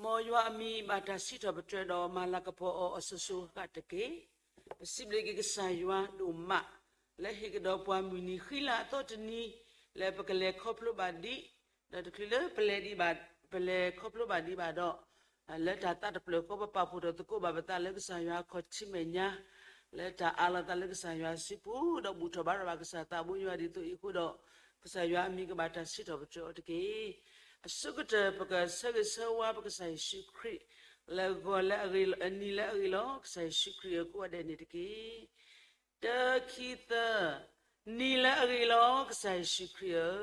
မ်ယွၤအမံၤဘၣ်တၢ်စံးထီၣ်ပတြၢၤဒီးမၤလၤကပီၤအီၤအစိၤစိၤအဃၣ်ဃၣ်တက့ၢ်. ပစံးဘျုးက့ၤကစၢ်ယွၤဒိၣ်မး လၢဟ့ၣ်ကဒီးပှၤမုၢ်နံၤဃံလၤအသီတနံၤ လၢပကလဲၤခီဖျိဘၣ်ဒံး, ဒီးတချုးလၢပလဲၤဒံးဘၣ်, ပလဲၤခီဖျိဘၣ်ဒံးဘၣ်ဒီး လၢတၢ်သးတဖျၢၣ်ဃီ ပပာ်ဖှိၣ်ထီၣ်သကိးဘၣ်ပသးလၢကစၢ်ယွၤအခီၣ်ထံးမဲာ်ညါ, လၢတၢ်အးလီၤသးလၢကစၢ်ယွၤစုပူၤ ဒီးဘူၣ်ထီၣ်ဘါထီၣ်ဘၣ်ကစၢ်သးဘိယွၤဒ်သိးအံၤအဃိဒီး ကစၢ်ယွၤအမံၤကဘၣ်တၢ်စံးထီၣ်ပတြၢၤအီၤတက့ၢ်. အဆိကတၢၢ်ပကဆၢဂ့ၤဆၢဝါပကစၢ်ယ့ၣ်ၡူးခရံာ် လၢဂီၤလၢအဂ့ၤ, နံၤလၢအဂ့ၤလီၤ ကစၢ်ယ့ၣ်ၡူးခရံာ်ဧၢ ကိးဂၤဒဲးန့ၣ်တက့ၢ်. တၢ ခံ သၢ, နံၤလၢအဂ့ၤလီၤ ကစၢ်ယ့ၣ်ၡူးခရံာ်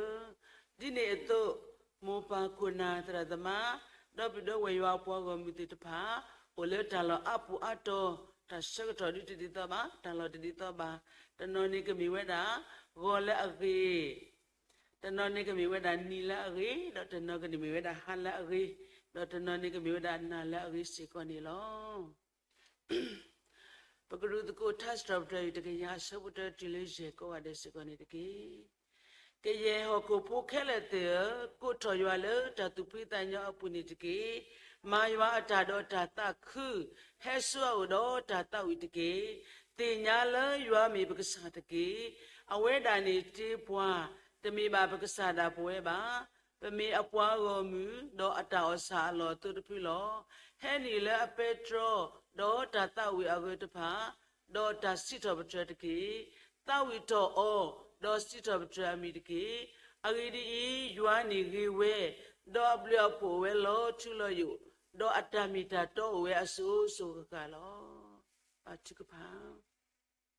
ဧၢ, ဒ်န့ၣ်အသိး မိၢ်ပၢ်ခိၣ်နၢ်သရၣ်သမါ ဒီပုၢ်ဒီဝဲၢ်ယွၤအပှၤဂီၢ်မုၢ်သ့ၣ်တဖၣ် အိၣ်လၢတၢ်လီၢ်အါပူၤအါတီၤ, တၢ်ဆၢကတီၢ်ဒုးတဒ်သိးဘၣ်, တၢ်လီၢ်တဒ်သိးဘၣ်, တနီၤန့ၣ်ကမ့ၢ်ဝဲဒၣ် ဂီၤလၢအဂ့ၤ, တနီၤန့ၣ်ကမ့ၢ်ဝဲဒၣ်နံၤလၢအဂ့ၤ, ဒီးတနီၤကန့ၣ်မ့ၢ်ဝဲဒၣ်ဟါလၢအဂ့ၤ, ဒီးတနီၤန့ၣ်ကမ့ၢ်ဝဲဒၣ်နၤလၢအဂ့ၤစ့ၢ်ကီးန့ၣ်လီၤ. ပကရူၢ်သကိးထါစံးထီၣ်ပတြၢၤအံၤတကယၤအဆၢဖိတၢတုၤလၢယဲၢ်ကိးဂၤဒဲးစ့ၢ်ကီးန့ၣ်တက့ၢ်. ကယဲၢ်ဟီၣ်ခိၣ်ဖိခဲလၢာ်သ့ၣ်ဧၢ, ကိးထီၣ်ယွၤလၢတၢ်သူၣ်ဖှံသးညီအပူၤန့ၣ်တက့ၢ်. မၤယွၤအတၢ်ဒီးတၢ်သးခု, ဟဲဆူအအိၣ်ဒီးတၢ်သးဝံၣ်တက့ၢ်. သ့ၣ်ညါလၢယွၤမ့ၢ်ပကစၢ်တက့ၢ်. အဝဲဒၣ်န့ၣ်တ့ပှၤ, တမ့ၢ်ဘၣ်ပကစၢ်ဒၣ်ပဝဲဘၣ်. ပမ့ၢ်အပှၤဂီၢ်မုၢ်, ဒီးအတၢ်အီၣ်ဆၣ်အလီၢ်အသိတဖုလီၤ. ဟဲနုာ်လၢအပဲတြီ, ဒီးတၢ်သးဝံၣ်အဂၢၢ်တဖၣ်, ဒီးတၢ်စံးထီၣ်ပတြၢၤတက့ၢ်. သးဝံၣ်ထီၣ်အီၤ, ဒီးစံးထီၣ်ပတြၢၤအမံၤတက့ၢ်. အဂ့ၢ်ဒ်အံၤ, ယွၤန့ၣ်ဂ့ၤဝဲ, ဒီးအဘျုးအဖှိၣ်အိၣ်ဝဲလီၤထူလီၤယိာ်, ဒီးအတၢ်မ့ၢ်တၢ်တီအိၣ်ဝဲအစိၤစိၤအဃၣ်ဃၣ်လီၤ. ဘါထုကဖၣ်.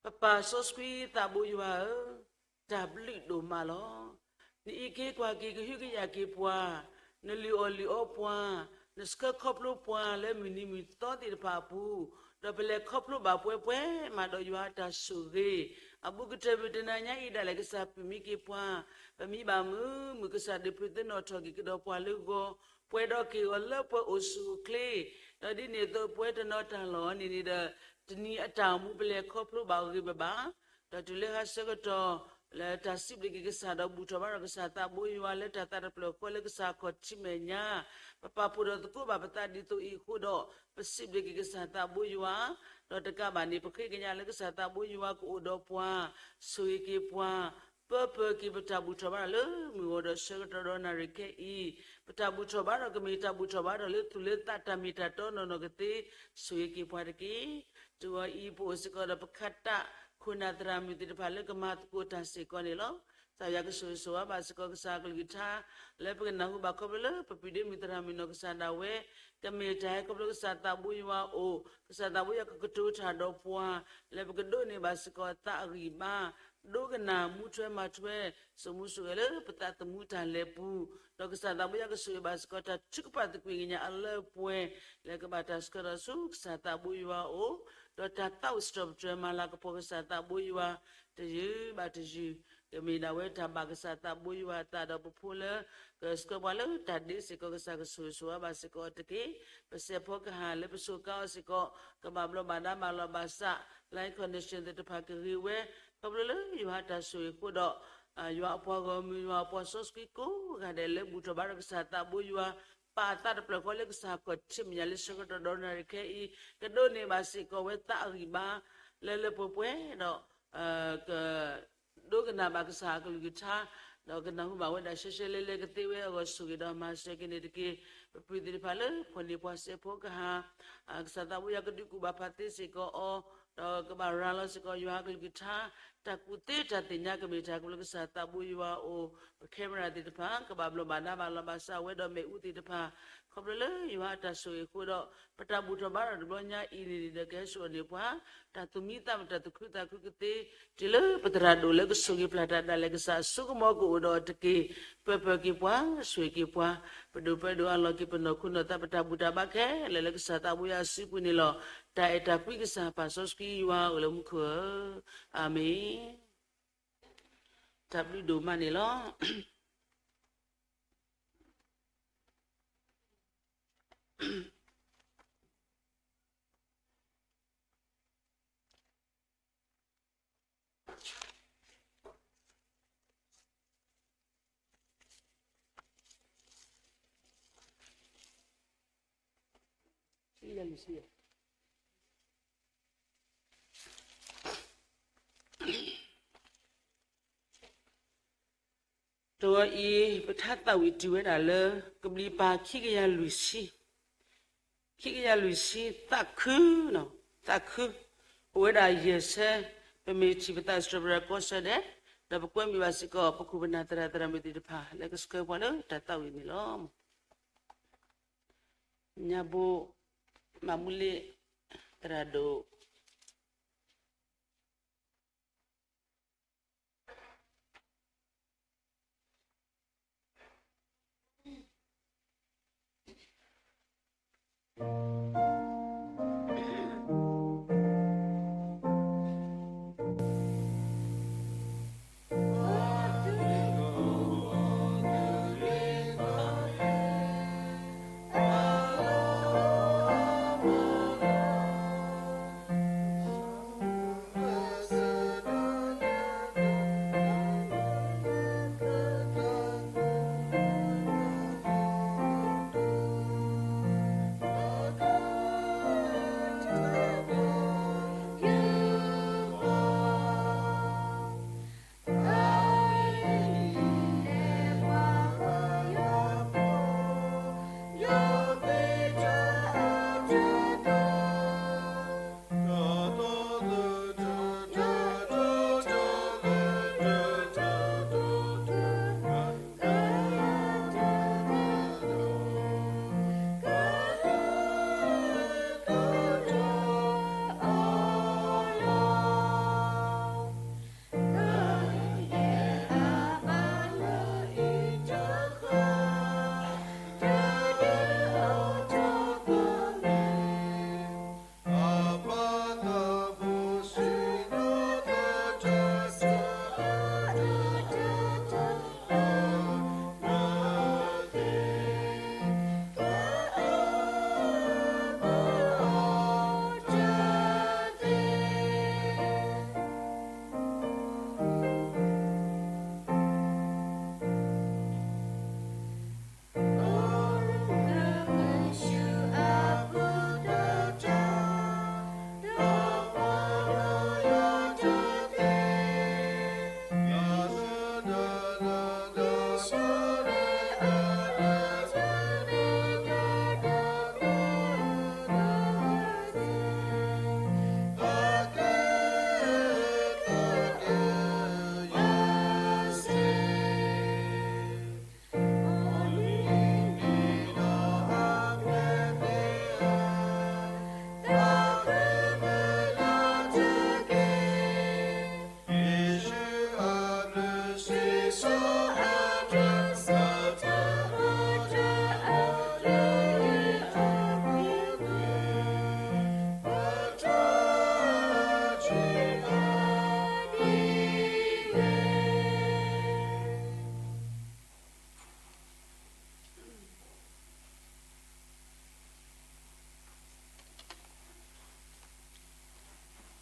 ပပၢ်စီဆှံသးဘိယွၤဧၢ, တၢ်ဘျုးဒိၣ်မးလီၤ. နအံးက့ၤကွၢ်က့ၤကဟုကယာ်က့ၤပှၤ, နလုၢ်အီၣ်လုၢ်အီပှၤ, နဆှၢခီဖျိပှၤလၢမုၢ်နံၤမုၢ်သီသ့ၣ်တဖၣ်အပူၤ, ဒီးပလဲၤခီဖျိဘၣ်ပှဲၤပှဲၤမးဒီးယွၤအတၢ်ဆိၣ်ဂ့ၤ, အဘူးကတၢၢ်မုၢ်တနၤညါအံၤဒၣ်လဲာ်ကစၢ်ပုၢ်မံက့ၤပှၤ, ပမံဘၣ်မုာ်မုာ်ကစၢ်ဒုးပှ့ၤသ့ၣ်နီၣ်ထီၣ်က့ၤကဒီးပှၤလၢဂီၤ, ပှဲၤဒီးက့ၤအီၤလၢပှဲၤအိၣ်ဆူၣ်အိၣ်ချ့, ဒီးဒ်န့ၣ်အသိးပဝဲတနီၤတၢ်လီၢ်န့ၣ်န့ၣ်ဒီး တနံၤအတၢ်အိၣ်မူပလဲၤခီဖျိဘၣ်အဂ့ၢ်ဘၣ်ဘၣ်, ဒီးတုၤလၢဟါဆၢကတီၢ် လၢတၢ်စံးဘျုးက့ၤကစၢ်ဒီးဘူၣ်ထီၣ်ဘါထီၣ်ကစၢ်သးဘိယွၤလၢတၢ်သးတဖျၢၣ်ဃီလၢကစၢ်အခီၣ်ထံးမဲာ်ညါ, ပပာ်ဖှိၣ်ထီၣ်သကိးဘၣ်ပသးဒ်သိးအံၤအဃိဒီး ပစံးဘျုးက့ၤကစၢ်သးဘိယွၤ, ဒီးတကးဘၣ်န့ၣ် ပဃ့ကညးလၢကစၢ်သးဘိယွၤကအိၣ်ဒီးပှၤ, ဆိၣ်ဂ့ၤက့ၤပှၤ, ပၢပၢၤက့ၤပတၢ်ဘူၣ်ထီၣ်ဘါထီၣ်လၢမုၢ်ဂီၤဒီးဆၢကတီၢ်ဒီးနၣ်ရံၣ်ခဲအံၤ, ပတၢ်ဘူၣ်ထီၣ်ဘါထီၣ်ကမ့ၢ်တၢ်ဘူၣ်ထီၣ်ဘါထီၣ်လၢသူၣ်လၢသးတၢ်မ့ၢ်တၢ်တီနီၢ်နီၢ်ကသ့, ဆိၣ်ဂ့ၤက့ၤပှၤတက့ၢ်. တုၤအံၤ ပအိၣ်စ့ၢ်ကီးဒီးပခးတၢ်ခိၣ်နၢ်သရၣ်မုၣ်သ့ၣ်တဖၣ်လၢကမၤသကိးတၢ်စ့ၢ်ကီးန့ၣ်လီၤ. ကစၢ်ယွၤကဆိၣ်ဂ့ၤဆိၣ်ဝါဘၣ်စ့ၢ်ကီးကစၢ်အကလုၢ်ကထါ လၢပကနၢ်ဟူဘၣ်ခီဖျိလၢပပုၢ်ဒ့မုၣ်သရၣ်မုၣ်နီၢ်ကစၢ်ဒၣ်ဝဲ ကမ့ၢ်တၢ်ဟဲခီဖျိကစၢ်သးဘိယွၤအအိၣ်, ကစၢ်သးဘိယွၤကကတိၤတၢ်ဒီးပှၤ လၢပကဒိးန့ၢ်ဘၣ်စ့ၢ်ကီးသးအဂံၢ်အဘါ, ဒိကနၣ်မူထွဲမၤထွဲ စိာ်မူစိာ်ဂဲၤလၢပသးသမူတၢ်လဲၤပူၤ, ဒီးကစၢ်သးဘိယွၤကဆိၣ်ဂ့ၤဘၣ်စ့ၢ်ကီးတၢ်ထုကဖၣ်သကွံာ်ကညးအလၢအပှဲၤ လၢကဘၣ်တၢ်ဆှၢထီၣ်ဆူကစၢ်သးဘိယွၤအအိၣ်, ဒီးတၢ်သးဝံၣ်စံးထီၣ်ပတြၢၤမၤလၤကပီၤကစၢ်သးဘိယွၤ တယုၢ်ဘၣ်တယုၢ်, ကမ့ၢ်ဒၣ်ဝဲတၢ်ဘၣ်ကစၢ်သးဘိယွၤအသးဒီးပဖိလၢ ကဆှၢပှၤလၢတၢ်ဒ့စ့ၢ်ကီး ကစၢ်ကဆိၣ်ဂ့ၤဆိၣ်ဝါဘၣ်စ့ၢ်ကီးတက့ၢ်. ပစဲးဖီကဟၣ်လၢပစူးကါအီၤစ့ၢ်ကီး ကဘၣ်ဘျီးဘၣ်ဒါဘၣ်လီၤဘၣ်စး, လၢ connection သ့ၣ်တဖၣ်ကဂ့ၤဝဲ, ခီဖျိလၢယွၤအတၢ်ဆိၣ်ဂ့ၤအဃိဒီး ယွၤအပှၤဂီၢ်မုၢ် ယွၤအပှၤစီဆှံကိးဂၤဒဲးလၢဘူၣ်ထီၣ်ဘါထီၣ်ကစၢ်သးဘိယွၤ, ပာ်အသးတဖျၢၣ်ဃီလၢကစၢ်ခီၣ်ထံးမဲာ်ညါလၢဆၢကတီၢ်ဒီးနၣ်ရံၣ်ခဲအံၤ, ကဒိးန့ၢ်ဘၣ်စ့ၢ်ကီးဝဲသးအဂံၢ်ဘါ လၢလၢပှဲၤပှဲၤဒီး က ဒိကနၣ်ဘၣ်ကစၢ်အကလုၢ်ကထါ, ဒီးကနၢ်ဟူဘၣ်ဝဲဒၣ်ရှဲရှဲလဲလဲကသ့ဝဲအဂီၢ် ဆိၣ်ဂ့ၤဒီးမၤစၢၤက့ၤန့ၣ်တက့ၢ်. ပပုၢ်သ့ၣ်တဖၣ်လၢဖီၣ်န့ၢ်ပှၤစဲးဖီကဟၣ်, ကစၢ်သးဘိယွၤကဒုးကူၣ်ဘၣ်ဖးသ့စ့ၢ်ကီးအီၤ, ဒီးကဘၣ်ရၤလီၤစ့ၢ်ကီးယွၤအကလုၢ်ကထါ, တၢ်ကူၣ်သ့တၢ်သ့ၣ်ညါကမ့ၢ်တၢ်ခီဖျိကစၢ်သးဘိယွၤအအိၣ်, ပ camera သ့ၣ်တဖၣ် ကဘၣ်ဘျီးဘၣ်ဒါဘၣ်လီၤဘၣ်စးဝဲဒီးမ့ၣ်အူသ့ၣ်တဖၣ်, ခီဖျိလၢယွၤအတၢ်ဆိၣ်ဂ့ၤအဃိဒီး ပတၢ်ဘူၣ်ထီၣ်ဘါထီၣ်တဘျီညါအံၤန့ၣ်ဒီး ကဟဲစိာ်န့ၢ်ပှၤ တၢ်သူၣ်မံသးမုာ်တၢ်သူၣ်ခုသးခုကသ့, တုၤလၢပသရၣ်ဒိၣ်လၢကဆိၣ်ဂ့ၤပျၢ်တၢ်ဒၣ်လဲာ် ကစၢ်အစိကမီၤကအိၣ်ဒီးအီၤတက့ၢ်. ပၢပၢၤက့ၤပှၤ, ဆိၣ်ဂ့ၤက့ၤပှၤ, ပဒိၣ်ပၢဒိၣ်အလီၢ်က့ၤပနီၢ်ခိနီၢ်သး ပတၢ်ဘူၣ်တၢ်ဘါခဲလၢာ်လၢကစၢ်သးဘိယွၤအစုပူၤန့ၣ်လီၤ. တၢ်အဲၣ်တၢ်ကွံကစၢ်ပၢ်စီဆှံယွၤအိၣ်လၢမူခိၣ်ဧၢ, အၤမ့ၣ်. တၢ်ဘျုးဒိၣ်မးန့ၣ်လီၤ. တဝီအံၤ ပထါသးဝံၣ်တုၤဝဲဒၣ်လၢ ကဘျံးပၤခံကယၤလွံၢ်ဆံ, ခံကယၤလွံၢ်ဆံ သးခု, သးခု, အိၣ်ဝဲဒၣ်ယဲၢ်ဆၢ, ပမ့ၢ်ထံၣ်ပသးစံးထီၣ်ပတြၢၤကိးဆၢဒဲး, ဒီးပကွဲမုာ်ဘၣ်စ့ၢ်ကီး ပခိၣ်ပနၢ်သရၣ်သရၣ်မုၣ်သ့ၣ်တဖၣ် လၢကဆှၢပှၤလၢတၢ်သးဝံၣ်န့ၣ်လီၤ. ညါဘိ မၤမူလ့ သရၣ်ဒိၣ်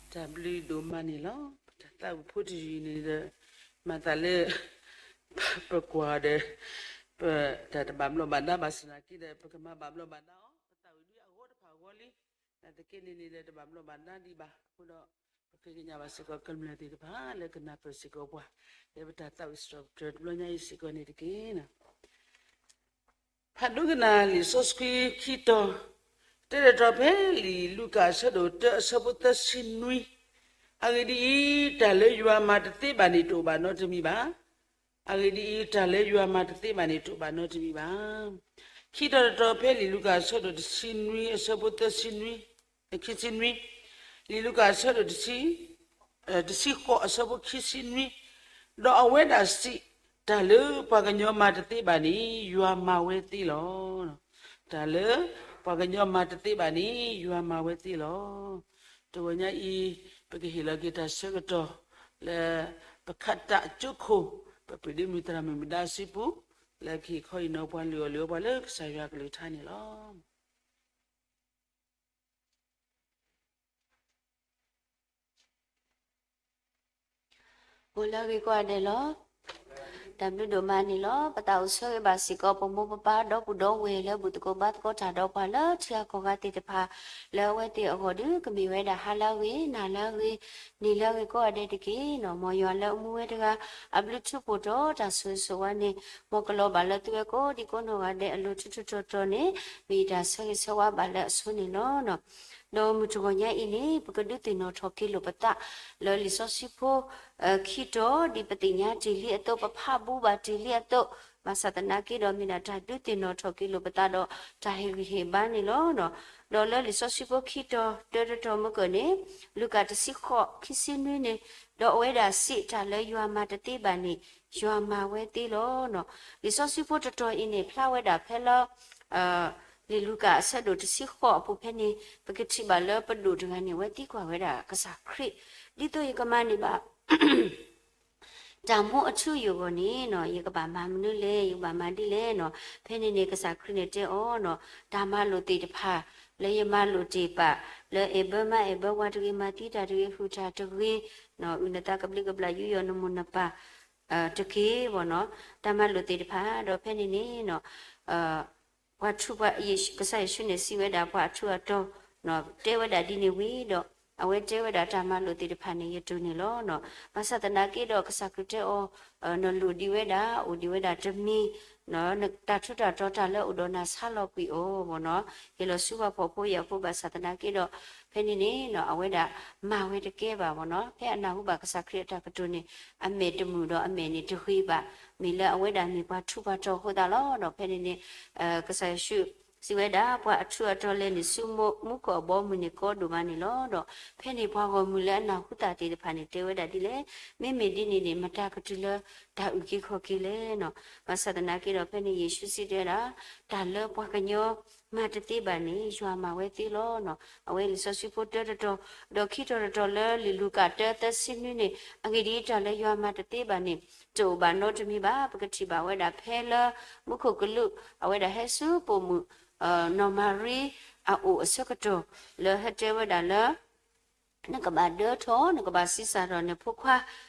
တၢ်ဘျုးဒိၣ်မးန့ၣ်လီၤ. ပတၢ်သးဝံၣ်ဖိတယုၢ်န့ၣ်ဒီး မၤသးလၢ ပကွၢ်ဒီး ပတၢ်တဘၣ်ဘျီးဘၣ်ဒါဘၣ်ဆၣ်သနာ်က့ဒီး ပကမၤဘၣ်ဘျီးဘၣ်ဒါအီၤ ပသးဝံၣ်ဒုအဂီၢ်တဖၣ်အဂီၢ်လံ. နာ်သက့န့ၣ်န့ၣ်ဒီး တဘၣ်ဘျီးဘၣ်ဒါဒံးဘၣ်. အဃိဒီး ပဃ့ကညးဘၣ်စ့ၢ်ကီးကမျၢၢ်သ့ၣ်တဖၣ် လၢကနၢ်ပၢၢ်စ့ၢ်ကီးပှၤ လၢပတၢ်သးဝံၣ်စံးထီၣ်ပတြၢၤတဘျီညါအံၤစ့ၢ်ကီးန့ၣ်တက့ၢ်. ဖးဒိကနၣ်လံာ်စီဆှံခံတီၤ, တဲတတီၤဖဲလံာ်လူၤကၣ်အဆၢဒိၣ်တၢအဆၢဖိသၢဆံနွံ, အဂ့ၢ်ဒ်အံၤ, တၢ်လၢယွၤမၤတသ့ဘၣ်န့ၣ် တအိၣ်ဘၣ်နီတမံၤဘၣ်. အဂ့ၢ်ဒ်အံၤ, တၢ်လၢယွၤမၤတသ့ဘၣ်န့ၣ် တအိၣ်ဘၣ်နီတမံၤဘၣ်. ခံတီၤတတီၤဖဲလံာ်လူၤကၣ်အဆၢဒိၣ်တဆံနွံအဆၢဖိသၢဆံနွံ, ခံဆံနွံ, လံာ်လူၤကၣ်အဆၢဒိၣ်တဆံ တဆံဃိးအဆၢဖိခံဆံနွံ, ဒီးအဝဲဒၣ်စံး, တၢ်လၢပှၤကညီမၤတသ့ဘၣ်န့ၣ် ယွၤမၤဝဲသ့လီၤ. တၢ်လၢပှၤကညီမၤတသ့ဘၣ်န့ၣ် ယွၤမၤဝဲသ့လီၤ. တဂီၤညါအံၤ ပကဟ့ၣ်လီၤက့ၤတၢ်ဆၢကတီၢ် လၢပခးတၢ်အကၠိခိၣ် ပပှ့ၤဒ့မုၣ်သရၣ်မုၣ်မုၢ်ဒါစုပူၤ လၢကဟ့ၣ်ခီဟ့ၣ်နီၤပှၤ လုၢ်အီၣ်လုၢ်အီပှၤလၢကစၢ်ယွၤအကလုၢ်ကထါန့ၣ်လီၤ. အိၣ်လၢအဂ့ၤကိးဂၤဒဲးလီၤ. တၢ်ဘျုးဒိၣ်မးန့ၣ်လီၤ. ပသးအိၣ်ဆၢဂ့ၤဘၣ်စ့ၢ်ကီး ပမိၢ်ပပၢ်ဒီပုၢ်ဒီဝဲၢ်လၢဘူၣ်သကိးဘါသကိးတၢ်ဒီးပှၤလၢထံဂၤကီၢ်ဂၤသ့ၣ်တဖၣ် လၢအဝဲသ့ၣ်အဂီၢ်ဒီး ကမ့ၢ်ဝဲဒၣ်ဟါလၢအဂ့ၤ နၤလၢအဂ့ၤ န့ၣ်လၢအဂ့ၤကိးဂၤဒဲးတက့ၢ်နီၤ. မ်ယွၤလၢအမူဝဲတဂၤ အဘျုးထူးဖှိၣ်ဒီးတၢ်ဆိၣ်ဂ့ၤဆိၣ်ဝါန့ၣ် မ်ကလီၤဘၣ်လၢသုဝဲကိးဒံကိးနီၢ်ဂၤဒဲးအလိၤထူးထူးတီၤတီၤန့ၣ် မ့ၢ်ယတၢ်ဆၢဂ့ၤဆၢဝါဘၣ်လၢအဆိန့ၣ်လီၤ. ဒီးမုၢ်တဂီၤညါအံၤန့ၣ် ပကဒုးသ့ၣ်နီၣ်ထီၣ်က့ၤလိာ်ပသး လၢလံာ်စီဆှံဖိ ခံတီၤ ဒ်ပသ့ၣ်ညါတ့ၢ်လံအသိး ပဖးဘူးဘၣ်တ့ၢ်လံအသိး, ဘၣ်ဆၣ်သနာ်က့ဒီး မ့ၢ်ဒၣ်တၢ်ဒုးသ့ၣ်နီၣ်ထီၣ်က့ၤလိာ်ပသးဒီး တၢ်ဟ့ၣ်ဂံၢ်ဟ့ၣ်ဘါန့ၣ်လီၤ. ဒီးလၢလံာ်စီဆှံဖိခံတီၤ တၢတတီၤမုၢ်ကၢၢ်န့ၣ် လူၤကၣ်တဆံဃိး ခံဆံနွံန့ၣ်, ဒီးအဝဲဒၣ်စံးတၢ်လၢယွၤမၤတသ့ဘၣ်န့ၣ် ယွၤမၤဝဲသ့လီၤ. လံာ်စီဆှံဖိတတီၤအံၤန့ၣ် ဖျါဝဲဒၣ်ဖဲလၢ လံာ်လူၤကၣ်အဆၢဒိၣ်တဆံဃိးအပူၤဖဲန့ၣ် ပကထံၣ်ဘၣ်လၢပဒိၣ်တဂၤန့ၣ် အဝဲသံကွၢ်ဝဲဒၣ်ကစၢ်ခရံာ် ဒ်သိးယကမၤန့ၢ်ဘၣ် တၢ်မူအထူအယိာ်အဂီၢ်န့ၣ်နီၤ ယကဘၣ်မၤမနုၤလဲၣ်, ယကဘၣ်မၤဒ်လဲၣ်နီၤ. ဖဲန့ၣ်န့ၣ် ကစၢ်ခရံာ်န့ၣ်တဲအီၤနီၤ, တၢ်မၤလိာ်သ့ၣ်တဖၣ် လၢယမၤလိာ်တ့ၢ်ပာ် လၢအဲၣ်ဘၢမါအဲၣ်ဘၢဝၤတဂ့ၤ, မၤသံတၢ်တဂ့ၤ, ဟုၣ်တၢ်တဂ့ၤ, အုၣ်နသးကဘျံးကဘျၣ် ယူးယီၣ်နမိၢ်နပၢ် တက့ၢ်ဘၣ်နီၤ. တၢ်မၤလိာ်သ့ၣ်တဖၣ် ဒီးဖဲန့ၣ်န့ၣ်နီၤ ပှၤထူးပှၤ ကစၢ်ယ့ၣ်ၡူးန့ၣ်စံးဝဲဒၣ်ပှၤအထူးအတီၤ တဲဝဲဒၣ်ဒ်န့ၣ်ဝံၤဒီး အဝဲတဲဝဲဒၣ်တၢ်မၤလိာ်သ့ၣ်တဖၣ်န့ၣ် ယတိၢ်န့ၢ်လီၤနီၤ. ဘၣ်ဆၣ်သနာ်က့ဒီး ကစၢ်ခရံာ်တဲအီၤ နလိၣ်ဒံးဝဲဒၣ် အိၣ်ဒံးဝဲဒၣ်တမံၤ တၢ်ထူးတၢ်တီၤတၢ်လၢအအိၣ်ဒီးနၤဆါလီၤကွံာ်အီၤဘၣ်နီၤ. ဟ့ၣ်လီၤဆူပှၤဖှီၣ်ဖိယာ်ဖိ ဘၣ်ဆၣ်သနာ်က့ဒီး ဖဲန့ၣ်န့ၣ်နီၤ အဝဲဒၣ်မၤဝဲတကဲဘၣ်ဘၣ်နီၤ. ဖဲအနၢ်ဟူဘၣ်ကစၢ်ခရံာ်အတၢ်ကတိၤန့ၣ် အမဲာ်တမုာ်ဒီးအမဲာ်န့ၣ်တဂ့ၤဘၣ်. မ့ၢ်လၢအဝဲဒၣ်မ့ၢ်ပှၤထူးပှၤတီၤအဃိသတးလီၤ. ဒီးဖဲန့ၣ်န့ၣ် ကစၢ်ယ့ၣ်ၡူးစံးဝဲဒၣ် ပှၤအထူးအတီၤလဲၤနုာ်ဆူမူခိၣ်အဘီအမုၢ်န့ၣ် ကီဒိၣ်မးန့ၣ်လီၤ. ဒီးဖဲန့ၣ်ပှၤဂီၢ်မုၢ်လၢအနၢ်ဟူသးသ့ၣ်တဖၣ်န့ၣ် တဲဝဲဒၣ်ဒ်လဲၣ်, မ့မ့ၢ်ဒ်န့ၣ်န့ၣ် မတၤကတုၤလၢတၢ်အုၣ်က့ၤခီၣ်က့ၤလဲၣ်နီၤ. ဘၣ်ဆၣ်သနာ်က့ဒီး ဖဲန့ၣ်ယ့ၣ်ၡူးစံးတဲဝဲဒၣ် တၢ်လၢပှၤကညီမၤတသ့ဘၣ်န့ၣ် ယွၤမၤဝဲသ့လီၤနီၤ. အဝဲလံာ်စီဆှံဖိတၢတတီၤ ဒီးခံတီၤတတီၤလၢလံာ်လူၤကၣ်တၢသၢဆံနွံန့ၣ်, အဂ့ၢ်ဒ်အံၤ တၢ်လၢယွၤမၤတသ့ဘၣ်န့ၣ် တအိၣ်ဘၣ်နီတမံၤဘၣ်. ပကထံၣ်ဘၣ်ဝဲဒၣ်ဖဲလၢ မူခိၣ်ကလူး အဝဲဒၣ်ဟဲဆူပိာ်မုၣ် နီၢ်မၤရံအအိၣ်အဆၢကတီၢ် လၢဟဲတဲဝဲဒၣ်လၢ နကဘၣ်ဒၢထီၣ် နကဘၣ်ဆံးစၢ်ထီၣ်နဖိခွါ,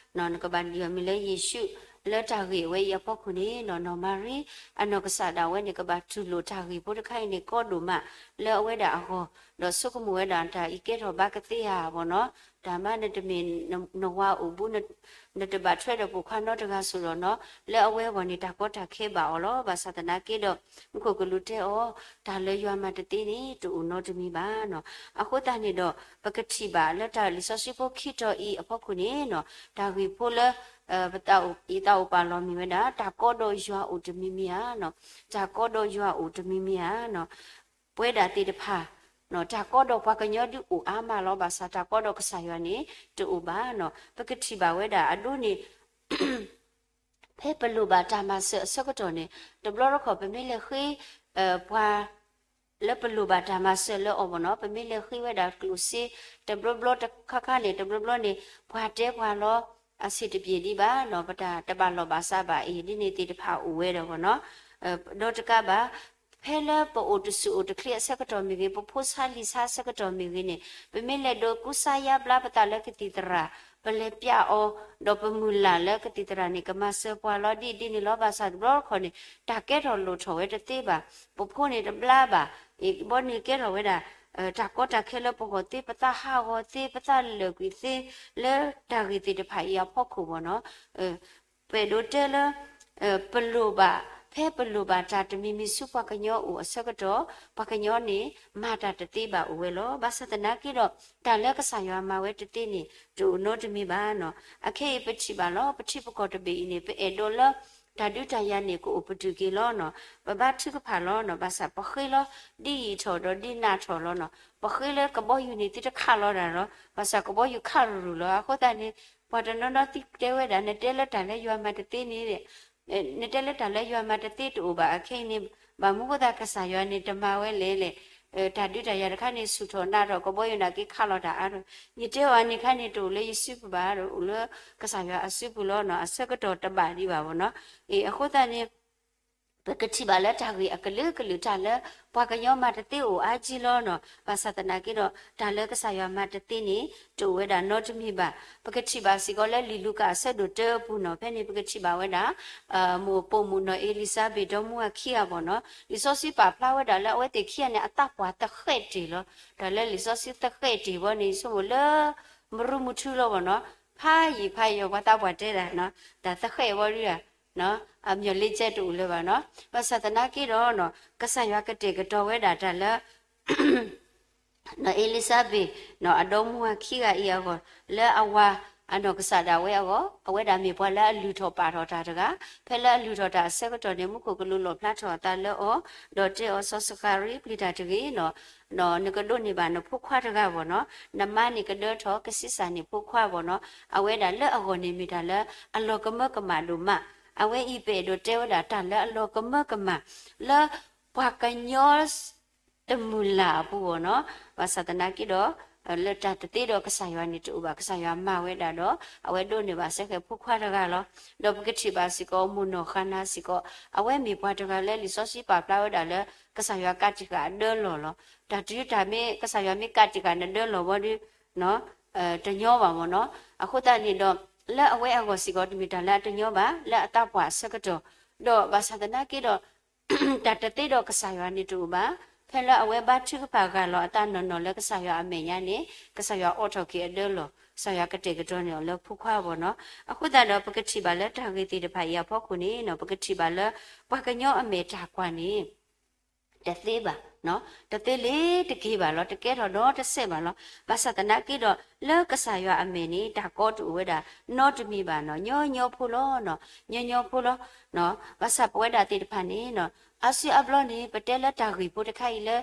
နကဘၣ်ဒုးအမံၤလၢယ့ၣ်ၡူး လၢတၢ်ဂ့ၢ်အဝဲအံၤအဖီခိၣ်န့ၣ်နီၤ, နီၢ်မၤရံ အနီၢ်ကစၢ်ဒၣ်ဝဲန့ၣ် ကဘၣ်တူၢ်လိာ်တၢ်ဂ့ၢ်ဖိတခါအံၤန့ၣ် ကီဒိၣ်မးလၢအဝဲဒၣ်အဂီၢ်, ဒီးဆိကမိၣ်ဝဲဒၣ်တၢ်အံၤကဲထီၣ်ဘၣ်ကသ့ဧါဘၣ်နီၤ. တၢ်မၤနတမ့ၢ်နဝၤအိၣ်ဘူး နတဘၣ်ထွဲဒီးပိာ်ခွါနီတဂၤစိၤဒီးနီၤ, လၢအဝဲအဂီၢ်န့ၣ် တၢ်ကီတၢ်ခဲဘၣ်အီၤလီၤ. ဘၣ်ဆၣ်သနာ်က့ဒီး မူခိၣ်ကလူးတဲအီၤ, တၢ်လၢယွၤမၤတသ့န့ၣ် တအိၣ်နီတမံၤဘၣ်နီၤ. အဃိသတးန့ၣ်ဒီး ပကထံၣ်ဘၣ်လၢတၢ်လံာ်စီဆှံဖိခံတီၤအံၤအဖီခိၣ်န့ၣ်နီၤ, တၢ်ဂ့ၢ်ဖိလၢ ပသးအိၣ် ယသးအိၣ်ပာ်လီၤမ့ၢ်ဝဲဒၣ် တၢ်ကီဒီးယွၤအိၣ်တမံၤမံၤဧါနီၤ, တၢ်ကီဒီးယွၤအိၣ်တမံၤမံၤဧါနီၤ. ပဝဲဒၣ်သ့ၣ်တဖၣ် တၢ်ကီဒီးပှၤကညီဒုးအိၣ်အါမးလီၤ. ဘၣ်ဆၣ် တၢ်ကီဒီးကစၢ်ယွၤန့ၣ် တအိၣ်ဘၣ်နီၤ. ပကထံၣ်ဘၣ်ဝဲဒၣ်အဒိန့ၣ် ဖဲပလိၣ်ဘၣ်တၢ်မၤစၢၤအဆၢကတီၢ်န့ၣ် တဘျီတခီၣ် ပမ့ၢ်လဲၤဃ့ ပှၤ လၢပလိၣ်ဘၣ်တၢ်မၤစၢၤလၢအီၤဘၣ်နီၤ, ပမ့ၢ်လဲၤဃ့ဝဲဒၣ်ကျိၣ်စ့ တဘျီဘျီတခါခါန့ၣ် တဘျီဘျီန့ၣ် ပှၤတဲပှၤလီၤ အဆံးတပျ့ၤဒံးဘၣ်နီၤ, ပတၢ်တဘၣ်လိာ်ဘၣ်စးဘၣ်အံၤ ဒ်န့ၣ်သ့ၣ်တဖၣ်အိၣ်ဝဲဒီးဘၣ်နီၤ. ဒီးတကးဘၣ် ဖဲလၢပအိၣ်တဆူၣ်အိၣ်တချ့အဆၢကတီၢ်မ့ၢ်ဂ့ၤ, ပဖိဆါလံၤဆါအဆၢကတီၢ်မ့ၢ်ဂ့ၤန့ၣ် ပမ့ၢ်လဲၤဒိးကူစါယါဘျါပသးလၢကသံၣ်သရၣ်, ပလဲၤပျးအီၤ, ဒီးပမုၢ်လၢ်လၢကသံၣ်သရၣ်န့ၣ် ကမၤစၢၤပှၤလီၤဒ်အံၤဒ်န့ၣ်လီၤ. ဘၣ်ဆၣ်တဘျီတခီၣ်န့ၣ် တၢ်ကဲထီၣ်လိၣ်ထီၣ်ဝဲတသ့ဘၣ်, ပဖိန့ၣ်တဘျါဘၣ်, အံၤဘီန့ၣ်ကဲထီၣ်ဝဲဒၣ် တၢ်ကီတၢ်ခဲလၢပဂီၢ်သ့, ပသးဟးဂီၤသ့, ပသးလၢာ်ကွံာ်သ့, လၢတၢ်ဂ့ၢ်သ့ၣ်တဖၣ်အံၤအဖီခိၣ်ဘၣ်နီၤ. ပအဲၣ်ဒိးတဲလၢ ပလိၣ်ဘၣ်, ဖဲပလိၣ်ဘၣ်တၢ်တမံၤမံၤဆူပှၤကညီအအိၣ်အဆၢကတီၢ်, ပှၤကညီန့ၣ် မၤတၢ်တသ့ဘၣ်အိၣ်ဝဲလီၤ. ဘၣ်ဆၣ်သနာ်က့ဒီး တၢ်လၢကစၢ်ယွၤမၤဝဲတသ့န့ၣ် တအိၣ်နီတမံၤဘၣ်နီၤ. အခဲအံၤပထံၣ်ဘၣ်လီၤ, ပထံပကီၢ်တဘ့ၣ်အံၤန့ၣ် ပအဲၣ်ဒိးလၢ တၢ်ဒုးတၢ်ယၤန့ၣ် ကအိၣ်ပတုာ်က့ၤလီၤနီၤ. ပဘါထုကဖၣ်လီၤနီၤ, ဘၣ်ဆၣ်ပဃ့လီၤ ဒ်ယံာ်ထီၣ်ဒီးဒ်နးထီၣ်လီၤနီၤ. ပဃ့လၢကဘီယူၤန့ၣ် သုတခးလီၤတၢ်လီၤ, ဘၣ်ဆၣ်ကဘီယူၤခးရူၤရူၤလီၤ. အဃိသတးန့ၣ် ပှၤတနီၤနီၤသံတဲဝဲဒၣ် နတဲလၢတၢ်လၢယွၤမၤတသ့န့ၣ် နတဲလၢတၢ်လၢယွၤမၤတသ့တအိၣ်ဘၣ်. အခဲအံၤန့ၣ် ဘၣ်မနုၤဃိသတးကစၢ်ယွၤန့ၣ် တမၤဝဲလဲၣ်လဲၣ်. တၢ်ဒုးတၢ်ယၤတခါန့ၣ် ဆူၣ်ထီၣ်နးထီၣ် ကဘီယူၤန့ၣ်က့ၤခးလီၤတၢ်အါထီၣ်. ယတဲအီၤန့ၣ်ခါန့ၣ် တအိၣ်လၢယစုပူၤဘၣ်, အိၣ်လၢကစၢ်ယွၤအစုပူၤလီၤနီၤ. အဆၢကတီၢ်တဘၣ်ဒံးဘၣ်ဘၣ်နီၤ. အဃိသတးန့ၣ် ပကထံၣ်ဘၣ်လၢတၢ်ဂ့ၢ်အကလုာ်ကလုာ် တၢ်လၢပှၤကညီမၤတသ့အိၣ်အါကံလီၤနီၤ. ဘၣ်ဆၣ်သနာ်က့ဒီး တၢ်လၢကစၢ်ယွၤမၤတသ့န့ၣ် တအိၣ်ဝဲဒၣ်နီတမံၤဘၣ်. ပကထံၣ်ဘၣ်စ့ၢ်ကီးလၢလံာ်လူၤကၣ်အဆၢဒိၣ်တၢအပူၤနီၤ, ဖဲန့ၣ်ပကထံၣ်ဘၣ်ဝဲဒၣ် မိၢ်ပိာ်မုၣ်နီၢ်အ့လံၤစါဘ့း ဒီမါဝၤခံဂၤဘၣ်နီၤ. လံာ်စီဆှံပာ်ဖျါဝဲဒၣ်လၢအဝဲသ့ၣ်ခံဂၤန့ၣ် အသးပှၢ်သဃဲးတ့ၢ်လီၤ. တၢ်လၢလံာ်စီဆှံသဃဲးတ့ၢ်ဝဲန့ၣ် ယဆိကမိၣ်လၢ မရူမုထူလီၤဘၣ်နီၤ. ဖးယံာ်ဖးယီၤ ပှၤသးပှၢ်တဲဒၣ် တၢ်သဃဲးဝဲဒၣ် အမျီၢ်လ့ကဲတအိၣ်လၢၤဘၣ်နီၤ. ဘၣ်ဆၣ်သနာ်က့ဒီး ကစၢ်ယွၤကတဲာ်ကတီၤဝဲဒၣ်တၢ်လၢ နီၢ်အ့လံၤစါဘ့း နီၢ်အဒီမါဝၤခံဂၤအံၤအဂီၢ် လၢအဝၤအနီၢ်ကစၢ်ဒၣ်ဝဲအဂီၢ် အဝဲဒၣ်မ့ၢ်ပှၤလၢအလုၢ်ထီၣ်ပာ်ထီၣ်တၢ်တဂၤ, ဖဲလၢအလုၢ်ထီၣ်တၢ်အဆၢကတီၢ်န့ၣ် မူခိၣ်ကလူးလီၣ်ဖျါထီၣ်အသးလၢအီၤ, ဒီးတဲအီၤ စီၤစဃၤရံ ပျံၤတၢ်တဂ့ၤနီၤ, နကဒိးန့ၢ်ဘၣ်နဖိခွါတဂၤဘၣ်နီၤ, နမါန့ၣ်ကဒၢထီၣ် ကဆံးစၢ်န့ၢ်ဖိခွါဘၣ်နီၤ. အဝဲဒၣ်လၢအဂီၢ်န့ၣ်မ့ၢ်တၢ်လၢအလီၤကမၢကမၣ်ဒိၣ်မး. အဝဲအံၤပအဲၣ်ဒိးတဲဝဲဒၣ်တၢ်လၢအလီၤကမၢကမၣ် လၢပှၤကညီ တမုၢ်လၢ်အပူၤဘၣ်နီၤ. ဘၣ်ဆၣ်သနာ်က့ဒီး လၢတၢ်တသ့ဒီးကစၢ်ယွၤန့ၣ်တအိၣ်ဘၣ်. ကစၢ်ယွၤမၤဝဲဒၣ်ဒီး အဝဲဒိးန့ၢ်ဘၣ်စ့ၢ်ကီးဖိခွါတဂၤလီၤ. ဒီးပကထံၣ်ဘၣ်စ့ၢ်ကီး မိၢ်နီၢ်ဃါနၤစ့ၢ်ကီး အဝဲမ့ၢ်ပှၤတဂၤလၢလံာ်စီဆှံပာ်ဖျါဝဲဒၣ်လၢ ကစၢ်ယွၤကးတံာ်ဃာ်အဒၢလီၢ်လီၤ. တၢ်တုၤတၢ်မ့ၢ် ကစၢ်ယွၤမ့ၢ်ကးတံာ်ဃာ်နဒၢလီၢ်ဝဲဒီး တညီဘၣ်မ့ၢ်နီၤ. အဃိသတးန့ၣ်ဒီး လၢအဝဲအဂီၢ်စ့ၢ်ကီး တမ့ၢ်တၢ်လၢအတညီဘၣ် လၢအသးပှၢ်အဆၢကတီၢ်, ဒီးဘၣ်ဆၣ်သနာ်က့ဒီး တၢ်တသ့ဒီးကစၢ်ယွၤန့ၣ်တအိၣ်ဘၣ်. ဖဲလၢအဝဲဘါထုကဖၣ်ဂၢ်လီၤအသးနီၢ်နီၢ်လၢကစၢ်ယွၤအမဲာ်ညါန့ၣ် ကစၢ်ယွၤအိးထီၣ်က့ၤအဒၢလီၢ်, ကစၢ်ယွၤကတဲာ်ကတီၤန့ၢ်အီၤလၢဖိခွါအဂီၢ်နီၤ. အဃိသတးဒီး ပကထံၣ်ဘၣ်လၢတၢ်ဂ့ၢ်သ့ၣ်တဖၣ်အံၤအဖီခိၣ်န့ၣ် ပကထံၣ်ဘၣ်လၢ ပှၤကညီအမဲာ်တၢ်ကွၢ်န့ၣ် တသ့ဘၣ်, တသ့လၢၤတက့ၢ်ဘၣ်လီၤ, တကဲထီၣ်ဒီးတစဲးဘၣ်လီၤ. ဘၣ်ဆၣ်သနာ်က့ဒီး လၢကစၢ်ယွၤအမဲာ်န့ၣ် တၢ်ကီတအိၣ်ဝဲဒၣ် နီတမံၤဘၣ်နီၤ, ညီညီဖိလီၤ, ညီညီဖိလီၤ. ဘၣ်ဆၣ်ပဝဲဒၣ်သ့ၣ်တဖၣ်န့ၣ် အါစုအါဘျီန့ၣ် ပတဲလၢတၢ်ဂ့ၢ်ဖိတခါအံၤလၢ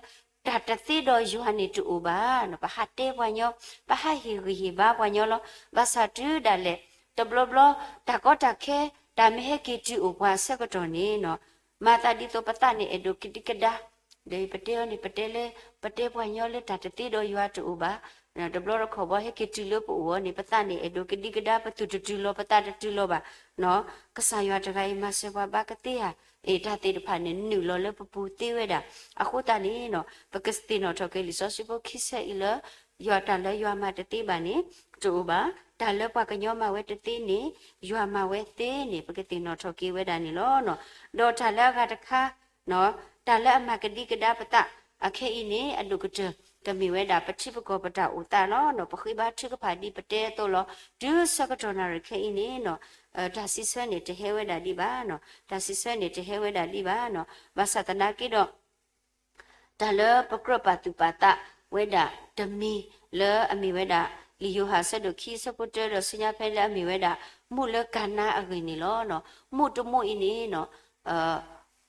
တၢ်တသ့ဒီးယွၤန့ၣ်တအိၣ်ဘၣ်, ပဟးတဲပှၤညီ, ပဟးဟ့ၣ်ဂံၢ်ဟ့ၣ်ဘါပှၤညီလီၤ. ဘၣ်ဆၣ်တုၤဒၣ်လဲာ် တဘျီဘျီ တၢ်ကီတၢ်ခဲ တၢ်မ့ၢ်ဟဲက့ၤတုၤအိၣ်ပှၤအဆၢကတီၢ်န့ၣ် မၤသးဒ်သိးပသးန့ၣ်အဲၣ်ဒိးကဒံကဒါ, ဒီးပတဲအီၤန့ၣ် ပတဲလၢ ပတဲပှၤညီလၢတၢ်တသ့ဒီးယွၤတအိၣ်ဘၣ်. တဘျီတခီၣ်ဘီဟဲက့ၤတုၤလၢပအိၣ်အီၤန့ၣ် ပသးန့ၣ်အဲၣ်ဒိးကဒံကဒါ ပသူၣ်တတုၤလီၤ ပသးတတုၤလီၤဘၣ်. ကစၢ်ယွၤတဂၤအံၤမၤစၢၤပှၤဘၣ်ကသ့ဧါ. အ့ၣ် တၢ်သ့ၣ်တဖၣ်န့ၣ် နုာ်လီၤလၢပပူၤသ့ဝဲဒၣ်. အဃိသတးန့ၣ် ပကသ့ၣ်နီၣ်ထီၣ်က့ၤလံာ်စီဆှံဖိခံဆၢအံၤလၢ ယွၤတၢ်လၢယွၤမၤတသ့ဘၣ်န့ၣ် တအိၣ်ဘၣ်, တၢ်လၢပှၤကညီမၤဝဲတသ့န့ၣ် ယွၤမၤဝဲသ့န့ၣ် ပကသ့ၣ်နီၣ်ထီၣ်က့ၤဝဲဒၣ်န့ၣ်လီၤ. ဒီးတၢ်လၢအဂၤတခါ တၢ်လၢအမၤကဒံကဒါပသး အခဲအံၤန့ၣ် အဒိၣ်ကတၢၢ် ကမ့ၢ်ဝဲဒၣ် ပထံပကီၢ်ပတၢ်အိၣ်သးလီၤ. ပဃ့ဘါထုကဖၣ်ဒ်ပတဲအသိးလီၤ. တုၤဆၢကတီၢ်နၣ်ရံၣ်ခဲအံၤန့ၣ် တၢ်စံးဆၢန့ၣ်တဟဲဝဲဒၣ်ဒံးဘၣ်, တၢ်စံးဆၢန့ၣ်တဟဲဝဲဒၣ်ဒံးဘၣ်. ဘၣ်ဆၣ်သနာ်က့ဒီး တၢ်လၢပကြၢးပာ်သူၣ်ပာ်သးဝဲဒၣ်တမံၤလၢအမ့ၢ်ဝဲဒၣ် လံာ်ယိၤဟၣ်အဆၢဒိၣ်ခံ အဆၢဖိတၢဒီးဆူညါဖဲလၢအမ့ၢ်ဝဲဒၣ် မူးလၢကၤနါအဂ့ၢ်န့ၣ်လီၤ. မူးတမူးအံၤန့ၣ်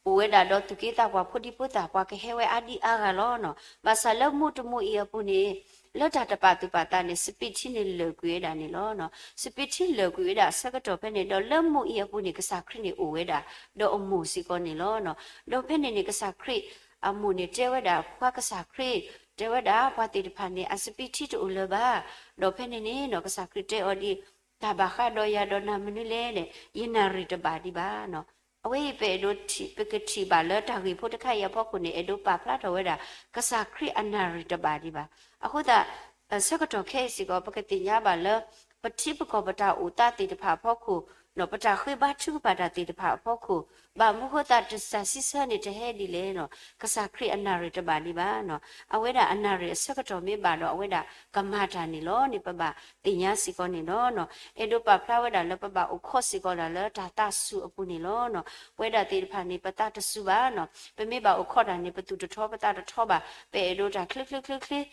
အိၣ်ဝဲဒၣ်ဒီးသူၣ်က့သးပှၢ်ဖိဒံဖိသၣ် ပှၤကဟဲဝဲအါဒံအါဂၤလီၤ. ဘၣ်ဆၣ်လၢမူးတမူးအံၤအပူၤန့ၣ် လၢတၢ်တပာ်သူၣ်ပာ်သးန့ၣ် စပံးထံန့ၣ်လၢာ်ကွံာ်ဝဲဒၣ်န့ၣ်လီၤ. စပံးထံလၢာ်ကွံာ်ဝဲဒၣ်အဆၢကတီၢ်ဖဲန့ၣ် ဒီးလၢမူးအံၤအပူၤန့ၣ် ကစၢ်ခရံာ်န့ၣ်အိၣ်ဝဲဒၣ် ဒီးအမိၢ်စ့ၢ်ကီးန့ၣ်လီၤ. ဒီးဖဲန့ၣ်န့ၣ် ကစၢ်ခရံာ် အမိၢ်န့ၣ်တဲဝဲဒၣ် ပှၤကစၢ်ခရံာ် တဲဝဲဒၣ် ပှၤသ့ၣ်တဖၣ်န့ၣ် အစပံးထံတအိၣ်လၢၤဘၣ်. ဒီးဖဲန့ၣ်န့ၣ် ကစၢ်ခရံာ်တဲအီၤဒ် တၢ်ဘၣ်ဃးဒီးယၤဒီးနၤမနုၤလဲၣ်န့ၣ် ယနၣ်ရံၣ်တဘၣ်ဒံးဘၣ်. အဝဲအံၤပအဲၣ်ဒိးထံၣ် ပကထံၣ်ဘၣ်လၢတၢ်ဂ့ၢ်ဖိတခါအံၤအဖီခိၣ်န့ၣ် အဲၣ်ဒိးပာ်ဖျါထီၣ်ဝဲဒၣ် ကစၢ်ခရံာ်အနၣ်ရံၣ်တဘၣ်ဒံးဘၣ်. အဃိသတး ဆၢကတီၢ်ခဲအံၤစ့ၢ်ကီး ပကသ့ၣ်ညါဘၣ်လၢ ပထံပကီၢ်ပတၢ်အိၣ်သးသ့ၣ်တဖၣ်အဖီခိၣ် ပတၢ်ဃ့ဘါထုကဖၣ်တၢ်သ့ၣ်တဖၣ်အဖီခိၣ် ဘၣ်မနုၤဃိသတး တၢ်စံးဆၢန့ၣ်တဟဲဒ်လဲၣ်န့ၣ် ကစၢ်ခရံာ်အနၣ်ရံၣ်တဘၣ်ဒံးဘၣ်. အဝဲဒၣ်အနၣ်ရံၣ်အဆၢကတီၢ်မ့ၢ်ဘၣ်ဒီး အဝဲဒၣ်ကမၤတၢ်န့ၣ်လီၤန့ၣ် ပဘၣ်သ့ၣ်ညါစ့ၢ်ကီးန့ၣ်လီၤ. အဲၣ်ဒိးပာ်ဖျါဝဲဒၣ်လၢပဘၣ်အိၣ်ခိးစ့ၢ်ကီးဒၣ်လၢတၢ်သးစူၤအပူၤန့ၣ်လီၤ. ပဝဲဒၣ်သ့ၣ်တဖၣ်န့ၣ် ပသးတစူၤဘၣ်. ပမ့ၢ်ဘၣ်အိၣ်ခိးတၢ်န့ၣ် ပသူၣ်တထီပသးတထီဘၣ်. ပအဲၣ်ဒိးတၢ်ချ့ချ့ချ့ချ့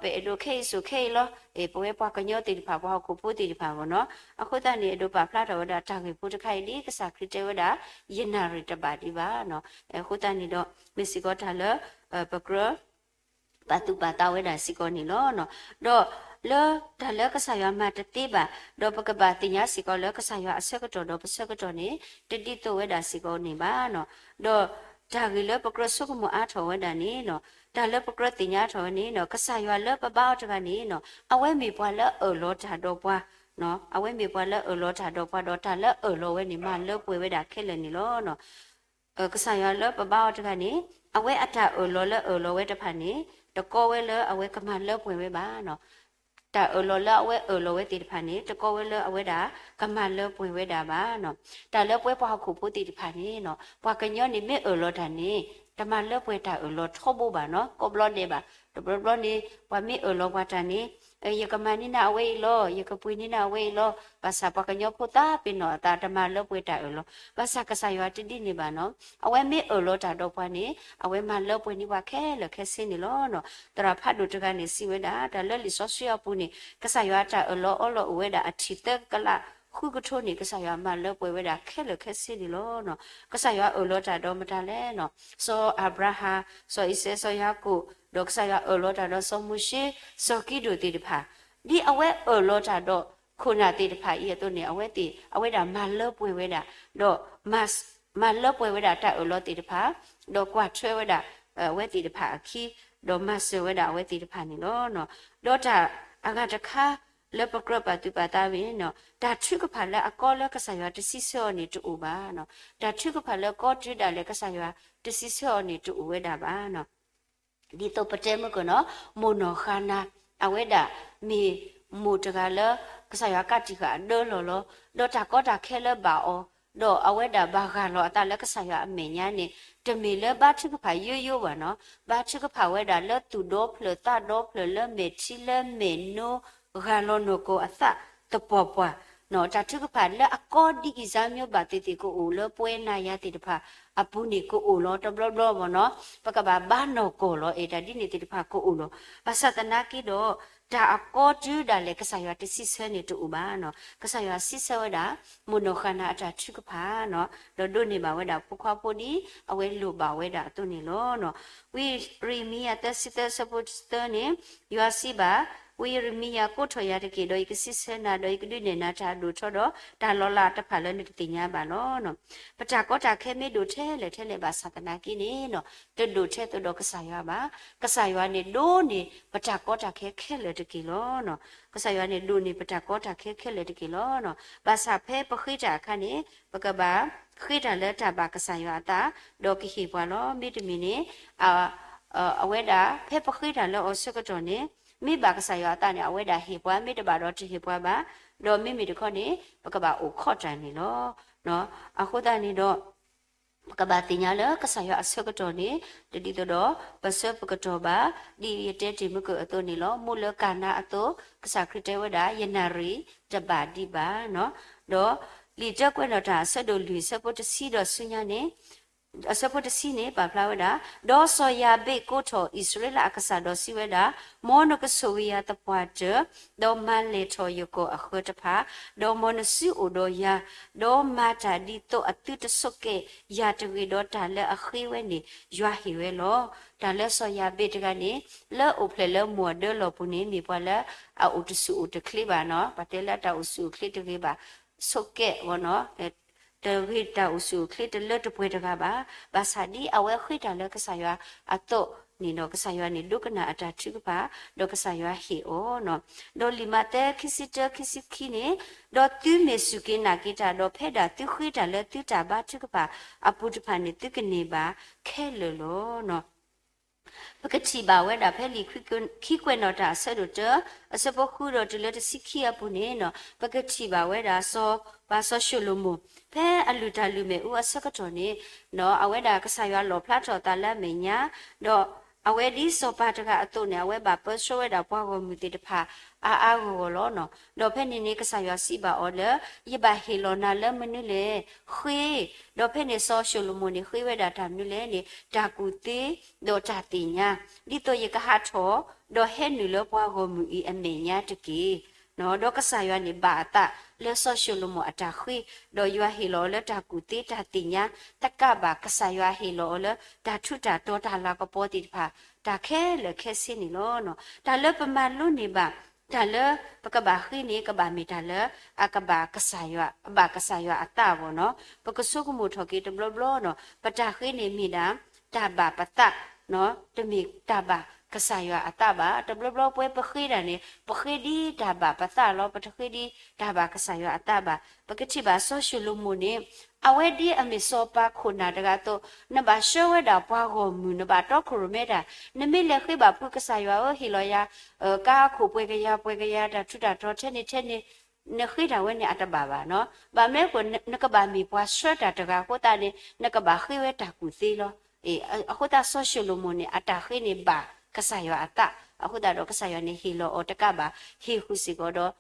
ပအဲၣ်ဒိးခဲအံၤစိာ်ခဲအံၤလီၤ. ပဝဲပှၤကညီသ့ၣ်တဖၣ် ပှၤဟီၣ်ခိၣ်ဖိသ့ၣ်တဖၣ်အဂီၢ်န့ၣ် အဃိသတးန့ၣ် အဲၣ်ဒိးပာ်ဖျါထီၣ်ဝဲဒၣ်တၢ်ဂ့ၢ်ဖိတခါအံၤဒ် ကစၢ်ခရံာ်တဲဝဲဒၣ် ယနၣ်ရံၣ်တဘၣ်ဒံးဘၣ်. အဃိသတးန့ၣ်ဒီး မ့ၢ်စ့ၢ်ကီးတၢ်လၢ ပကြၢး ပာ်သူၣ်ပာ်သးဝဲဒၣ်စ့ၢ်ကီးန့ၣ်လီၤ. ဒီးလၢတၢ်လၢကစၢ်ယွၤမၤတသ့ဘၣ် ဒီးပကဘၣ်သ့ၣ်ညါစ့ၢ်ကီးလၢကစၢ်ယွၤအဆၢကတီၢ်ဒီးပဆၢကတီၢ်န့ၣ် တဒ်သိးဝဲဒၣ်စ့ၢ်ကီးန့ၣ်ဘၣ်. ဒီးတၢ်ဂ့ၢ်လၢပကြၢးဆိကမိၣ်အါထီၣ်ဝဲဒၣ်န့ၣ် တၢ်လၢပကြၢးသ့ၣ်ညါထီၣ်ဝဲန့ၣ် ကစၢ်ယွၤလၢပဘါအီၤတဂၤန့ၣ် အဝဲမ့ၢ်ပှၤလၢအအၢၣ်လီၤတၢ်ဒီးပှၤ အဝဲမ့ၢ်ပှၤလၢအအၢၣ်လီၤတၢ်ဒီးပှၤဒီး တၢ်လၢအအၢၣ်လီၤဝဲန့ၣ် မၤလၢပှဲၤဝဲဒၣ်ခဲလၢာ်န့ၣ်လီၤ. ကစၢ်ယွၤလၢပဘါအီၤတဂၤန့ၣ် အဝဲအတၢ်အၢၣ်လီၤလၢအၢၣ်လီၤဝဲတဖၣ်န့ၣ် တကီဝဲလၢအဝဲကမၤလၢပှဲၤဝဲဘၣ်နီၤ. တၢ်အၢၣ်လီၤလၢအဝဲအၢၣ်လီၤဝဲသ့ၣ်တဖၣ်န့ၣ် တကီဝဲလၢအဝဲဒၣ် ကမၤလၢပှဲၤဝဲဒၣ်ဘၣ်နီၤ. တၢ်လၢပဝဲပှၤဟီၣ်ခိၣ်ဖိသ့ၣ်တဖၣ်န့ၣ်နီၤ ပှၤကညီန့ၣ်မ့ၢ်အၢၣ်လီၤတၢ်န့ၣ် တမၤလၢပှဲၤတၢ်အၢၣ်လီၤထီဘိဘၣ်နီၤ ကိးဘျီဒဲးဘၣ်. တဘျီဘျီန့ၣ် ပှၤမ့ၢ်အၢၣ်လီၤပှၤတၢ်န့ၣ် ယကမၤန့ၢ်နၤအဝဲအံၤလီၤ ယကပှ့ၤန့ၢ်နၤအဝဲအံၤလီၤ ဘၣ်ဆၣ်ပှၤကညီဖိသးပ့ၤနီၣ်အသးတမၤလၢပှဲၤတၢ်အၢၣ်လီၤ. ဘၣ်ဆၣ်ကစၢ်ယွၤတဒ်န့ၣ်ဘၣ်နီၤ အဝဲမ့ၢ်အၢၣ်လီၤတၢ်ဒီးပှၤန့ၣ် အဝဲမၤလၢပှဲၤန့ၢ်ပှၤခဲလၢာ်ခဲဆ့န့ၣ်လီၤ. သရၣ်ဖးဒိၣ်တဂၤန့ၣ်စံးဝဲဒၣ် တၢ်လၢလံာ်စီဆှံအပူၤန့ၣ် ကစၢ်ယွၤတၢ်အၢၣ်လီၤအီလီၤအိၣ်ဝဲဒၣ်အထံၣ်သၢကလးဃုကထိန့ၣ် ကစၢ်ယွၤမၤလၢပှဲၤဝဲဒၣ်ခဲလၢာ်ခဲဆ့န့ၣ်လီၤ. ကစၢ်ယွၤအၢၣ်လီၤတၢ်ဒီးမတၤလဲၣ်နီၤ စီၤအၤဘြၤဟၣ် စီၤအံၤစဲး စီၤယၤကိာ် ဒီးကစၢ်ယွၤအၢၣ်လီၤတၢ်ဒီးစီၤမိၤၡ့ စီၤကံဒိၣ်သ့ၣ်တဖၣ် ဒ်အဝဲအၢၣ်လီၤတၢ်ဒီးခိၣ်နၢ်သ့ၣ်တဖၣ်အံၤအသိးန့ၣ် အဝဲသ့ၣ် အဝဲဒၣ်မၤလၢပှဲၤဝဲဒၣ် ဒီး မၤလၢပှဲၤဝဲဒၣ်တၢ်အၢၣ်လီၤသ့ၣ်တဖၣ် ဒီးကွၢ်ထွဲဝဲဒၣ် အဝဲသ့ၣ်တဖၣ်အခံ ဒီးမၤစၢၤဝဲဒၣ်အဝဲသ့ၣ်တဖၣ်န့ၣ်လီၤ. ဒီးတၢ်အဂၤတခါ လၢပကြၢးပာ်သူၣ်ပာ်သးဝဲန့ၣ် တၢ်ထုကဖၣ်လၢအကီလၢကစၢ်ယွၤတစံးဆၢအီၤန့ၣ်တအိၣ်ဘၣ်. တၢ်ထုကဖၣ်လၢကီတုၤဒၣ်လဲာ်ကစၢ်ယွၤတစံးဆၢအီၤန့ၣ်တအိၣ်ဝဲဒၣ်ဘၣ်. ဒ်သိးပတဲမုၢ်ကနီၤ မိၢ်နီၢ်ဃါနၤ အဝဲဒၣ်မ့ၢ်မိၢ်တဂၤလၢ ကစၢ်ယွၤကးတံာ်ဃာ်အဒၢလီၢ်လီၤ. ဒီးတၢ်ကီတၢ်ခဲလၢဘၣ်အီၤ ဒီးအဝဲဒၣ်ဘၣ်ဂၢ်လီၤအသးလၢကစၢ်ယွၤအမဲာ်ညါန့ၣ် တမ့ၢ်လၢဘါထုကဖၣ်ယိယိဘၣ်နီၤ. ဘါထုကဖၣ်ဝဲဒၣ်လၢသူၣ်ဒီဖျၢၣ်သးဒီဖျၢၣ်လၢမဲာ်ထံလၢမဲာ်နိ ဂၢ်လီၤနီၢ်ကီၢ်အသးသပှၢ်ပှၢ် တၢ်ထုကဖၣ်လၢအကီဒ်အံၤစါမၠိဘၣ်သ့ၣ်သ့ၣ်ကအိၣ်လၢပဝဲနၤယၤသ့ၣ်တဖၣ်အပူၤန့ၣ်ကအိၣ်လီၤတဘျီဘျီဘၣ်နီၤ. ပကဘၣ်ဘါနီၢ်ကီၢ်လီၤ အဲၣ်တၢ်ဒ်န့ၣ်သ့ၣ်တဖၣ်ကအိၣ်လီၤ. ဘၣ်ဆၣ်သနာ်က့ဒီး တၢ်အကီတုၤဒၣ်လဲာ်ကစၢ်ယွၤတစံးဆၢန့ၣ်တအိၣ်ဘၣ်နီၤ. ကစၢ်ယွၤစံးဆၢဝဲဒၣ် မိၢ်နီၢ်ဃါနၤအတၢ်ထုကဖၣ်နီၤ ဒီးဒိးန့ၢ်ဘၣ်ဝဲဒၣ်ဖိခွါဖိဒ်အဝဲလိၣ်ဘၣ်ဝဲဒၣ်အသိးန့ၣ်လီၤ. ဝံယံးရမံယၤသၢဆံသၢအဆၢဖိသၢန့ၣ် ယွၤစံးဘၣ်, ဝံယံးရမံယၤ ကိးထီၣ်ယၤတက့ၢ်, ဒီးယကစံးဆၢနၤ, ဒီးယကဒုးနဲၣ်နၤတၢ်ဒိၣ်ထီဒီး တၢ်လီၤလးတဖၣ်လၢနကသ့ၣ်ညါဘၣ်လီၤ. ပတၢ်ကီတၢ်ခဲမ့ၢ်ဒိၣ်ထဲလဲၣ်ထဲလဲၣ်ဘၣ်ဆၣ်သနာ်က့န့ၣ်, တဒိၣ်ထဲသိးဒီးကစၢ်ယွၤဘၣ်. ကစၢ်ယွၤန့ၣ်ဒိးန့ၢ်ပတၢ်ကီတၢ်ခဲခဲလၢာ်တက့ၢ်လီၤ. ကစၢ်ယွၤန့ၣ်ဒိးန့ၢ်ပတၢ်ကီတၢ်ခဲခဲလၢာ်တက့ၢ်လီၤ. ဘၣ်ဆၣ်ဖဲပဃ့တၢ်အခါန့ၣ် ပကဘၣ်ဃ့တၢ်လၢတၢ်ဘၣ်ကစၢ်ယွၤအသး, ဒီးကဟ့ၣ်ပှၤလီၤ. မ့တမ့ၢ်န့ၣ် အဝဲဒၣ် ဖဲပဃ့တၢ်လၢအီၤဆၢကတီၢ်န့ၣ် မ့ၢ်ဘၣ်ကစၢ်ယွၤအသးန့ၣ် အဝဲဒၣ်ဟ့ၣ်ပှၤ, မ့ၢ်တဘၣ်ဒီးတဟ့ၣ်ပှၤဘၣ်. ဒီးမ့မ့ၢ်တခီန့ၣ် ပကဘၣ်အိၣ်ခိးတၢ်န့ၣ်လီၤ. အဃိသတးန့ၣ်ဒီး ပကဘၣ်သ့ၣ်ညါလၢကစၢ်ယွၤအဆၢကတီၢ်န့ၣ် တဒ်သိးဒီးပဆၢပကတီၢ်ဘၣ်. ဒ်ယတဲတ့ၢ်မုၢ်ကၢၢ်အသိးန့ၣ်လီၤ. မ့ၢ်လၢကၤနါအသိး ကစၢ်ခရံာ်တဲဝဲဒၣ် ယနၣ်ရံၣ်တဘၣ်ဒံးဘၣ်. ဒီးလံာ်တၢကွဲးနီၣ်တၢ်အဆၢဒိၣ်လွံၢ်အဆၢဖိတဆံဒီးဆူညါန့ၣ် အဆၢဖိတဆံန့ၣ် ပာ်ဖျါဝဲဒၣ်, ဒီးစီၤယၤဘ့းကိးထီၣ်အံၣ်စရ့လးအကစၢ်ဒီးစံးဝဲဒၣ်, မ်နကဆိၣ်ဂ့ၤယၤသပှၢ်တၢၢ်, ဒီးမၤလဲၢ်ထီၣ်ယကီၢ်အဃၢတဖၣ်, ဒီးမ်နစုအိၣ်ဒီးယၤ, ဒီးမၤတၢ်ဒ်သိးအသုတဆိးကဲယၤတဂ့ၤ, ဒီးတၢ်လၢအဃ့ဝဲန့ၣ် ယွၤဟ့ၣ်ဝဲလီၤ. တၢ်လၢစီၤယၤဘ့းတဂၤန့ၣ် လၢအိၣ်ဖျဲၣ်လၢမိၢ်အဒၢလီၢ်ပူၤန့ၣ် မ့ၢ်ပှၤလၢအအိၣ်တဆူၣ်အိၣ်တချ့ဘၣ်နီၤ, ပှၤတဲလၢတၢ်အိၣ်ဆူၣ်အိၣ်ချ့တဂ့ၤဘၣ်, ဆိးကဲ တဂ့ၤတၢ်အိၣ်ဆူၣ်အိၣ်ချ့တလၢတပှဲၤတဂၤဘၣ်. ဘၣ်ဆၣ်ဒ်အဝဲဃ့တၢ်လၢကစၢ်ယွၤအသိးန့ၣ်ဒီး ကစၢ်ယွၤန့ၣ်ဒိကနၣ်အတၢ်ထုကဖၣ်, ဒီးကစၢ်ယွၤဟ့ၣ်အီၤ. ဒီးလံာ်မးသဲခံဆံတၢ ခံဆံခံန့ၣ်, ဒီးသုမ့ၢ်စူၢ်က့ၤနာ်က့ၤတၢ်ဒီး ဖဲဒၣ်သုဃ့တၢ်လၢသုတၢ်ဘါထုကဖၣ်အပူၤတဖၣ်န့ၣ် သုကန့ၢ်ဘၣ်ခဲလၢာ်လီၤ. ပကထံၣ်ဘၣ်ဝဲဒၣ်ဖဲလံာ်ခံကွဲးနီၣ်တၢ်အဆၢဒိၣ်တၢ အဆၢဖိဃုဒီးတုၤလၢတဆံခံအပူၤန့ၣ်, ပကထံၣ်ဘၣ်ဝဲဒၣ် စီၤပၤစီၤၡလိၤမိၣ် ဖဲအလုၢ်တၢ်လုၢ်မ့ၣ်အူအဆၢကတီၢ်န့ၣ်, အဝဲဒၣ်ကစၢ်ယွၤလီၣ်ဖျါထီၣ်အသးလၢအမဲာ်ညါ, ဒီးအဝဲဒ်စီၤပၤတဂၤအသိးန့ၣ် အဝဲဘၣ်ပၢဆှၢဝဲဒၣ်ပှၤဂီၢ်မုၢ်သ့ၣ်တဖၣ် အါအါဂီၢ်ဂီၢ်လီၤ. ဒီးဖဲန့ၣ်န့ၣ် ကစၢ်ယွၤစံးဘၣ်အီၤလၢ ယဘၣ်ဟ့ၣ်လီၤနၤလၢမနုၤလဲၣ်, ဃ့. ဒီးဖဲန့ၣ်စီၤၡလိၤမိၣ်န့ၣ် ဃ့ဝဲဒၣ်တၢ်မနုၤလဲၣ်န့ၣ် တၢ်ကူၣ်သ့ ဒီးတၢ်သ့ၣ်ညါ, ဒ်သိးယကဟးထီၣ် ဒီးဟဲနုာ်လၢပှၤဂီၢ်မုၢ်အံၤအမဲာ်ညါတက့ၢ်. ဒီးကစၢ်ယွၤန့ၣ်ဘၣ်အသးလၢစီၤၡလိၤမိၣ်အတၢ်ဃ့, ဒီးယွၤဟ့ၣ်လီၤအီၤလၢတၢ်ကူၣ်သ့တၢ်သ့ၣ်ညါ, တကးဘၣ်ကစၢ်ယွၤဟ့ၣ်လီၤအီၤလၢတၢ်ထူးတၢ်တီၤတၢ်လၤကပီၤသ့ၣ်တဖၣ် တၢ်ခဲလၢာ်ခဲဆ့န့ၣ်လီၤ. တၢ်လၢပမၤလိန့ၢ်ဘၣ် တၢ်လၢပကဘၣ်ဃ့န့ၣ် ကဘၣ်မ့ၢ်တၢ်လၢ အကဘၣ်ကစၢ်ယွၤ အဘၣ်ကစၢ်ယွၤအသးအဂီၢ်နီၤ. ပကဆိကမိၣ်ထီၣ်က့ၤတဘျီဘျီနီၤ, ပတၢ်ဃ့န့ၣ်မ့ၢ်ဒၣ် တၢ်ဘၣ်ပသး, တမ့ၢ်တၢ်ဘၣ် ကစၢ်ယွၤအသးဘၣ်. တဘျီဘျီပဝဲပဃ့တၢ်န့ၣ် ပဃ့ဒ်တၢ်ဘၣ်ပသးလီၤ. ပတဃ့ဒ်တၢ်ဘၣ်ကစၢ်ယွၤအသးဘၣ်. ပကထံၣ်ဘၣ်စီၤၡလိၤမိၣ်န့ၣ် အဝဲဒ်အမ့ၢ်စီၤပၤခိၣ်နၢ်တဂၤအသိး, နဘၣ်ဆှၢဝဲဒၣ်ပှၤဂီၢ်မုၢ်, နဘၣ်တီခိၣ်ရိၣ်မဲတၢ်, နမ့ၢ်လဲၤဃ့ဘၣ်ဖုးကစၢ်ယွၤဧၢ, ဟ့ၣ်လီၤယၤ ကါအခိၣ်ပှဲၤကယၤပှဲၤကယၤ တၢ်ထူးတၢ်တီၤထဲန့ၣ်ထဲန့ၣ် နဃ့တၢ်ဝဲန့ၣ်အတဘၣ်ဘၣ်နီၤ. ဘၣ်မနုၤအဃိ နကဘၣ်မ့ၢ်ပှၤဆှၢတၢ်တဂၤအဃိသတးန့ၣ် နကဘၣ်ဃ့ဝဲတၢ်ကူၣ်သ့လီၤ. အဃိသတးစီၤၡလိၤမိၣ်န့ၣ် အတၢ်ဃ့န့ၣ်ဘၣ်ကစၢ်ယွၤအသး, အဃိသတးဒီးကစၢ်ယွၤန့ၣ်ဟ့ၣ်လီၤအီၤတကးဘၣ်, ဟ့ၣ်ဃုာ်စ့ၢ်ကီးဒီး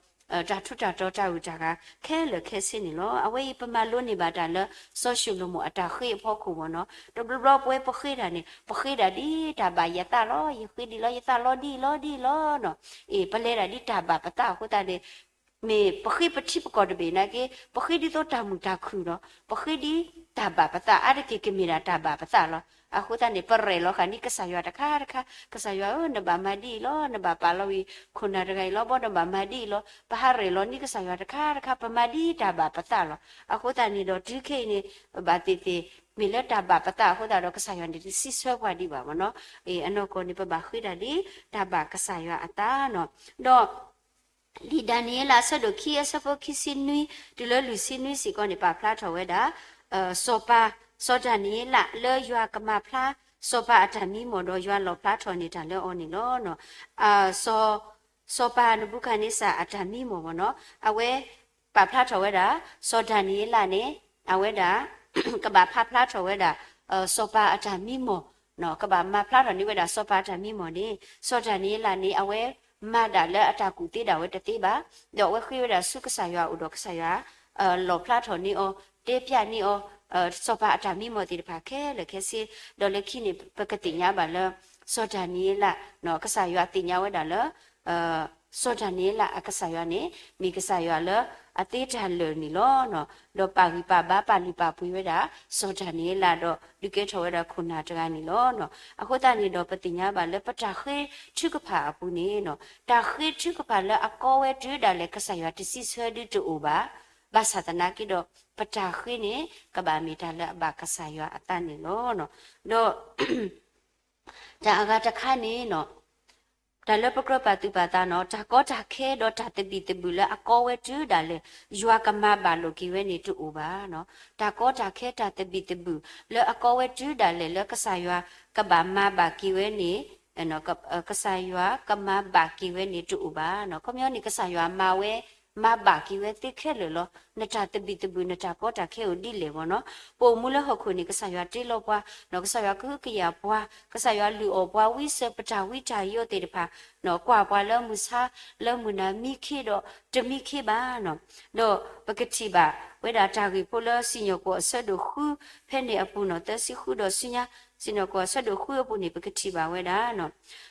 တၢ်ထူးတၢ်တီၤတၢ်ဂုၤတၢ်ဂၤခဲလၢာ်ခဲဆ့န့ၣ်လီၤ. အဝဲအံၤပမၤလိန့ၢ်ဘၣ်တၢ်လၢစီၤၡလိၤမိၣ်အတၢ်ဃ့အဖီခိၣ်မ့ၢ်နီၤ. တဘျီဘျီပဝဲပဃ့တၢ်န့ၣ် ပဃ့တၢ်ဒ်တၢ်ဘၣ်ယသးလီၤ, ယဃ့ဒ်လီၤ, ယသးလီဒ်လီၤဒ်လီၤနီၤ. အ့ ပလဲၤတၢ်ဒ်တၢ်ဘၣ်ပသးအဃိသတးန့ၣ် မ့ၢ်ပဃ့ပထံပကီၢ်တဘ့ၣ်နာ်က့ ပဃ့ဒ်သိးတၢ်မုာ်တၢ်ခုၣ်ဒီး ပဃ့ဒ်တၢ်ဘၣ်ပသးအါတက့ၢ် ကမ့ၢ်ဒၣ်တၢ်ဘၣ်ပသးလီၤ. အဃိသတးန့ၣ် ပရဲၣ်လီၤဃာ်န့ၢ်ကစၢ်ယွၤတခါတခါ, ကစၢ်ယွၤဧၢ နဘၣ်မၤဒ်အံၤလီၤ, နဘၣ်ပာ်လီၤဝံၤခိၣ်နၢ်တဂၤအံၤလီၤ, ဘီနဘၣ်မၤဒ်အံၤလီၤ. ပဟးရဲၣ်လီၤန့ၢ်ကစၢ်ယွၤတခါတခါ, ပမၤဒ်တၢ်ဘၣ်ပသးလီၤ. အဃိသတးန့ၣ်ဒီးတုၤခဲအံၤန့ၣ် ဘၣ်သ့ၣ်သ့ၣ် မ့ၢ်လၢတၢ်ဘၣ်ပသးအဃိသတးဒီး ကစၢ်ယွၤန့ၣ်တစံးဆၢပှၤဒံးဘၣ်မ့ၢ်နီၤ. အ့ အနီၢ်ကီၢ်န့ၣ် ပဘၣ်ဃ့တၢ်ဒ်တၢ်ဘၣ်ကစၢ်ယွၤအသးနီၤ. ဒီး လံာ်ဒၤနံးယ့လးအဆၢဒိၣ်ခံအဆၢဖိခံဆံနွံ တုၤလၢလွံၢ်ဆံနွံစ့ၢ်ကီးန့ၣ် ပာ်ဖျါထီၣ်ဝဲဒၣ် စီၤပၤ စီၤဒၤနံးယ့လးလၢယွၤကမၤဖျါ စီၤပၤအတၢ်မံမီၢ်ဒီးယွၤလီၣ်ဖျါထီၣ်န့ၢ်တၢ်လၢအီၤန့ၣ်လီၤ. စီၤ စီၤပၤနဘူၤခၣ်န့စၢ်အတၢ်မံမီၢ်မ့ၢ်နီၤ အဝဲ ပာ်ဖျါထီၣ်ဝဲဒၣ် စီၤဒၤနံးယ့လးန့ၣ် အဝဲဒၣ် ကဘၣ်ပာ်ဖျါထီၣ်ဝဲဒၣ် စီၤပၤအတၢ်မံမီၢ် ကဘၣ်မၤဖျါထီၣ်န့ၢ်ဝဲဒၣ်စီၤပၤအတၢ်မံမီၢ်န့ၣ် စီၤဒၤနံးယ့လးန့ၣ် အဝဲမၤဒၣ်လၢအတၢ်ကူၣ်သ့ဒၣ်ဝဲတသ့ဘၣ်, ဒီးအဝဲဃ့ဝဲဒၣ်ဆူကစၢ်ယွၤအအိၣ်ဒီးကစၢ်ယွၤ လီၣ်ဖျါထီၣ်န့ၢ်အီၤ တဲဖျါန့ၢ်အီၤ စီၤပၤအတၢ်မံမီၢ်သ့ၣ်တဖၣ်ခဲလၢာ်ခဲဆ့, ဒီးလၢခံန့ၣ် ပကသ့ၣ်ညါဘၣ်လၢ စီၤဒၤနံးယ့လး ကစၢ်ယွၤသ့ၣ်ညါဝဲဒၣ်လၢ စီၤဒၤနံးယ့လးအကစၢ်ယွၤန့ၣ် မ့ၢ်ကစၢ်ယွၤလၢအသ့တၢ်လၢာ်န့ၣ်လီၤ. ဒီးပာ်ဂံၢ်ပာ်ဘါပာ်လုၢ်ပာ်ပှ့ၤဝဲဒၣ် စီၤဒၤနံးယ့လးဒီးဒုးကဲထီၣ်ဝဲဒၣ်ခိၣ်နၢ်တဂၤန့ၣ်လီၤ. အဃိသတးန့ၣ်ဒီးပသ့ၣ်ညါဘၣ်လၢပတၢ်ဃ့ထုကဖၣ်အပူၤန့ၣ် တၢ်ဃ့ထုကဖၣ်လၢအကီဝဲတုၤဒၣ်လဲာ်ကစၢ်ယွၤတစံးဆၢဒုတအိၣ်ဘၣ်. ဘၣ်ဆၣ်သနာ်က့ဒီး ပတၢ်ဃ့န့ၣ် ကဘၣ်မ့ၢ်တၢ်လၢအဘၣ်ကစၢ်ယွၤအသးန့ၣ်လီၤ. ဒီး တၢ်အဂၤတခါန့ၣ် တၢ်လၢပကြၢးပာ်သူၣ်ပာ်သးနီၤ တၢ်ကီတၢ်ခဲဒီးတၢ်သဘံၣ်သဘုၣ်လၢအကီဝဲတုၤဒၣ်လဲာ် ယွၤကမၤဘၣ်လိာ်က့ၤဝဲန့ၣ်တအိၣ်ဘၣ်. တၢ်ကီတၢ်ခဲတၢ်သဘံၣ်သဘုၣ်လၢအကီဝဲတုၤဒၣ်လဲာ်လၢကစၢ်ယွၤကဘၣ်မၤဘၣ်က့ၤဝဲန့ၣ် ကစၢ်ယွၤကမၤဘၣ်က့ၤဝဲန့ၣ်တအိၣ်ဘၣ်. ခီပညီန့ၣ် ကစၢ်ယွၤမၤဝဲ မၤဘၣ်က့ၤဝဲသ့ခဲလၢာ်လီၤ. နတၢ်သဘံၣ်သဘုၣ် နတၢ်ကီတၢ်ခဲအိၣ်ဒ်လဲၣ်မ့ၢ်နီၤ. ပအိၣ်မူလၢဟီၣ်ခိၣ်န့ၣ် ကစၢ်ယွၤတ့လီၤပှၤ, ကစၢ်ယွၤကဟုကယာ်ပှၤ, ကစၢ်ယွၤလုၢ်အီၣ်ပှၤဝံစၢၤပတၢ်ဝံတၢ်ယိးသ့ၣ်တဖၣ်, ကွၢ်ပှၤလၢမုၢ်ဆါလၢမုၢ်နၤမံခ့ဒီးတမံခ့ဘၣ်နီၤ. ဒီးပကထံၣ်ဘၣ်ဝဲဒၣ်တၢ်ဂ့ၢ်ဖိလၢစံၣ်ညီၣ်ကွီၢ်အဆၢဒိၣ်ဃု ဖဲန့ၣ်အပူၤနီၤ သၢဆံဃုဒီးဆူညါ, စံၣ်ညီၣ်ကွီၢ်အဆၢဒိၣ်ဃုအပူၤန့ၣ် ပကထံၣ်ဘၣ်ဝဲဒၣ်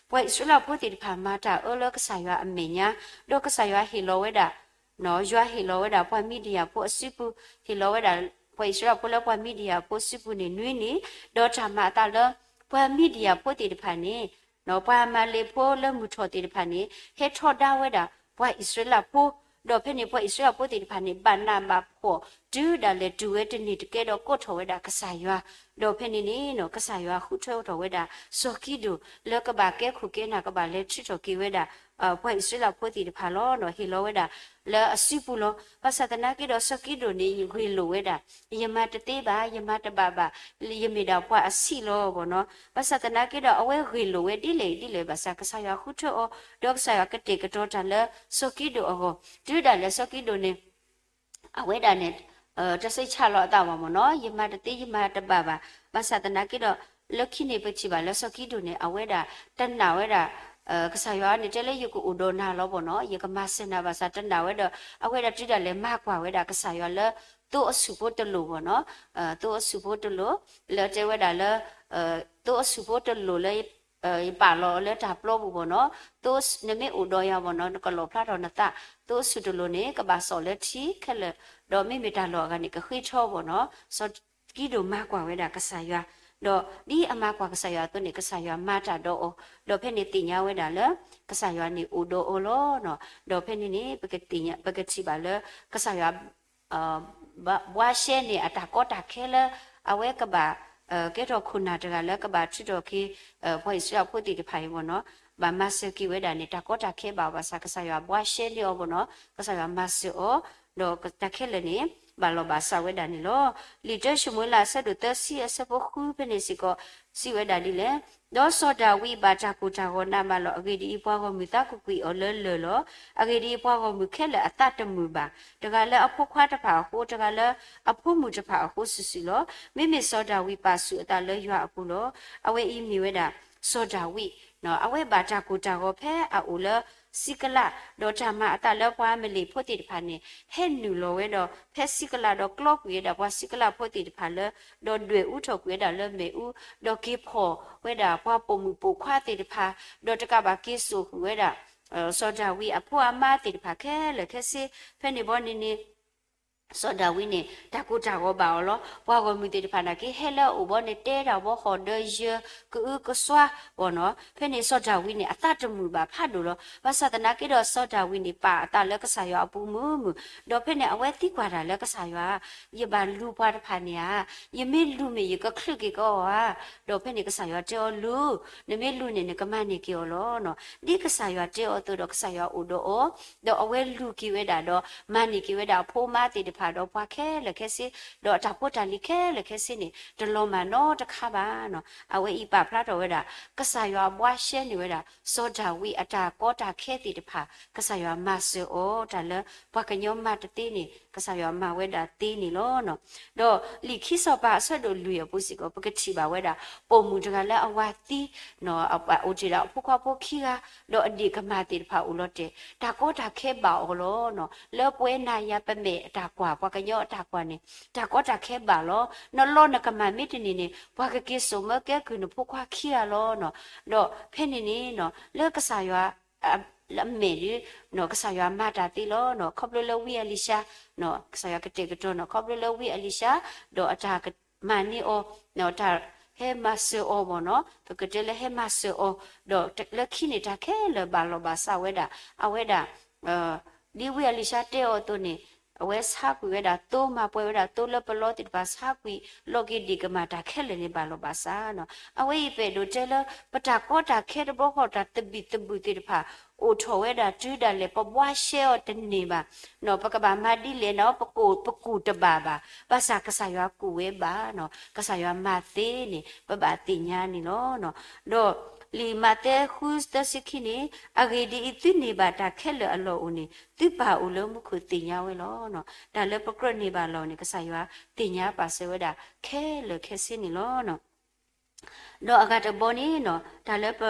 ပှၤအံၣ်စရ့လးဖိသ့ၣ်တဖၣ်မၤတၢ်အၢလၢကစၢ်ယွၤအမဲာ်ညါ, ဒီးကစၢ်ယွၤဟ့ၣ်လီၤဝဲဒၣ် ယွၤဟ့ၣ်လီၤဝဲဒၣ်ပှၤမံၤဒယၣ်ဖိအစုပူၤ, ဟ့ၣ်လီၤဝဲဒၣ် ပှၤအံၣ်စရ့လးဖိလၢပှၤမံၤဒယၣ်ဖိစုပူၤန့ၣ်နွံနံၣ်, ဒီးတၢ်မၤအသးလၢ ပှၤမံၤဒယၣ်ဖိသ့ၣ်တဖၣ်န့ၣ် ပှၤအမၤလ့းဖိလၢမုၢ်ထီၣ်သ့ၣ်တဖၣ်န့ၣ် ဟဲထီဒါဝဲဒၣ်ပှၤအံၣ်စရ့လးဖိ, ဒီးဖဲန့ၣ်ပှၤအံၣ်စရ့လးဖိသ့ၣ်တဖၣ်န့ၣ် ဘၣ်နးဘၣ်ဖှီၣ်တုၤဒၣ်လဲာ်တုၤဝဲတန့ၢ်တကဲဒီး ကိးထီၣ်ဝဲဒၣ်ကစၢ်ယွၤ, ဒီးဖဲန့ၣ်န့ၣ် ကစၢ်ယွၤဃုထၢထီၣ်ဝဲဒၣ် စီၤကံဒိၣ်လၢကဘၣ်ကဲခိၣ်ကဲနၢ် ကဘၣ်လဲၤထုးထီၣ်က့ၤဝဲဒၣ် ပှၤအံၣ်စရ့လးဖိသ့ၣ်တဖၣ်လီၤ. ဟ့ၣ်လီၤဝဲဒၣ်လၢအစုပူၤလီၤ. ဘၣ်ဆၣ်သနာ်က့ဒီး စီၤကံဒိၣ်န့ၣ်ဂ့ၢ်လိာ်ဝဲဒၣ် ယမၤတသ့ဘၣ်, ယမၤတဘၣ်ဘၣ်, ယမ့ၢ်ဒၣ်ပှၤအဆံးလီၤဘၣ်နီၤ. ဘၣ်ဆၣ်သနာ်က့ဒီးအဝဲဂ့ၢ်လိာ်ဝဲဒ်လဲၣ်ဒ်လဲၣ်ဘၣ်ဆၣ် ကစၢ်ယွၤဃုထၢအီၤ, ဒီးကစၢ်ယွၤကတဲာ်ကတီၤတၢ်လၢစီၤကံဒိၣ်အဂီၢ်, တုၤဒၣ်လဲာ်စီၤကံဒိၣ်န့ၣ် အဝဲဒၣ်န့ၣ် တစိတ်ချလီၤအသးဘၣ်မ့ၢ်နီၤ, ယမၤတသ့ယမၤတဘၣ်ဘၣ်. ဘၣ်ဆၣ်သနာ်က့ဒီး လၢခံန့ၣ်ပထံၣ်ဘၣ်လၢစီၤကံဒိၣ်န့ၣ် အဝဲဒၣ်တနာ်ဝဲဒၣ် ကစၢ်ယွၤန့ၣ်တဲလၢယကအိၣ်ဒီးနၤလီၤဘၣ်နီၤ, ယကမၤစၢၤနၤဘၣ်ဆၣ်တနာ်ဝဲဒီး အဝဲဒၣ်တုၤဒၣ်လဲာ်မၤကွၢ်ဝဲဒၣ်ကစၢ်ယွၤလၢ သိအဆူၣ်ဖိတလိၤဘၣ်နီၤ, သိအဆူၣ်ဖိတလိၤ လၢတဲဝဲဒၣ်လၢ သိအဆူၣ်ဖိတလိၤလၢ ယပာ်လီၤလၢတၢ်ပျီပူၤဘၣ်နီၤ, သိ နမ့ၢ်အိၣ်ဒီးယၤဘၣ်နီၤ နကလီၣ်ဖျါထီၣ်နသး, သိအဆူၣ်တလိၤန့ၣ် ကဘၣ်စိာ်လၢထံခဲလၢာ်, ဒီးမ့မ့ၢ်တၢ်လီၢ်အဂၤန့ၣ် ကဃ့ထီဘၣ်နီၤ, စီၤကံဒိၣ်မၤကွၢ်ဝဲဒၣ်ကစၢ်ယွၤ, ဒီးဒ်အမၤကွၢ်ကစၢ်ယွၤအသိးန့ၣ် ကစၢ်ယွၤမၤတၢ်ဒီးအီၤ, ဒီးဖဲန့ၣ်သ့ၣ်ညါဝဲဒၣ်လၢ ကစၢ်ယွၤန့ၣ်အိၣ်ဒီးအီၤလီၤ. ဒီးဖဲန့ၣ်န့ၣ် ပကသ့ၣ်ညါ ပကထံၣ်ဘၣ်လၢ ကစၢ်ယွၤ ဘှါရှဲန့ၣ် အတၢ်ကီတၢ်ခဲလၢ အဝဲကဘၣ် ကဲထီၣ်ခိၣ်နၢ်တဂၤလၢကဘၣ်ထုးထီၣ်က့ၤ ပှၤအံၣ်စရ့လးဖိသ့ၣ်တဖၣ်အံၤဘၣ်နီၤ, ဘၣ်မၤစၢၤက့ၤဝဲဒၣ်န့ၣ် တၢ်ကီတၢ်ခဲဘၣ်အီၤဘၣ်ဆၣ် ကစၢ်ယွၤဘှါရှဲန့ၢ်အီၤဘၣ်နီၤ, ကစၢ်ယွၤမၤစၢၤအီၤ, ဒီးတၢ်ခဲလၢာ်န့ၣ် ဘၣ်လီၤဘၣ်စးဝဲဒၣ်န့ၣ်လီၤ. လံာ်တၢၡမူၤအ့လးအဆၢဒိၣ်သၢဆံအဆၢဖိဃုဖဲန့ၣ်စ့ၢ်ကီး စံးဝဲဒၣ်ဒ်လဲၣ်, ဒီးစီၤဒၤဝံးဘၣ်တၢ်ကိၢ်တၢ်ဂီၤနးမးလီၤ. အဂ့ၢ်ဒ်အံၤ, ပှၤဂီၢ်မုၢ်သးကကွံာ်အီၤလၢလၢၢ်လီၤ. အဂ့ၢ်ဒ်အံၤ, ပှၤဂီၢ်မုၢ်ခဲလၢာ်အသးတမုာ်ဘၣ်, တဂၤလၢအဖိခွါတဖၣ်အဃိ, တဂၤလၢအဖိမုၣ်တဖၣ်အဃိစုာ်စုာ်လီၤ. မ့မ့ၢ်စီၤဒၤဝံးပာ်ဆူၣ်အသးလၢယွၤအပူၤလီၤ. အဝဲအံၤမ့ၢ်ဝဲဒၣ် စီၤဒၤဝံး, အဝဲဘၣ်တၢ်ကိၢ်တၢ်ဂီၤဖဲအအိၣ်လၢစံကလး, ဒီးတၢ်မၤအသးလၢပှၤအမလ့ၣ်ဖိသ့ၣ်တဖၣ်န့ၣ် ဟဲနုာ်လီၤဝဲဒီးဖဲစံကလးဒီးကျီကွံာ်ဝဲဒၣ်ပှၤစံကလးဖိသ့ၣ်တဖၣ်လၢ ဒီးဒွဲၣ်အူထီၣ်ကွံာ်ဝဲဒၣ်လၢမ့ၣ်အူ, ဒီးက့ၤဖီၣ်ဝဲဒၣ်ပှၤပိာ်မုၣ်ပိာ်ခွါသ့ၣ်တဖၣ်, ဒီးတကးဘၣ်က့ၤစိာ်ဃုာ်ဝဲဒၣ် စီၤဒၤဝံးအဖိအမါသ့ၣ်တဖၣ်ခဲလၢာ်ခဲဆ့, ဖဲန့ၣ်ဘီန့ၣ်န့ၣ် စီၤဒၤဝံးန့ၣ် တၢ်ကိၢ်တၢ်ဂီၤဘၣ်အီၤလီၤ. ပှၤဂီၢ်မုၢ်သ့ၣ်တဖၣ်နာ်က့ ဟဲလၢအအိၣ်ဘီန့ၣ် တဲတၢ်ဘီဟီၣ်ဒီးယၢၤကအုကစွါဘၣ်နီၤ. ဖဲန့ၣ်စီၤဒၤဝံးန့ၣ် အသးတမုာ်ဘၣ်ဖးဒိၣ်လီၤ. ဘၣ်ဆၣ်သနာ်က့ဒီး စီၤဒၤဝံးန့ၣ် ပာ်အသးလၢကစၢ်ယွၤအပူၤမုာ်မုာ်, ဒီးဖဲန့ၣ် အဝဲသံကွၢ်တၢ်လၢကစၢ်ယွၤ, ယဘၣ်လူၤပှၤတဖၣ်န့ၣ်ဧါ, ယမ့ၢ်လူၤမ့ၢ်ယကချုးက့ၤကီးဧါ. ဒီးဖဲန့ၣ်ကစၢ်ယွၤတဲအီၤလူၤ, နမ့ၢ်လူၤန့ၣ် နကမၤန့ၢ်က့ၤအီၤလီၤ. ဒ်ကစၢ်ယွၤတဲအီၤအသိးဒီး ကစၢ်ယွၤအိၣ်ဒီးအီၤ, ဒီးအဝဲလူၤက့ၤဝဲဒၣ်ဒီး မၤန့ၢ်က့ၤဝဲဒၣ်အဖိအမါသ့ၣ်တဖၣ်ဒီးပှၤခဲလၢာ်ခဲဆ့, ဒီးအတၢ်ဖိတၢ်လံၤခဲလၢာ်ခဲဆ့န့ၣ် တလီၤမၢ်နီတခါဘၣ်နီၤ. အဝဲအံၤပာ်ဖျါထီၣ်ဝဲဒၣ် ကစၢ်ယွၤဘှါရှဲန့ၢ်ဝဲဒၣ် စီၤဒၤဝံးအတၢ်ကီတၢ်ခဲသ့ၣ်တဖၣ်, ကစၢ်ယွၤမၤစၢၤအီၤ တၢ်လၢပှၤကညီမၤတသ့န့ၣ် ကစၢ်ယွၤမၤဝဲဒၣ်သ့န့ၣ်လီၤ. ဒီးလံာ်ခံစီၤပၤအဆၢဒိၣ်လွံၢ်အပူၤစ့ၢ်ကီး ပကထံၣ်ဘၣ်ဝဲဒၣ် ပိာ်မုၣ်တဂၤလၢအဝၤသံ အိၣ်တ့ၢ်ဒီးအဖိခွါဖိခံဂၤ, ဒီးအဒ့ၣ်ကမၢ်သ့ၣ်တဖၣ်အိၣ်လီၤတဲာ်, တၢ်ကီတၢ်ခဲဘၣ်အီၤလီၤ. လၢပဝဲနၤယၤပမဲာ်အတၢ်ကွၢ် ပှၤကညီအတၢ်ကွၢ်န့ၣ် တၢ်ကီတၢ်ခဲဘၣ်လီၤ. နလီနကမၢ်မ့ၢ်တန့ၢ်န့ၣ် ပှၤကက့ၤစိာ်မၢကဲကုၢ်နဖိခွါခံဂၤလီၤ. ဒီးဖဲန့ၣ်န့ၣ် လၢကစၢ်ယွၤ အမဲာ်ဒီး ကစၢ်ယွၤမၤတၢ်သ့လီၤ. ခီဖျိလၢဝံအလံၤၡါ, ကစၢ်ယွၤကတဲာ်ကတီၤနီၤ ခီဖျိလၢဝံအလံၤၡါ, ဒီးအတၢ်မၤန့ၢ်အီၤ, တၢ်ဟဲမၤစၢၤအီၤဘၣ်နီၤ, ပကတဲလၢဟဲမၤစၢၤအီၤ, ဒီးလၢခံန့ၣ်တၢ်ခဲလၢာ်ဘၣ်လီၤဘၣ်စးဝဲဒၣ်, အဝဲဒၣ် ဒ်ဝံအလံၤၡါတဲအီၤအသိးန့ၣ်, အဝဲဆါကွံာ်ဝဲဒၣ်သိ မၤပှဲၤဝဲဒၣ်သိလၢပလီသ့ၣ်တဖၣ် ဆါကွံာ် လီၤက့ၤဒ့ၣ်ကမၢ်တၢ်ခဲလၢာ်န့ၣ် ဘၣ်လီၤဘၣ်စးနီၤ. အဝဲအံၤပအဲၣ်ဒိးတဲလၢ ပတၢ်ကီတၢ်ခဲတဘျီဃီ တၢ်သဘံၣ်သဘုၣ်သ့ၣ်တဖၣ် အိၣ်ထီၣ်ဝဲဒၣ်တုၤဒၣ်လဲာ် ပဘှါရှဲအီၤတန့ၢ်ဘၣ်နီၤ. ပကဘၣ်မၤဒ်လဲၣ်နီၤ ပကူၣ် ပကူၣ်တဘၣ်ဘၣ်, ဘၣ်ဆၣ်ကစၢ်ယွၤကူၣ်ဝဲဘၣ်နီၤ, ကစၢ်ယွၤမၤသ့န့ၣ် ပဘၣ်သ့ၣ်ညါန့ၣ်လီၤ. ဒီးလံာ်မးသဲဃုသၢဆံခံန့ၣ်, အဂ့ၢ်ဒ်အံၤ, သုန့ၢ်ဘၣ်တၢ်ခဲလၢာ်အလီၢ်အိၣ်န့ၣ် သုပၢ်အိၣ်လၢမူခိၣ်သ့ၣ်ညါဝဲလီၤ. တၢ်လၢပကြၢးန့ၢ်ဘၣ်လီၢ်န့ၣ် ကစၢ်ယွၤသ့ၣ်ညါပာ်စၢၤဝဲဒၣ် ခဲလၢာ်ခဲဆ့န့ၣ်လီၤ. ဒီးအဂၤတဘီန့ၣ်နီၤ, တၢ်လၢပ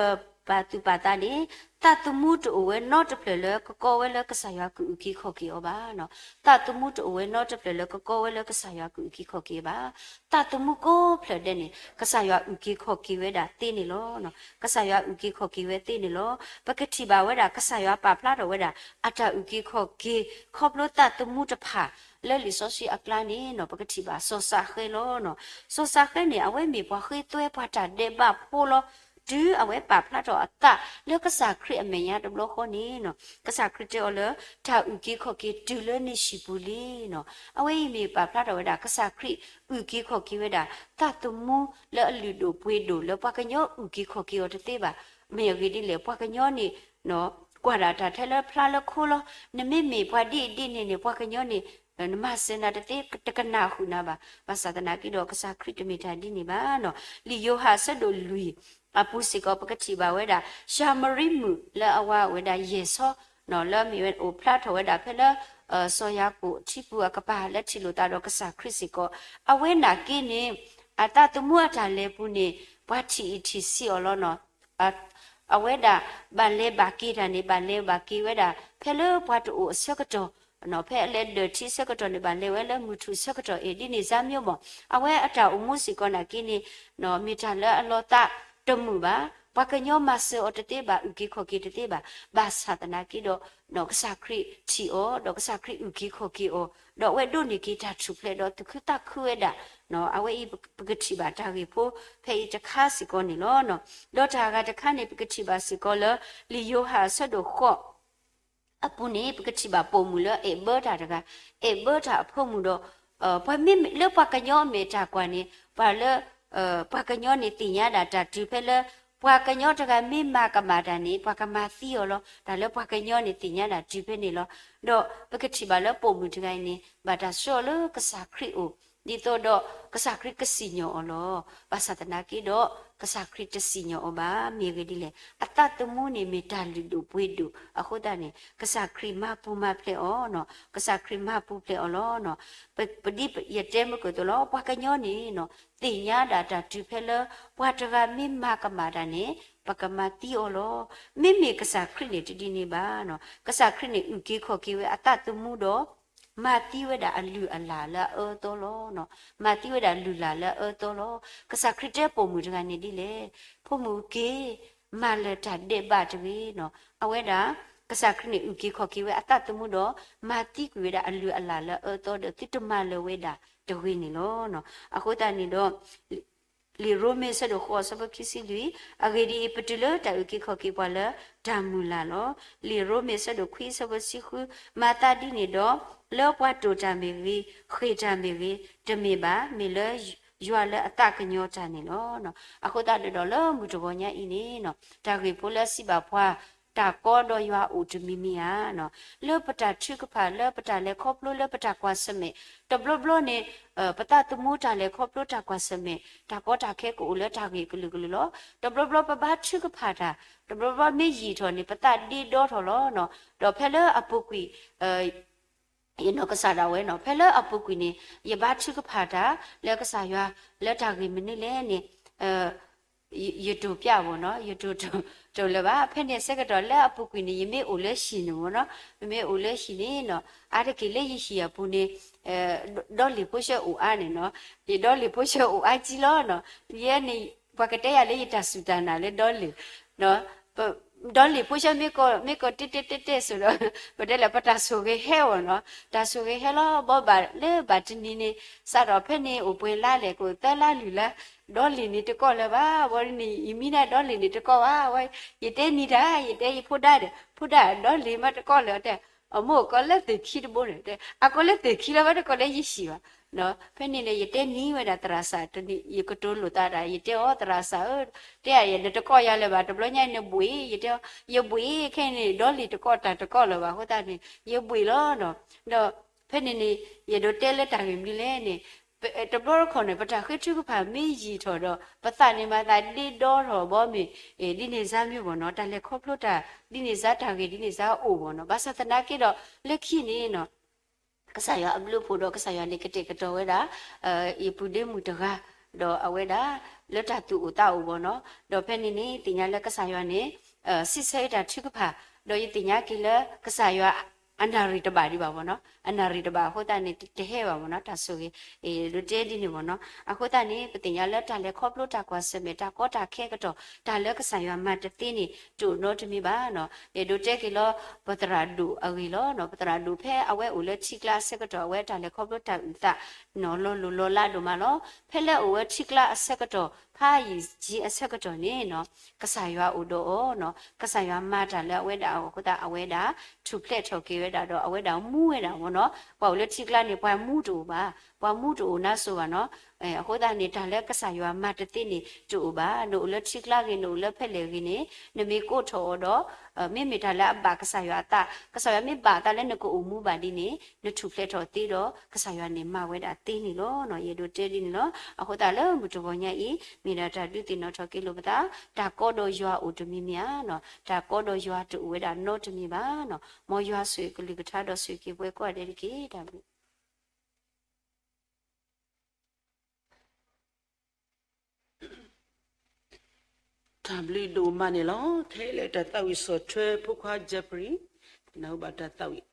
ပာ်သူၣ်ပာ်သးန့ၣ်, သးသမူတအိၣ်ဝဲနီတဖျၢၣ်လၢကကီဝဲလၢကစၢ်ယွၤကအုၣ်က့ၤခီၣ်က့ၤအီၤဘၣ်နီၤ. သးသမူတအိၣ်ဝဲနီတဖျၢၣ်လၢကကီဝဲလၢကစၢ်ယွၤကအုၣ်က့ၤခီၣ်က့ၤအီၤဘၣ်. သးသမူကိးဖျၢၣ်ဒဲးန့ၣ် ကစၢ်ယွၤအုၣ်က့ၤခီၣ်က့ၤဝဲဒၣ်သ့န့ၣ်လီၤ. ကစၢ်ယွၤအုၣ်က့ၤခီၣ်က့ၤဝဲသ့န့ၣ်လီၤ. ပကထံၣ်ဘၣ်ဝဲဒၣ် ကစၢ်ယွၤပာ်ဖျါထီၣ်ဝဲဒၣ် အတၢ်အုၣ်က့ၤခီၣ်က့ၤ ခီဖျိသးသမူတဖၣ် လၢလံာ်စီဆှံအကျါန့ၣ်နီၤ ပကထံၣ်ဘၣ်စီၤစးဃဲလီၤ. စီၤစးဃဲန့ၣ် အဝဲမ့ၢ်ပှၤဃ့သွဲပှၤတၢ်ဒဲးဘးဖိလီၤ. တုၤအဝဲပာ်ဖျါထီၣ်အသးလၢကစၢ်ခရံာ်အမဲာ်ညါတဘျီဃီန့ၣ်နီၤ ကစၢ်ခရံာ်တဲအီၤလၢ တၢ်အုၣ်က့ၤခီၣ်က့ၤတုၤလၢနံၣ်ဆံးပူၤလံနီၤ. အဝဲအံၤမ့ၢ်ပာ်ဖျါထီၣ်ဝဲဒၣ် ကစၢ်ခရံာ်အုၣ်က့ၤခီၣ်က့ၤဝဲဒၣ် သးသမူလၢအလုၢ်ဒိၣ်ပှ့ၤဒိၣ်လၢပှၤကညီအုၣ်က့ၤခီၣ်က့ၤအီၤတသ့ဘၣ်. မ့ၢ်အဂ့ၢ်ဒ်လဲၣ် ပှၤကညီန့ၣ် ကွၢ်ဒၣ်တၢ်ထဲလၢဖျါလၢခိလီၤ. နမ့မ့ၢ်ပှၤဒ်အံၤဒ်န့ၣ်န့ၣ် ပှၤကညီန့ၣ် နမၤစၢၤနၤတသ့ တကနၣ်ဃုာ်နၤဘၣ်. ဘၣ်ဆၣ်သနာ်က့ဒီး ကစၢ်ခရံာ်တမ့ၢ်တၢ်ဒ်န့ၣ်ဘၣ်နီၤ. လံာ်ယိၤဟၣ်အဆၢဒိၣ်လွံၢ်အပူၤစ့ၢ်ကီး ပကထံၣ်ဘၣ်ဝဲဒၣ် ၡၤမရံမုၣ်လၢအဝၤအိၣ်ဝဲဒၣ်ယဲၢ်ဆီနီၤ လၢမ့ၢ်ဝဲအိၣ်ဖျါထီၣ်ဝဲဒၣ်ဖဲလၢ စီၤယၤကိာ်ထံပူၤအကပၤလၢထံၣ်လိာ်သးဒီးကစၢ်ခရံာ်စ့ၢ်ကီး အဝဲနာ်က့န့ၣ် အသးသမူအတၢ်လဲၤပူၤန့ၣ် ပှၤထံၣ်အံၤထံၣ်ဆံးအီၤလီၤနီၤ. အဝဲဒၣ်ဘၣ်လဲၤဘၣ်က့ၤတၢ်န့ၣ် ဘၣ်လဲၤဘၣ်က့ၤဝဲဒၣ် ဖဲလၢပှၤတအိၣ်အဆၢကတီၢ်, ဖဲအလဲၤဒၢးထံအဆၢကတီၢ်န့ၣ် ဘၣ်လဲၤဝဲလၢမုၢ်ထူၣ်အဆၢကတီၢ်အံၤ ဒ်န့ၣ်စါမံၤမီၢ်. အဝဲအတၢ်အိၣ်မူစ့ၢ်ကီးနာ်က့န့ၣ် မ့ၢ်တၢ်လၢအလီၤသးတမုာ်ဘၣ်. ပှၤကညီမၤစၢၤအီၤတသ့ဘၣ်, အုၣ်က့ၤခီၣ်က့ၤတသ့ဘၣ်. ဘၣ်ဆၣ်သနာ်က့ဒီး ကစၢ်ခရံာ်ထံၣ်အီၤ, ဒီးကစၢ်ခရံာ်အုၣ်က့ၤခီၣ်က့ၤအီၤ, ဒီးအဝဲဒိးန့ၢ်က့ၤတၢ်ထူၣ်ဖျဲးဒီးသူၣ်ခုသးခုဝဲဒၣ်. အဝဲအံၤပကထံၣ်ဘၣ်တၢ်ဂ့ၢ်ဖိဖဲအံၤတခါစ့ၢ်ကီးန့ၣ်လီၤ. ဒီးတၢ်ဂၤတခါန့ၣ် ပကထံၣ်ဘၣ်စ့ၢ်ကီးလၢ လံာ်ယိၤဟၣ်အဆၢဒိၣ်ဃိး အပူၤန့ၣ် ပကထံၣ်ဘၣ်ပိာ်မုၣ်လၢအဲၣ်ဘၢတၢ်တဂၤ, အဲၣ်ဘၢတၢ်အဖိမုၣ်ဒီး ပှၤမ့မ့ၢ်လၢပှၤကညီအမဲာ်တၢ်ကွၢ်န့ၣ် ပှၤလၢ ပှၤကညီန့ၣ်သ့ၣ်ညါဒၣ်တၢ်တုၤဖဲလၢ ပှၤကညီတဂၤမ့ၢ်မၤကမၣ်တၢ်န့ၣ် ပှၤကမၤသံအီၤလီၤ. တၢ်လၢပှၤကညီန့ၣ်သ့ၣ်ညါဒၣ်တုၤဖဲန့ၣ်လီၤ. ဒီးပကထံၣ်ဘၣ်လၢပိာ်မုၣ်တဂၤအံၤန့ၣ် ဘၣ်တၢ်ဆှၢအီၤလၢကစၢ်ခရံာ်အအိၣ် ဒ်သိးဒီးကစၢ်ခရံာ်ကစံၣ်ညီၣ်အီၤလီၤ. ဘၣ်ဆၣ်သနာ်က့ဒီး ကစၢ်ခရံာ်တစံၣ်ညီၣ်အီၤဘၣ်. မ့ၢ်အဂ့ၢ်ဒ်လဲၣ်, အသးသမူန့ၣ်မ့ၢ်တၢ်လုၢ်ဒိၣ်ပှ့ၤဒိၣ်အဃိသတးန့ၣ် ကစၢ်ခရံာ်မၤပူၤမၤဖျဲးအီၤနီၤ, ကစၢ်ခရံာ်မၤပူၤဖျဲးအီၤလီၤနီၤ. ပဒ်ယတဲမုၢ်ကၢၢ်သိးလီၤ, ပှၤကညီန့ၣ်နီၤ သ့ၣ်ညါဒၣ်တၢ်တုၤဖဲလၢ ပှၤတဂၤမ့ၢ်မၤကမၣ်တၢ်န့ၣ် ပကမၤသံအီၤလီၤ. မ့မ့ၢ်ကစၢ်ခရံာ်န့ၣ်တဒ်န့ၣ်ဘၣ်နီၤ, ကစၢ်ခရံာ်န့ၣ်အုၣ်က့ၤခီၣ်က့ၤဝဲအသးသမူဒီး မၤသံဝဲဒၣ်အလုၢ်အလၢ်လၢအအၢအသီလီၤ. မၤသံဝဲဒၣ်လုၢ်လၢ်လၢအအၢအသီလီၤ. ကစၢ်ခရံာ်တဲပိာ်မုၣ်တဂၤန့ၣ်ဒ်လဲၣ်, ဖိမုၣ်က့ၤ, မၤလၢာ်တၢ်ဒဲးဘးတဂ့ၤနီၤ. အဝဲဒၣ် ကစၢ်ခရံာ်န့ၣ်အုၣ်က့ၤခီၣ်က့ၤဝဲအသးသမူဒီး မၤသံကွံာ်ဝဲဒၣ်အလုၢ်အလၢ်လၢအအၢအသီဒီး သုတမၤလၢာ်ဝဲဒၣ်တဂ့ၤန့ၣ်လီၤ. အဃိသတးန့ၣ်ဒီး လံာ်ရိမ့ၤဆၢဒိၣ်ဃိးဆၢဖိခံဆံလွံၢ်, အဂ့ၢ်ဒ်အံၤ, ပတုၤလၢတၢ်အုၣ်က့ၤခီၣ်က့ၤပှၤလၢတၢ်မုၢ်လၢ်လီၤ. လံာ်ရိမ့ၤဆၢဒိၣ်ခွံဆၢဖိတဆံဃု, မၤသးဒ်န့ၣ်ဒီး, လၢပှၤတိာ်တၢ်မ့ၢ်ဂ့ၤ, ဃ့ၢ်တၢ်မ့ၢ်ဂ့ၤ, တမ့ၢ်ဘၣ်, မ့ၢ်လၢယွၤလၢအသးကညီၤတၢ်န့ၣ်လီၤ. အဃိသတးဒီးလၢမုၢ်တဂီၤညါအံၤန့ၣ်, တၢ်ဂ့ၢ်ဖိလၢစံးဘၣ်ပှၤ တၢ်ကီဒီးယွၤအိၣ်တမံၤမံၤဧါ. လၢပတၢ်ထုကဖၣ်, လၢပတၢ်လဲၤခီဖျိ, လၢပတၢ်ကွၢ်ဆၢၣ်မဲာ်, တဘျီဘျီန့ၣ် ပသးသမူတၢ်လဲၤခီဖျိတၢ်ကွၢ်ဆၢၣ်မဲာ်, တၢ်ကီတၢ်ခဲကအိၣ်လၢတၢ်ဂ့ၢ်ကလုာ်ကလုာ်လီၤ. တဘျီဘျီပဘါထုကဖၣ်တၢ်, တဘျီဘျီမ့ၢ်ယံာ်ထီၣ်န့ၣ် ပသးဒ့ဒီထီၣ်လီၤ. ဒီးဖဲလၢအပူၤကွံာ် ယနီၢ်ကစၢ်ဒၣ်ဝဲနီၤ, ဖဲလၢအပူၤကွံာ်န့ၣ် ယဘါထုကဖၣ်တၢ်လၢကစၢ်ယွၤလၢတၢ်ဂ့ၢ်မနုၤလဲၣ်န့ၣ်, ယတိာ်ပျးဘၣ်နီၤ, ယတိာ်တိာ်လၢၤဘၣ်. ဖဲန့ၣ်အဆၢကတီၢ်လၢအပူၤကွံာ်န့ၣ် ယမ့ၢ်အိၣ်လၢဟံၣ်န့ၣ်မ့ၢ်နီၤ, ယမ့ၢ်အိၣ်လၢဟံၣ်န့ၣ်နီၤ, အါတက့ၢ်လၢယဟံၣ်အပူၤန့ၣ် ဒီလ့ၣ်ဖိဆၢအိၣ်အါန့ၣ်နီၤ, ယဒီလ့ၣ်ဖိဆၢအိၣ်အါကံလီၤနီၤ. ယဲန့ၣ် ပှၤကတဲယၤလၢယတၢ်စူၢ်တၢ်နာ်လၢဒီလ့ၣ် ဒီလ့ၣ်ဖိဆၢမ့ၢ်ကီး, မ့ၢ်ကီးတဲတဲတဲတဲစိၤဒီး ပတဲလၢပတၢ်ဆိၣ်ဂ့ၤဟဲအီၤနီၤ, တၢ်ဆိၣ်ဂ့ၤဟဲလီၤ. ဘီဘၣ်လၢဘၣ်တနံၤန့ၣ် စးထီၣ်ဖဲန့ၣ်အိၣ်ပှဲၤလါလဲၣ်, ကအိၣ်သၢလါလွံၢ်လါ, ဒီလ့ၣ်န့ၣ်တကီၢ်လၢၤဘၣ်. ဝဲန့ၣ် ယမံဒၣ်ဒီလ့ၣ်န့ၣ်တကီၢ်ဘၣ်. ဝဲ ယတဲနံၤတၢ်, ယတဲယဖိဒါဒီး, ဖိဒါ, ဒီလ့ၣ်မ့ၢ်တကီၢ်လၢၤတဲ, အမိၢ်ကီးလၢသ့ၣ်ခံတဘိန့ၣ်တဲ, အကီးလၢသ့ၣ်ခံလီၤ, ဝဲတကီၢ်လၢယဟံၣ်ဘၣ်. ဖဲန့ၣ်န့ၣ် ယတဲနံၤဝဲဒၣ်သရၣ်စၢ်တနံၤ, ယကတိၤလိာ်သးဒၣ်, ယတဲအီၤ သရၣ်စၢ်ဧၢ, တဲယၤ နတကီၢ်ယၤလၢၤဘၣ်, တဘျီညါအံၤနဘှ့ၣ်, ယတဲအီၤ ယဘှ့ၣ်, ခဲအံၤန့ၣ် ဒီလ့ၣ်တကီၢ်တၢ်တကီၢ်လၢၤဘၣ်အဃိသတးန့ၣ် ယဘှ့ၣ်လီၤနီၤ. ဒီးဖဲန့ၣ်န့ၣ် ယအဲၣ်ဒိးတဲလၢတၢ်ဂ့ၢ်မနုၤလဲၣ်န့ၣ်, တဘျီတခီၣ်န့ၣ် ပတၢ်ဃ့ထုကဖၣ်မ့ၢ်ယံာ်ထီၣ်ဒီး ပသးန့ၣ်မၤသးဒ့ဒီထီၣ်ဘီမ့ၢ် ဒ်န့ၣ်စါမ့ၢ်ဂ့ၤနီၤ, တၢ်လဲၤခီဖျိတၢ် ဒ်န့ၣ်စါတၢ်ဂ့ၢ် ဒ်န့ၣ်စါအိၣ်ဘၣ်နီၤ. ဘၣ်ဆၣ်သနာ်က့ဒီး လၢခံန့ၣ်နီၤ ကစၢ်ယွၤအဘျုးအဖှိၣ်ဒီး ကစၢ်ယွၤန့ၣ်ကတဲာ်ကတီၤဝဲဒၣ် ယပုၢ်ဒ့မုၣ်တဂၤ, ဒီးအဝဲဒၣ် လၢတၢ်သူၣ်အိၣ်သးအိၣ်ဘၣ်နီၤ. ဒီးဖဲန့ၣ်န့ၣ် သ့ၣ်ညါလၢကစၢ်ယွၤန့ၣ် စံးဆၢယတၢ်ထုကဖၣ်, ဒီးယသ့ၣ်ညါက့ၤလၢကစၢ်ယွၤ အနၣ်ရံၣ်တဘၣ်ဒံးဘၣ်ဘၣ်နီၤ, အနၣ်ရံၣ်တဘၣ်အဃိသတးန့ၣ် တဟဲဘၣ်ဘၣ်နီၤ, တၢ်ဆိၣ်ဂ့ၤ ဒိးတဲဒ်န့ၣ်ဘၣ်နီၤ. အဃိသတးန့ၣ် ပသ့ၣ်ညါလၢတၢ်လဲၤခီဖျိတၢ်ကွၢ်ဆၢၣ်မဲာ် တၢ်ကီတၢ်ခဲကတီၢ် တၢ်လၢကစၢ်ယွၤမၤတသ့န့ၣ် တအိၣ်နီတမံၤဘၣ်နီၤ. ယအဲၣ်ဒိးတဲက့ၤလီၤ ပသရၣ်ဒိၣ်အဂ့ၢ်လီၤနီၤ. ပသရၣ်ဒိၣ်ဖဲအဝဲအိၣ်လၢထံကျါအဆၢကတီၢ် အဝဲတၢ်လဲၤခီဖျိတၢ်အုၣ်သးနီၤ လီၤလိၤလီၤလးဒိၣ်မးလီၤ. ဖဲလၢအအိၣ်ဝဲထံကျါအဆၢကတီၢ် ဖးယံာ်က့ၤအဆၢကတီၢ်န့ၣ်နီၤ ကစၢ်ယွၤအိၣ်ဒီးအီၤနီၤ, ကစၢ်ယွၤမၤတၢ်လၢအဝဲဒၣ်အဃိသတး အဝဲဒၣ် ထူၣ်ဖျဲးထီၣ်က့ၤဝဲဒၣ်ဒီး အဝဲဒၣ်မူဝဲဒၣ်မ့ၢ်နီၤ, ပှၤအိၣ်လၢထံကျါန့ၣ် ပှၤမူတအိၣ်ဘၣ်, ပှၤမူတအိၣ်နါစိၤဘၣ်နီၤ. အဃိသတးန့ၣ် တၢ်လၢကစၢ်ယွၤမၤတသ့န့ၣ် တအိၣ်ဘၣ်, နအိၣ်လၢထံကျါဂ့ၤ နအိၣ်လၢဖဲလဲၣ်ဂ့ၤန့ၣ် နမ့ၢ်ကိးထီၣ်အီၤဒီး မ့မ့ၢ်တၢ်လၢအဘၣ်ကစၢ်ယွၤအသး, ကစၢ်ယွၤမ့ၢ်ဘၣ်အသးလၢနကအိၣ်မူဘၣ်ဒ်န့ၣ် နထူၣ်ဖျဲးထီၣ်သ့ဒီး ကစၢ်ယွၤန့ၣ်မၤဝဲဒၣ်သ့န့ၣ်လီၤ. ယအဲၣ်ဒိးတဲဒ်န့ၣ်လီၤ. အဃိသတးလၢမုၢ်တဂီၤညါအံၤ မ့ၢ်ဒၣ်တၢ်ဒုးသ့ၣ်နီၣ်ထီၣ်က့ၤလိာ်ပသး, တၢ်ကီဒီးယွၤအိၣ်တမံၤမံၤဧါနီၤ, တၢ်ကီဒီးယွၤတအိၣ်ဝဲဒၣ်နီတမံၤဘၣ်နီၤ. မ်ယွၤဆိၣ်ဂ့ၤကလုၢ်ကထါဒီးဆိၣ်ဂ့ၤက့ၤပှၤကိးဂၤဒဲးတက့ၢ်. တၢ်ဘျုး တၢ်ဘျုးဒိၣ်မးန့ၣ်လီၤ. ခဲလၢာ်တၢ်သးဝံၣ်စီၤထွဲဖိခွါ Jeffrey နၢ်ဟူဘၣ်တၢ်သးဝံၣ်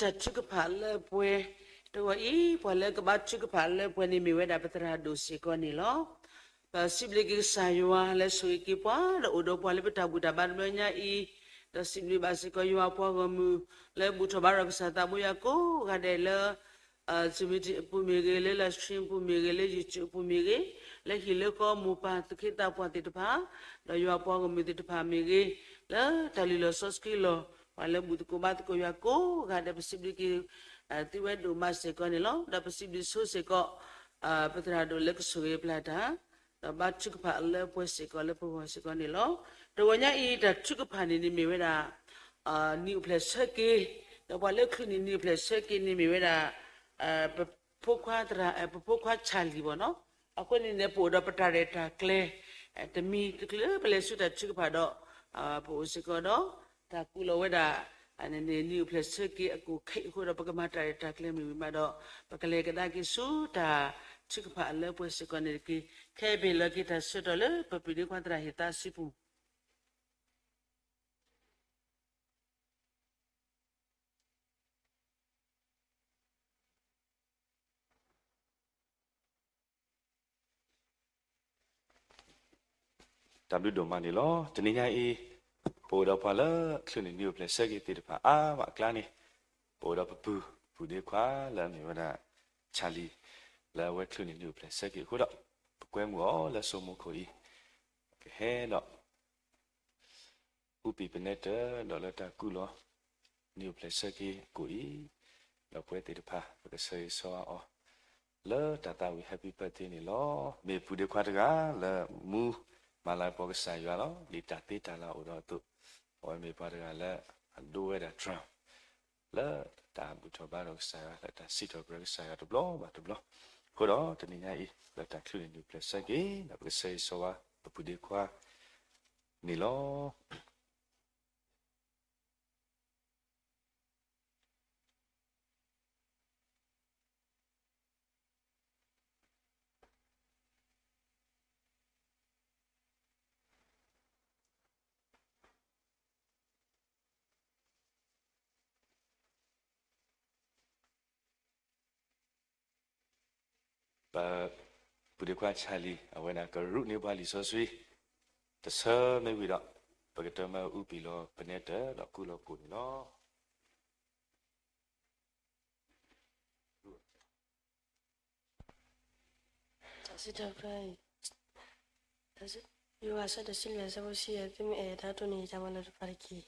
တၢ်ထုကဖၣ်လၢပှဲၤ, တဂီၤအံၤ ပှၤလၢကဘါထုကဖၣ်လၢပှဲၤန့ၣ်မ့ၢ်ဝဲဒၣ်ပသရၣ်ဒိၣ်စ့ၢ်ကီးန့ၣ်လီၤ. ပစံးဘျုးက့ၤကစၢ်ယွၤလၢဆိၣ်ဂ့ၤက့ၤပှၤ ဒီးအိၣ်ဒီးပှၤလၢပတၢ်ဘူၣ်တၢ်ဘါတဘျီညါအံၤ, ဒီးစံးဘျုးဘၣ်စ့ၢ်ကီးယွၤအပှၤဂီၢ်မုၢ် လၢဘူၣ်ထီၣ်ဘါထီၣ်ကစၢ်သးဘိယွၤကိးဂၤဒဲးလၢ Zoom အပူၤမ့ၢ်ဂ့ၤ, လၢ live stream အပူၤမ့ၢ်ဂ့ၤ, လၢ YouTube အပူၤမ့ၢ်ဂ့ၤ, လၢဟံၣ်လၢဃီမိၢ်ပၢ်သူၣ်က့သးပှၢ်သ့ၣ်တဖၣ်, ဒီးယွၤအပှၤဂီၢ်မုၢ်သ့ၣ်တဖၣ်မ့ၢ်ဂ့ၤ, လၢတၢ်လုၢ်လီၢ်စီဆှံလီၢ် ပှၤလၢဘူၣ်သကိးဘါသကိးယွၤကိးဂၤဒဲး ပစံးဘျုးက့ၤ သုဝဲဒိၣ်မးစ့ၢ်ကီးန့ၣ်လီၤ. ဒီးပစံးဘျုးဆိစ့ၢ်ကီး ပသရၣ်ဒိၣ်လၢကဆိၣ်ဂ့ၤပျၢ်တၢ် ဒီးဘါထုကဖၣ်အလၢပှဲၤစ့ၢ်ကီးလၢပဂီၢ်စ့ၢ်ကီးန့ၣ်လီၤ. တဂီၤညါအံၤ တၢ်ထုကဖၣ်န့ၣ်န့ၣ်မ့ၢ်ဝဲဒၣ် နံၣ်အိၣ်ဖျဲၣ်ဆၢက့ၤ, ဒီးပှၤလၢချုးန့ၢ်နံၣ်အိၣ်ဖျဲၣ်ဆၢက့ၤန့ၣ်မ့ၢ်ဝဲဒၣ် ပဖိခွါသရၣ်, ပဖိခွါဆၣ်လံၣ်ဘၣ်နီၤ. အဃိန့ၣ်န့ၣ် ပအိၣ်ဒီးပတၢ်ရဲၣ်တၢ်ကျဲၤ တမံၤတချုး ပလဲၤဆူတၢ်ထုကဖၣ်ဒီး ပအိၣ်စ့ၢ်ကီးဒီး တၢ်ကူးလီၤဝဲဒၣ် နံၣ်အိၣ်ဖျဲၣ်ဆၢက့ၤအကိၣ်ခ့အဃိဒီး ပကမၤတၢ်ရဲၣ်တၢ်ကျဲၤမ့ၢ်ဝံၤမးဒီး ပကလဲၤကဒါက့ၤဆူတၢ်ထုကဖၣ်အလၢပှဲၤစ့ၢ်ကီးန့ၣ်တက့ၢ်. ခဲအံၤပဟ့ၣ်လီၤက့ၤတၢ်ဆၢကတီၢ်လၢပပုၢ်ဒ့ခွါသရၣ်ဟ့ၣ်သးစုပူၤ တၢ်ဘျုးဒိၣ်မးန့ၣ်လီၤ. တနံၤညါအံၤ ပအိၣ်ဒီးပှၤလၢချုးန့ၢ်နံၣ်အိၣ်ဖျဲၣ်ဆၢက့ၤသ့ၣ်တဖၣ်အါမးအကျါန့ၣ်, ပအိၣ်ဒီးပပုၢ်, ပုၢ်ဒ့ခွါလၢအမ့ၢ်ဝဲဒၣ် ဆၣ်လံၣ်, လၢအဝဲချုးန့ၢ်နံၣ်အိၣ်ဖျဲၣ်ဆၢက့ၤအဃိဒီး ပကွဲမုာ်အီၤလၢစိမိခိၣ်အံၤ ကဟဲဒီး အူပံၣ်ပနဲတၢၢ်ဒီးလၢတၢ်ကူးလီၤ နံၣ်အိၣ်ဖျဲၣ်ဆၢက့ၤအကိၣ်အံၤ, ဒီးပဝဲသ့ၣ်တဖၣ် ပကဆၢဂ့ၤဆၢဝါအီၤ လၢတၢ်သးဝံၣ် Happy Birthday န့ၣ်လီၤ. မ့ၢ်ပုၢ်ဒ့ခွါတဂၤလၢမူမၤလၤကပီၤကစၢ်ယွၤလီၤ. ဒ်တၢ်သ့တၢ်လၤအိၣ်ဒီးအသိး, အဝဲမ့ၢ်ပှၤတဂၤလၢအဒိဝဲဒၣ် drum လၢတၢ်ဘူၣ်ထီၣ်ဘါထီၣ်ကစၢ်ယွၤ လၢတၢ်စံးထီၣ်ပတြၢၤကစၢ်ယွၤတဘျီဘၣ်တဘျီ. အဃိဒီးတနံၤညါအံၤ လၢတၢ်ချုးန့ၢ်နံၣ်အိၣ်ဖျဲၣ်ဆၢက့ၤ ဒီးပကဆၢဂ့ၤဆၢဝါပပုၢ်ဒ့ခွါန့ၣ်လီၤ. ပပုၢ်ဒ့ခွါဆၣ်လံၣ် အဝဲဒၣ်ကရူၢ်န့ၢ်ပှၤလံာ်စီဆှံ တဆၢမ့ၢ်ဝံၤဒီး ပကတၢၢ်မၤအူပံၣ်လီၤပနဲတၢၢ်ဒီးကူးလီၤကိၣ်န့ၣ်လီၤ. တၢ်စံးထီၣ်ပတြၢၤအံၤ, ယိၤဟၣ်အဆၢဒိၣ်တဆံလွံၢ်အဆၢဖိတဆံယဲၢ်, သုမ့ၢ်အဲၣ်တၢ်တိၢ်န့ၣ် ယတၢ်မၤလိာ်တဖၣ်တက့ၢ်.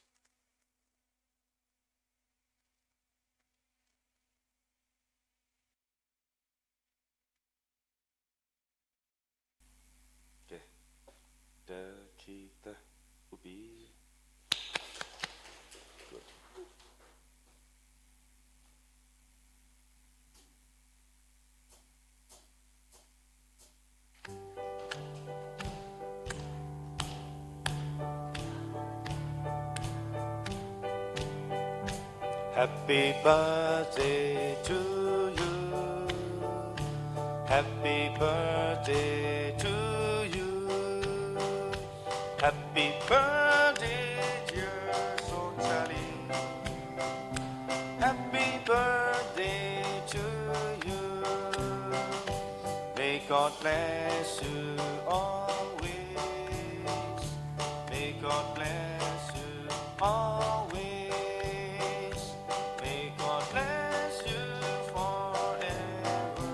တၢ ခံ သၢ, အူပံၣ်. Happy birthday to you. Happy birthday to you. Happy birthday, dear Sotali. Happy birthday to you. May God bless you always. May God bless you always. May God bless you forever.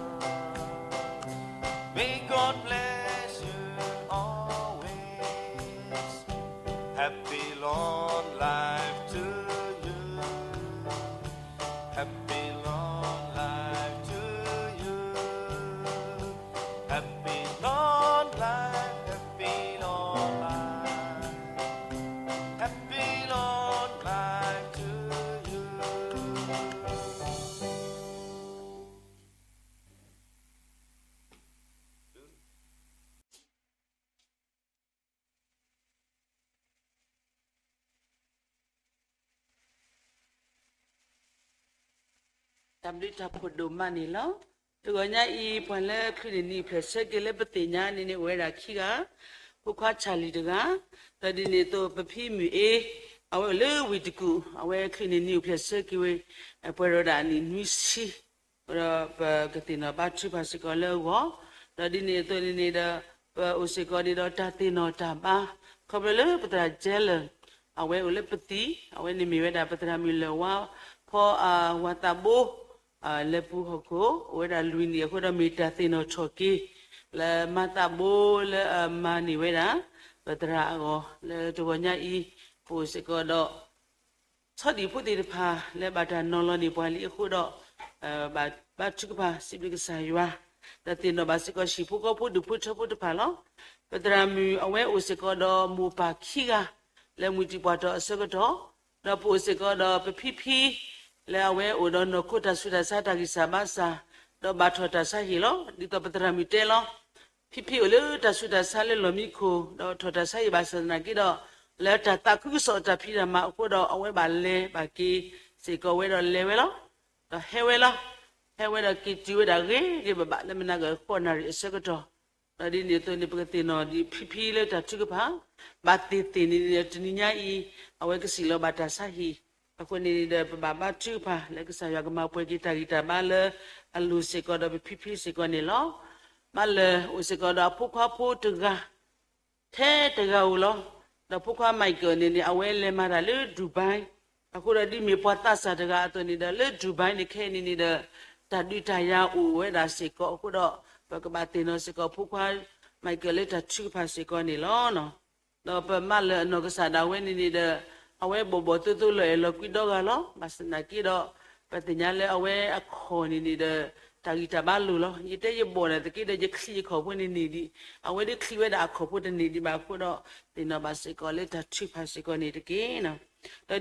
May God bless you always. Happy long life to you. Happy long life to you. Happy long life, happy long life. Happy long life to you. တၢ်ဘျုးတၢ်ဖှိၣ်ဒိၣ်မးန့ၣ်လီၤ. တဂီၤညါအံၤ ပှၤလၢချုးန့ၢ်နံၣ်အိၣ်ဖျဲၣ်ဆၢက့ၤလၢပသ့ၣ်ညါန့ၣ်န့ၣ် အိၣ်ဝဲဒၣ်ခံဂၤ, ဖိခွါဆၣ်လံၣ်တဂၤ, ဒီးဒ်န့ၣ်အသိး ပဖံမုၢ်အ့, အဝဲအိၣ်လၢဝ့ၢ်တကူၣ်, အဝဲချံးန့ၣ်နံၣ်အိၣ်ဖျဲၣ်ဆၢက့ၤဝဲ ပှဲၤဒီးဝဲဒၣ်အနံၣ်နွံဆံ, ဒီးပကသ့ၣ်နီၣ်ဘါထုကဖၣ်စ့ၢ်ကီးလၢအဂီၢ်, ဒီးဒ်န့ၣ်အသိးန့ၣ်န့ၣ်ဒီး ပအိၣ်စ့ၢ်ကီးန့ၣ်ဒီးတၢ်သ့ၣ်နီၣ်တၢ်ဘါ, ခီဖျိလၢပသရၣ်ကဲလၢာ် အဝဲအိၣ်လၢပသံၣ်, အဝဲန့ၣ်မ့ၢ်ဝဲဒၣ်ပသရၣ်မုၣ်လၢၢ်ဝါဖီအဝၤသးဘိ လၢပူၤဟီၣ်ခိၣ် အိၣ်ဝဲဒၣ်လွံၢ်နံၣ်အဃိဒီး မ့ၢ်တၢ်သ့ၣ်နီၣ်ထီၣ်က့ၤ လၢမၤသးဘိလၢအမၤန့ၢ်ဝဲဒၣ် ပသရၣ်အဂီၢ် လၢတဂီၤညါအံၤ ပအိၣ်စ့ၢ်ကီးဒီး ဆီဒံၣ်ဖိသ့ၣ်တဖၣ် လၢဘၣ်တၢ်နီၤလီၤန့ၢ်ပှၤလံအဃိဒီး ဘၣ်ဘါထုကဖၣ်စံးဘျုးကစၢ်ယွၤ, ဒီးသ့ၣ်နီၣ်ဘၣ်စ့ၢ်ကီးဟံၣ်ဖိဃီဖိဒူၣ်ဖိထၢဖိတဖၣ်လီၤ. ပသရၣ်မုၣ်အဝဲအိၣ်စ့ၢ်ကီးဒီးမိၢ်ပၢ်ခံဂၤ လၢမုၢ်တံၢ်ပှၢ်တီၢ်အဆၢကတီၢ်, ဒီးပအိၣ်စ့ၢ်ကီးဒီးပဖံဖံ လၢအဝဲအိၣ်ဒီးနီၢ်ခိတၢ်ဆူးတၢ်ဆါတၢ်ဂံၢ်စၢ်ဘါစၢ်, ဒီးဘၣ်ထီၣ်တၢ်ဆါဟံၣ်လီၤ. ဒ်သိးပသရၣ်မုၣ်တဲလီၤ ဖံဖံအိၣ်လၢတၢ်ဆူးတၢ်ဆါလၢလီၢ်မံခိၣ် ဒီးထီၣ်တၢ်ဆါဟံၣ်ဘၣ်ဆၣ်သနာ်က့ဒီး လၢတၢ်သးခုကစီၣ်တၢ်ဖံးတၢ်မၤအဃိဒီး အဝဲဘၣ်လဲၤဘၣ်က့ၤစ့ၢ်ကီးဝဲဒီးလဲၤဝဲလီၤ. ဒီးဟဲဝဲလီၤ. ဟဲဝဲဒီးက့ၤတုၤဝဲဒၣ်ဂ့ၤဂ့ၤဘၣ်ဘၣ်လၢမနၤဂၤဃိးနၣ်ရံၣ်အဆၢကတီၢ်, ဒီးဒ်န့ၣ်အသိးန့ၣ် ပကသ့ၣ်နီၣ်ဒံးဖံဖံလၢတၢ်ထုကဖၣ်, ဘၣ်သ့ၣ်သ့ၣ်န့ၣ်ဒီးတနံၤညါအံၤ အဝဲကစံၣ်လီၤဘၣ်တၢ်ဆါဟံၣ်, အဃိန့ၣ်ဒီး ပဘၣ်ဘါထုကဖၣ်လၢကစၢ်ယွၤကမၤပှဲၤက့ၤတၢ်ဂံၢ်တၢ်ဘါလၢအလိၤစ့ၢ်ကီးဒီးပဖံဖံစ့ၢ်ကီးန့ၣ်လီၤ. မၢလၢာ်အိၣ်စ့ၢ်ကီးဒီးအဖိခွါဖိတဂၤ ထဲတဂၤဧိၤလီၤ. ဒီးဖိခွါ Michael န့ၣ်န့ၣ် အဝဲလဲၤမၤတၢ်လၢ Dubai, အဃိဒီးဒ်မ့ၢ်ပှၤသးစၢ်တဂၤအသိးန့ၣ်ဒီး လၢ Dubai န့ၣ်ခဲအံၤန့ၣ်န့ၣ်ဒီး တၢ်ဒုးတၢ်ယၤအိၣ်ဝဲဒၣ်စ့ၢ်ကီးအဃိဒီး ပကဘၣ်သ့ၣ်နီၣ်စ့ၢ်ကီးဖိခွါ Michael လၢတၢ်ထုကဖၣ်စ့ၢ်ကီးန့ၣ်လီၤ. ဒီးပမၢလၢာ်အနီၢ်ကစၢ်ဒၣ်ဝဲန့ၣ်န့ၣ်ဒီး အဝဲဘီၣ်ဘီၣ်သိသိလီၤအဲၣ်လီၤကွံဒီဂၤလီၤ. ဘၣ်ဆၣ်သနာ်က့ဒီး ပသ့ၣ်ညါလၢအဝဲအခီၣ်န့ၣ်န့ၣ်ဒီး တၢ်ဂံၢ်တၢ်ဘါလိၤလီၤ. ယတဲယဘီၣ်န့ၣ်သက့ဒီး ယချံးယခီၣ်ဖိန့ၣ်န့ၢ်ဒံး, အဝဲဒၣ်ချံးဝဲဒၣ်အခီၣ်ဖိတန့ၢ်ဒံးဘၣ်အဃိဒီး သ့ၣ်နီၣ်ဘၣ်စ့ၢ်ကီးလၢတၢ်ထုကဖၣ်စ့ၢ်ကီးန့ၣ်တက့ၢ်.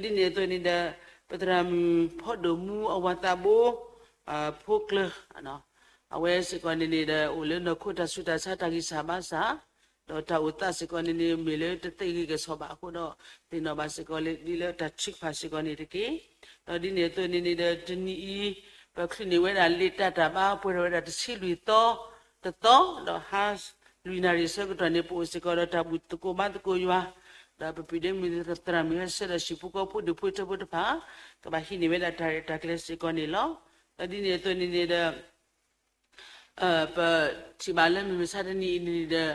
ဒီးဒ်န့ၣ်အသိးန့ၣ်ဒီး ပသရၣ်မုၣ်ဖီဒိၣ်မူအဝၤသးဘိ ဖိကျၢၤ အဝဲစ့ၢ်ကီးန့ၣ်န့ၣ်ဒီး အိၣ်လၢနီၢ်ခိတၢ်ဆူးတၢ်ဆါတၢ်ဂံၢ်စၢ်ဘါစၢ်, ဒီးတၢ်အိၣ်သးစ့ၢ်ကီးန့ၣ်န့ၣ် မ့ၢ်လၢတသ့ဂ့ၤကစီၣ်ဘၣ်အဃိဒီး သ့ၣ်နီၣ်ဘၣ်စ့ၢ်ကီးလၢဒ်လၢတၢ်ထုကဖၣ်စ့ၢ်ကီးန့ၣ်တက့ၢ်. ဒီးဒ်န့ၣ်အသိးန့ၣ်န့ၣ်ဒီး တနံၤအံၤ ပချုးန့ၢ်ဝဲဒၣ်လံာ်တၢ်တၢ်ဘါပှဲၤထီၣ်ဝဲဒၣ်တဆံလွံၢ်သီ တသီ, ဒီးဟါလွံၢ်နၣ်ရံၣ်ဆၢကတီၢ်န့ၣ် ပအိၣ်စ့ၢ်ကီးဒီးတၢ်ဘူၣ်သကိးဘါသကိးယွၤ, ဒီးပပုၢ်ဒ့မုၣ်သရၣ်မုၣ်ဟဲဆှၢဒီးဟံၣ်ဖိဃီဖိဒူၣ်ဖိထၢဖိတဖၣ် ကဘၣ်ဟံးန့ၢ်ဝဲဒၣ်တၢ်ရဲၣ်တၢ်ကျဲၤစ့ၢ်ကီးန့ၣ်လီၤ. ဒီးဒ်န့ၣ်အသိးန့ၣ်န့ၣ်ဒီး ပထံၣ်ဘၣ်လၢမုၢ်မဆါတနံၤအံၤန့ၣ်ဒီး တၢ်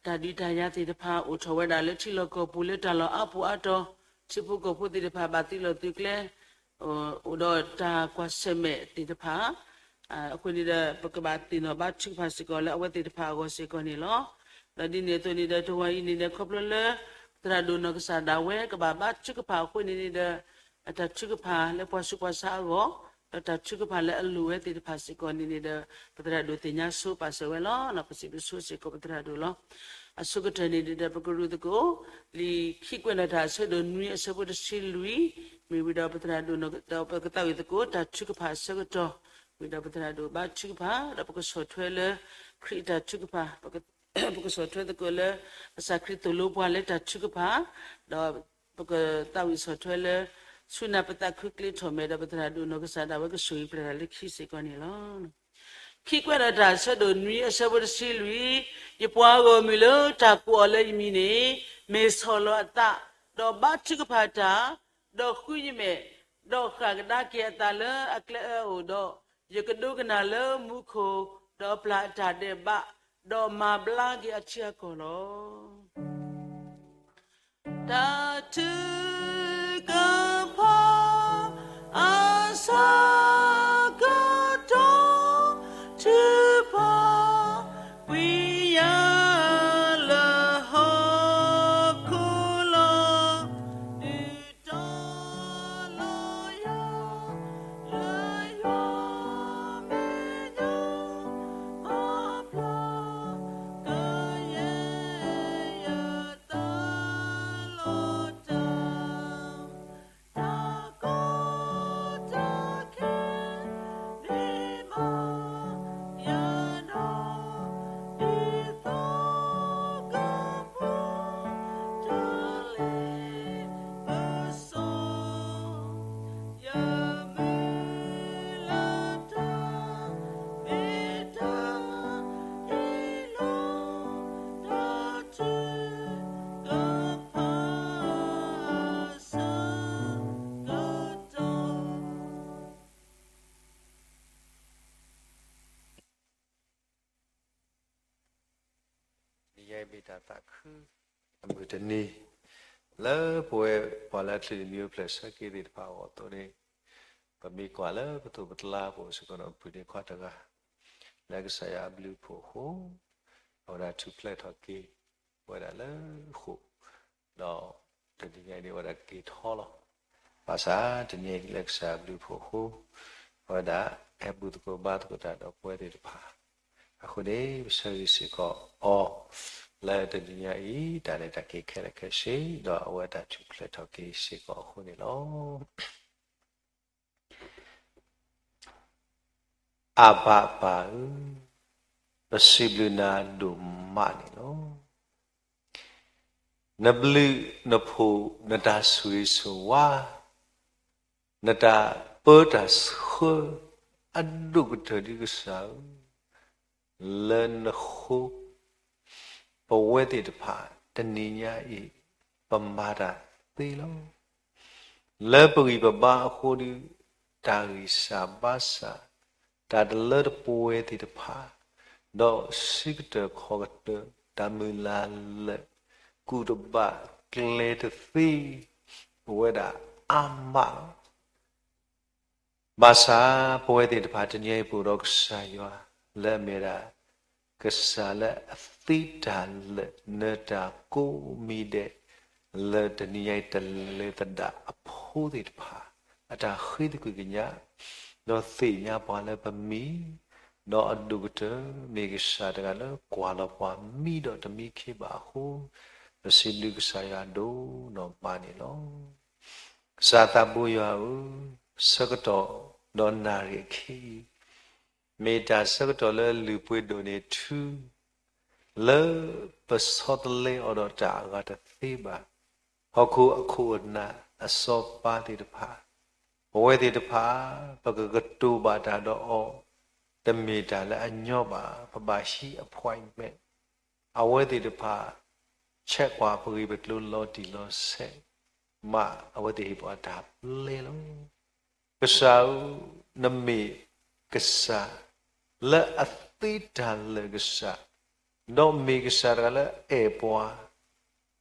ဒုးတၢ်ယၤသ့ၣ်တဖၣ်အိၣ်ထီၣ်ဝဲဒၣ်လၢထံလီၢ်ကီၢ်ပူၤလၢတၢ်လီၢ်အါပူၤအါတီၤ, ထံဖိကီၢ်ဖိသ့ၣ်တဖၣ်ဘၣ်သုးလီၢ်သုးကျဲ, အိၣ်ဒီးတၢ်ကွၢ်ဆၢၣ်မဲာ်သ့ၣ်တဖၣ်, အဃိန့ၣ်ဒီး ပကဘၣ်သ့ၣ်နီၣ်ဘါထုကဖၣ်စ့ၢ်ကီးလၢအဝဲသ့ၣ်တဖၣ်အဂီၢ်စ့ၢ်ကီးန့ၣ်လီၤ. ဒီးဒ်န့ၣ်အသိးန့ၣ်ဒီး တဝီအံၤန့ၣ်ဒီး ခီဖျိလၢ သရၣ်ဒိၣ်နီၢ်ကစၢ်ဒၣ်ဝဲ ကဘၣ်ဘါထုကဖၣ်အဃိန့ၣ်န့ၣ်ဒီး အတၢ်ထုကဖၣ်လၢပှၤဆူးပှၤဆါအဂီၢ်, ဒီးတၢ်ထုကဖၣ်လၢအလိၣ်ဝဲသ့ၣ်တဖၣ်စ့ၢ်ကီးန့ၣ်န့ၣ်ဒီး ပသရၣ်ဒိၣ်သ့ၣ်ညါဆိပာ်စၢၤဝဲလီၤ. ပစံးဘျုးဆိစ့ၢ်ကီးပသရၣ်ဒိၣ်လီၤ. အဆိကတၢၢ်န့ၣ်ဒီး ပကရူၢ်သကိး လံာ်ခံကွဲးနီၣ်တၢ်အဆၢဒိၣ်နွံအဆၢဖိတဆံလွံၢ်, မ့ၢ်ဝံၤဒီးပသရၣ်ဒိၣ်နီၢ်ကစၢ်ဒီး ပကသးဝံၣ်သကိးတၢ်ထုကဖၣ်အဆၢကတီၢ်, ဝံၤဒီးပသရၣ်ဒိၣ်ဘါထုကဖၣ် ဒီးပကဆီၣ်ထွဲလၢ ခရံာ်အတၢ်ထုကဖၣ် ပကဆီၣ်ထွဲသကိးလၢ ကစၢ်ခရံာ်သိၣ်လိပှၤလၢတၢ်ထုကဖၣ်, ဒီးပကသးဝံၣ်ဆီၣ်ထွဲလၢ ဆူနၢ်ပသးခုကျ့ထီၣ်မဲာ်ဒီး ပသရၣ်ဒိၣ်နီၢ်ကစၢ်ဒၣ်ဝဲကဆိၣ်ဂ့ၤပတၢ်လၢခံစ့ၢ်ကီးန့ၣ်လီၤ. ခံကွဲးနီၣ်တၢ်အဆၢဒိၣ်နွံအဆၢဖိတဆံလွံၢ်, ယပှၤဂီၢ်မုၢ်လၢတၢ်ကိးအီၤလၢယမံၤန့ၣ် မ့ၢ်ဆီၣ်လီၤအသး, ဒီးဘါထုကဖၣ်တၢ်, ဒီးဃုယမဲာ်, ဒီးဃၣ်ကဒါက့ၤအသးလၢအကျဲအၢအအိၣ်ဒီး, ယကဒိကနၣ်လၢမူခိၣ်, ဒီးပျၢ်အတၢ်ဒဲးဘး, ဒီးမၤဘျါက့ၤအထံအကီၢ်လီၤ. တၢ်ထုကဖၣ်အဆၢကတီၢ် ထုကဖၣ် ဝံယၤလၢဟီၣ်ခိၣ်လီၤ. ဒုးတီလီၤယၤ လၢယွၤမဲာ်ညါ အဖျါ ကယဲၢ်ယသးလီၤတၢ် တနံၤအံၤမ့ၢ်တၢ်သးခုအမုၢ်တနံၤ လၢပဝဲပှၤလၢအချုးန့ၢ်နံၣ်အိၣ်ဖျဲၣ်ဆၢက့ၤသ့ၣ်တဖၣ်အဂီၢ်အသိးန့ၣ်, ပမ့ၢ်ကွၢ်လၢပသိးပတလါပူၤစ့ၢ်ကီးန့ၣ် ပပုၢ်န့ၣ်ခွါတဂၤ လၢကစၢ်ယွၤအဘျုးအဖှိၣ်အဃိ အဝဲဒၣ်ထူၣ်ဖျဲးထီၣ်က့ၤ အဝဲဒၣ်လၢဃိာ်, ဒီးတနံၤညါအံၤန့ၣ်အဝဲဒၣ်က့ၤထီၣ်လီၤ. ဘၣ်ဆၣ်တနံၤညါအံၤလၢကစၢ်ယွၤအဘျုးအဖှိၣ်အဃိ အဝဲဒၣ်ဟဲဘူၣ်သကိးဘါသကိးတၢ်ဒီးပဝဲသ့ၣ်တဖၣ် အဃိန့ၣ် ပဆၢဂ့ၤစ့ၢ်ကီးအီၤ လၢတနံၤညါအံၤ တၢ်လဲၤတၢ်က့ၤခဲလၢာ်ခဲဆ့ ဒီးအဝဲတၢ်ထူၣ်ဖျဲးထီၣ်က့ၤစ့ၢ်ကီးအဃိန့ၣ်လီၤ. အဘၣ်အပၢ်ဧၢ, ပစံးဘျုးနၤဒိၣ်မးန့ၣ်လီၤ. နဘျုးနဖှိၣ် နတၢ်ဆိၣ်ဂ့ၤဆိၣ်ဝါ နတၢ်ပၢတၢ်ဆှၢ အဒိၣ်ကတၢၢ်ဒ်ကစၢ်ဧၢ, လၢနဃိ ပဝဲသ့ၣ်တဖၣ် တနံၤညါအံၤ ပမၤတၢ်သ့လီၤ. လၢပဂံၢ်ပဘါအဃိဒီး တၢ်ဂံၢ်စၢ်ဘါစၢ် တၢ်တလၢတပှဲၤသ့ၣ်တဖၣ်, ဒီးစံးကတၢၢ်ခီၣ်ကတၢၢ် တၢ်မုၢ်လၢ်လၢာ် ကူၣ်တဘၣ်ကျဲၤတသ့ ပဝဲဒၣ်အါမးလီၤ. ဘၣ်ဆၣ်ပဝဲသ့ၣ်တဖၣ်တနံၤအံၤ ပအိၣ်ဒီးကစၢ်ယွၤ လၢအမ့ၢ်ဝဲဒၣ် ကစၢ်လၢအသ့တၢ်လၢာ် နၢၤတၢ်ကိးမံၤဒဲး လၢတနံၤညါအံၤတလဲၤသဒၣ်အဖိသ့ၣ်တဖၣ် အတၢ်ဃ့သကွံာ်ကညး ဒီးသ့ၣ်ညါပှၤလၢပမံၤ, ဒီးအဒိၣ်ကတၢၢ် မ့ၢ်ကစၢ်တဂၤလၢကွၢ်လီၤပှၤမံဒီးတမံခ့ဘၣ်အဃိ, ပစံးဘျုးကစၢ်ယွၤဒိၣ်နီၢ်မးန့ၣ်လီၤ. ကစၢ်သးဘိယွၤဧၢ, ဆၢကတီၢ်ဒီးနၣ်ရံၣ်အခံအံၤ မ့ၢ်တၢ်ဆၢကတီၢ်လၢလုၢ်ပှ့ၤဒိၣ်န့ၢ်ထူ လၢပဆီတလဲအီၤဒီးတၢ်အဂၤတသ့ဘၣ်. ဟီၣ်ခိၣ်အခိၣ်အနၢ်အစီၤပၤသ့ၣ်တဖၣ်, ပဝဲသ့ၣ်တဖၣ် ပကကတိၤဘၣ်တၢ်ဒီးအီၤ, တမ့ၢ်တၢ်လၢအညီဘၣ်, ပဘၣ်ဟံး appointment အဝဲသ့ၣ်တဖၣ် ဆဲးကွၢ်ပဂ့ၢ်ပကျိၤလီၤတံၢ်လီၤဆဲး, မ့ၢ်အဝဲသ့ၣ်ဟ့ၣ်ပှၤတၢ်ပျဲလီၤ. ကစၢ်ဧၢ, နမ့ၢ်ကစၢ်လၢအသ့တၢ်လၢာ်ကစၢ်, ဒီးမ့ၢ်ကစၢ်တဂၤလၢအအဲၣ်ပှၤ,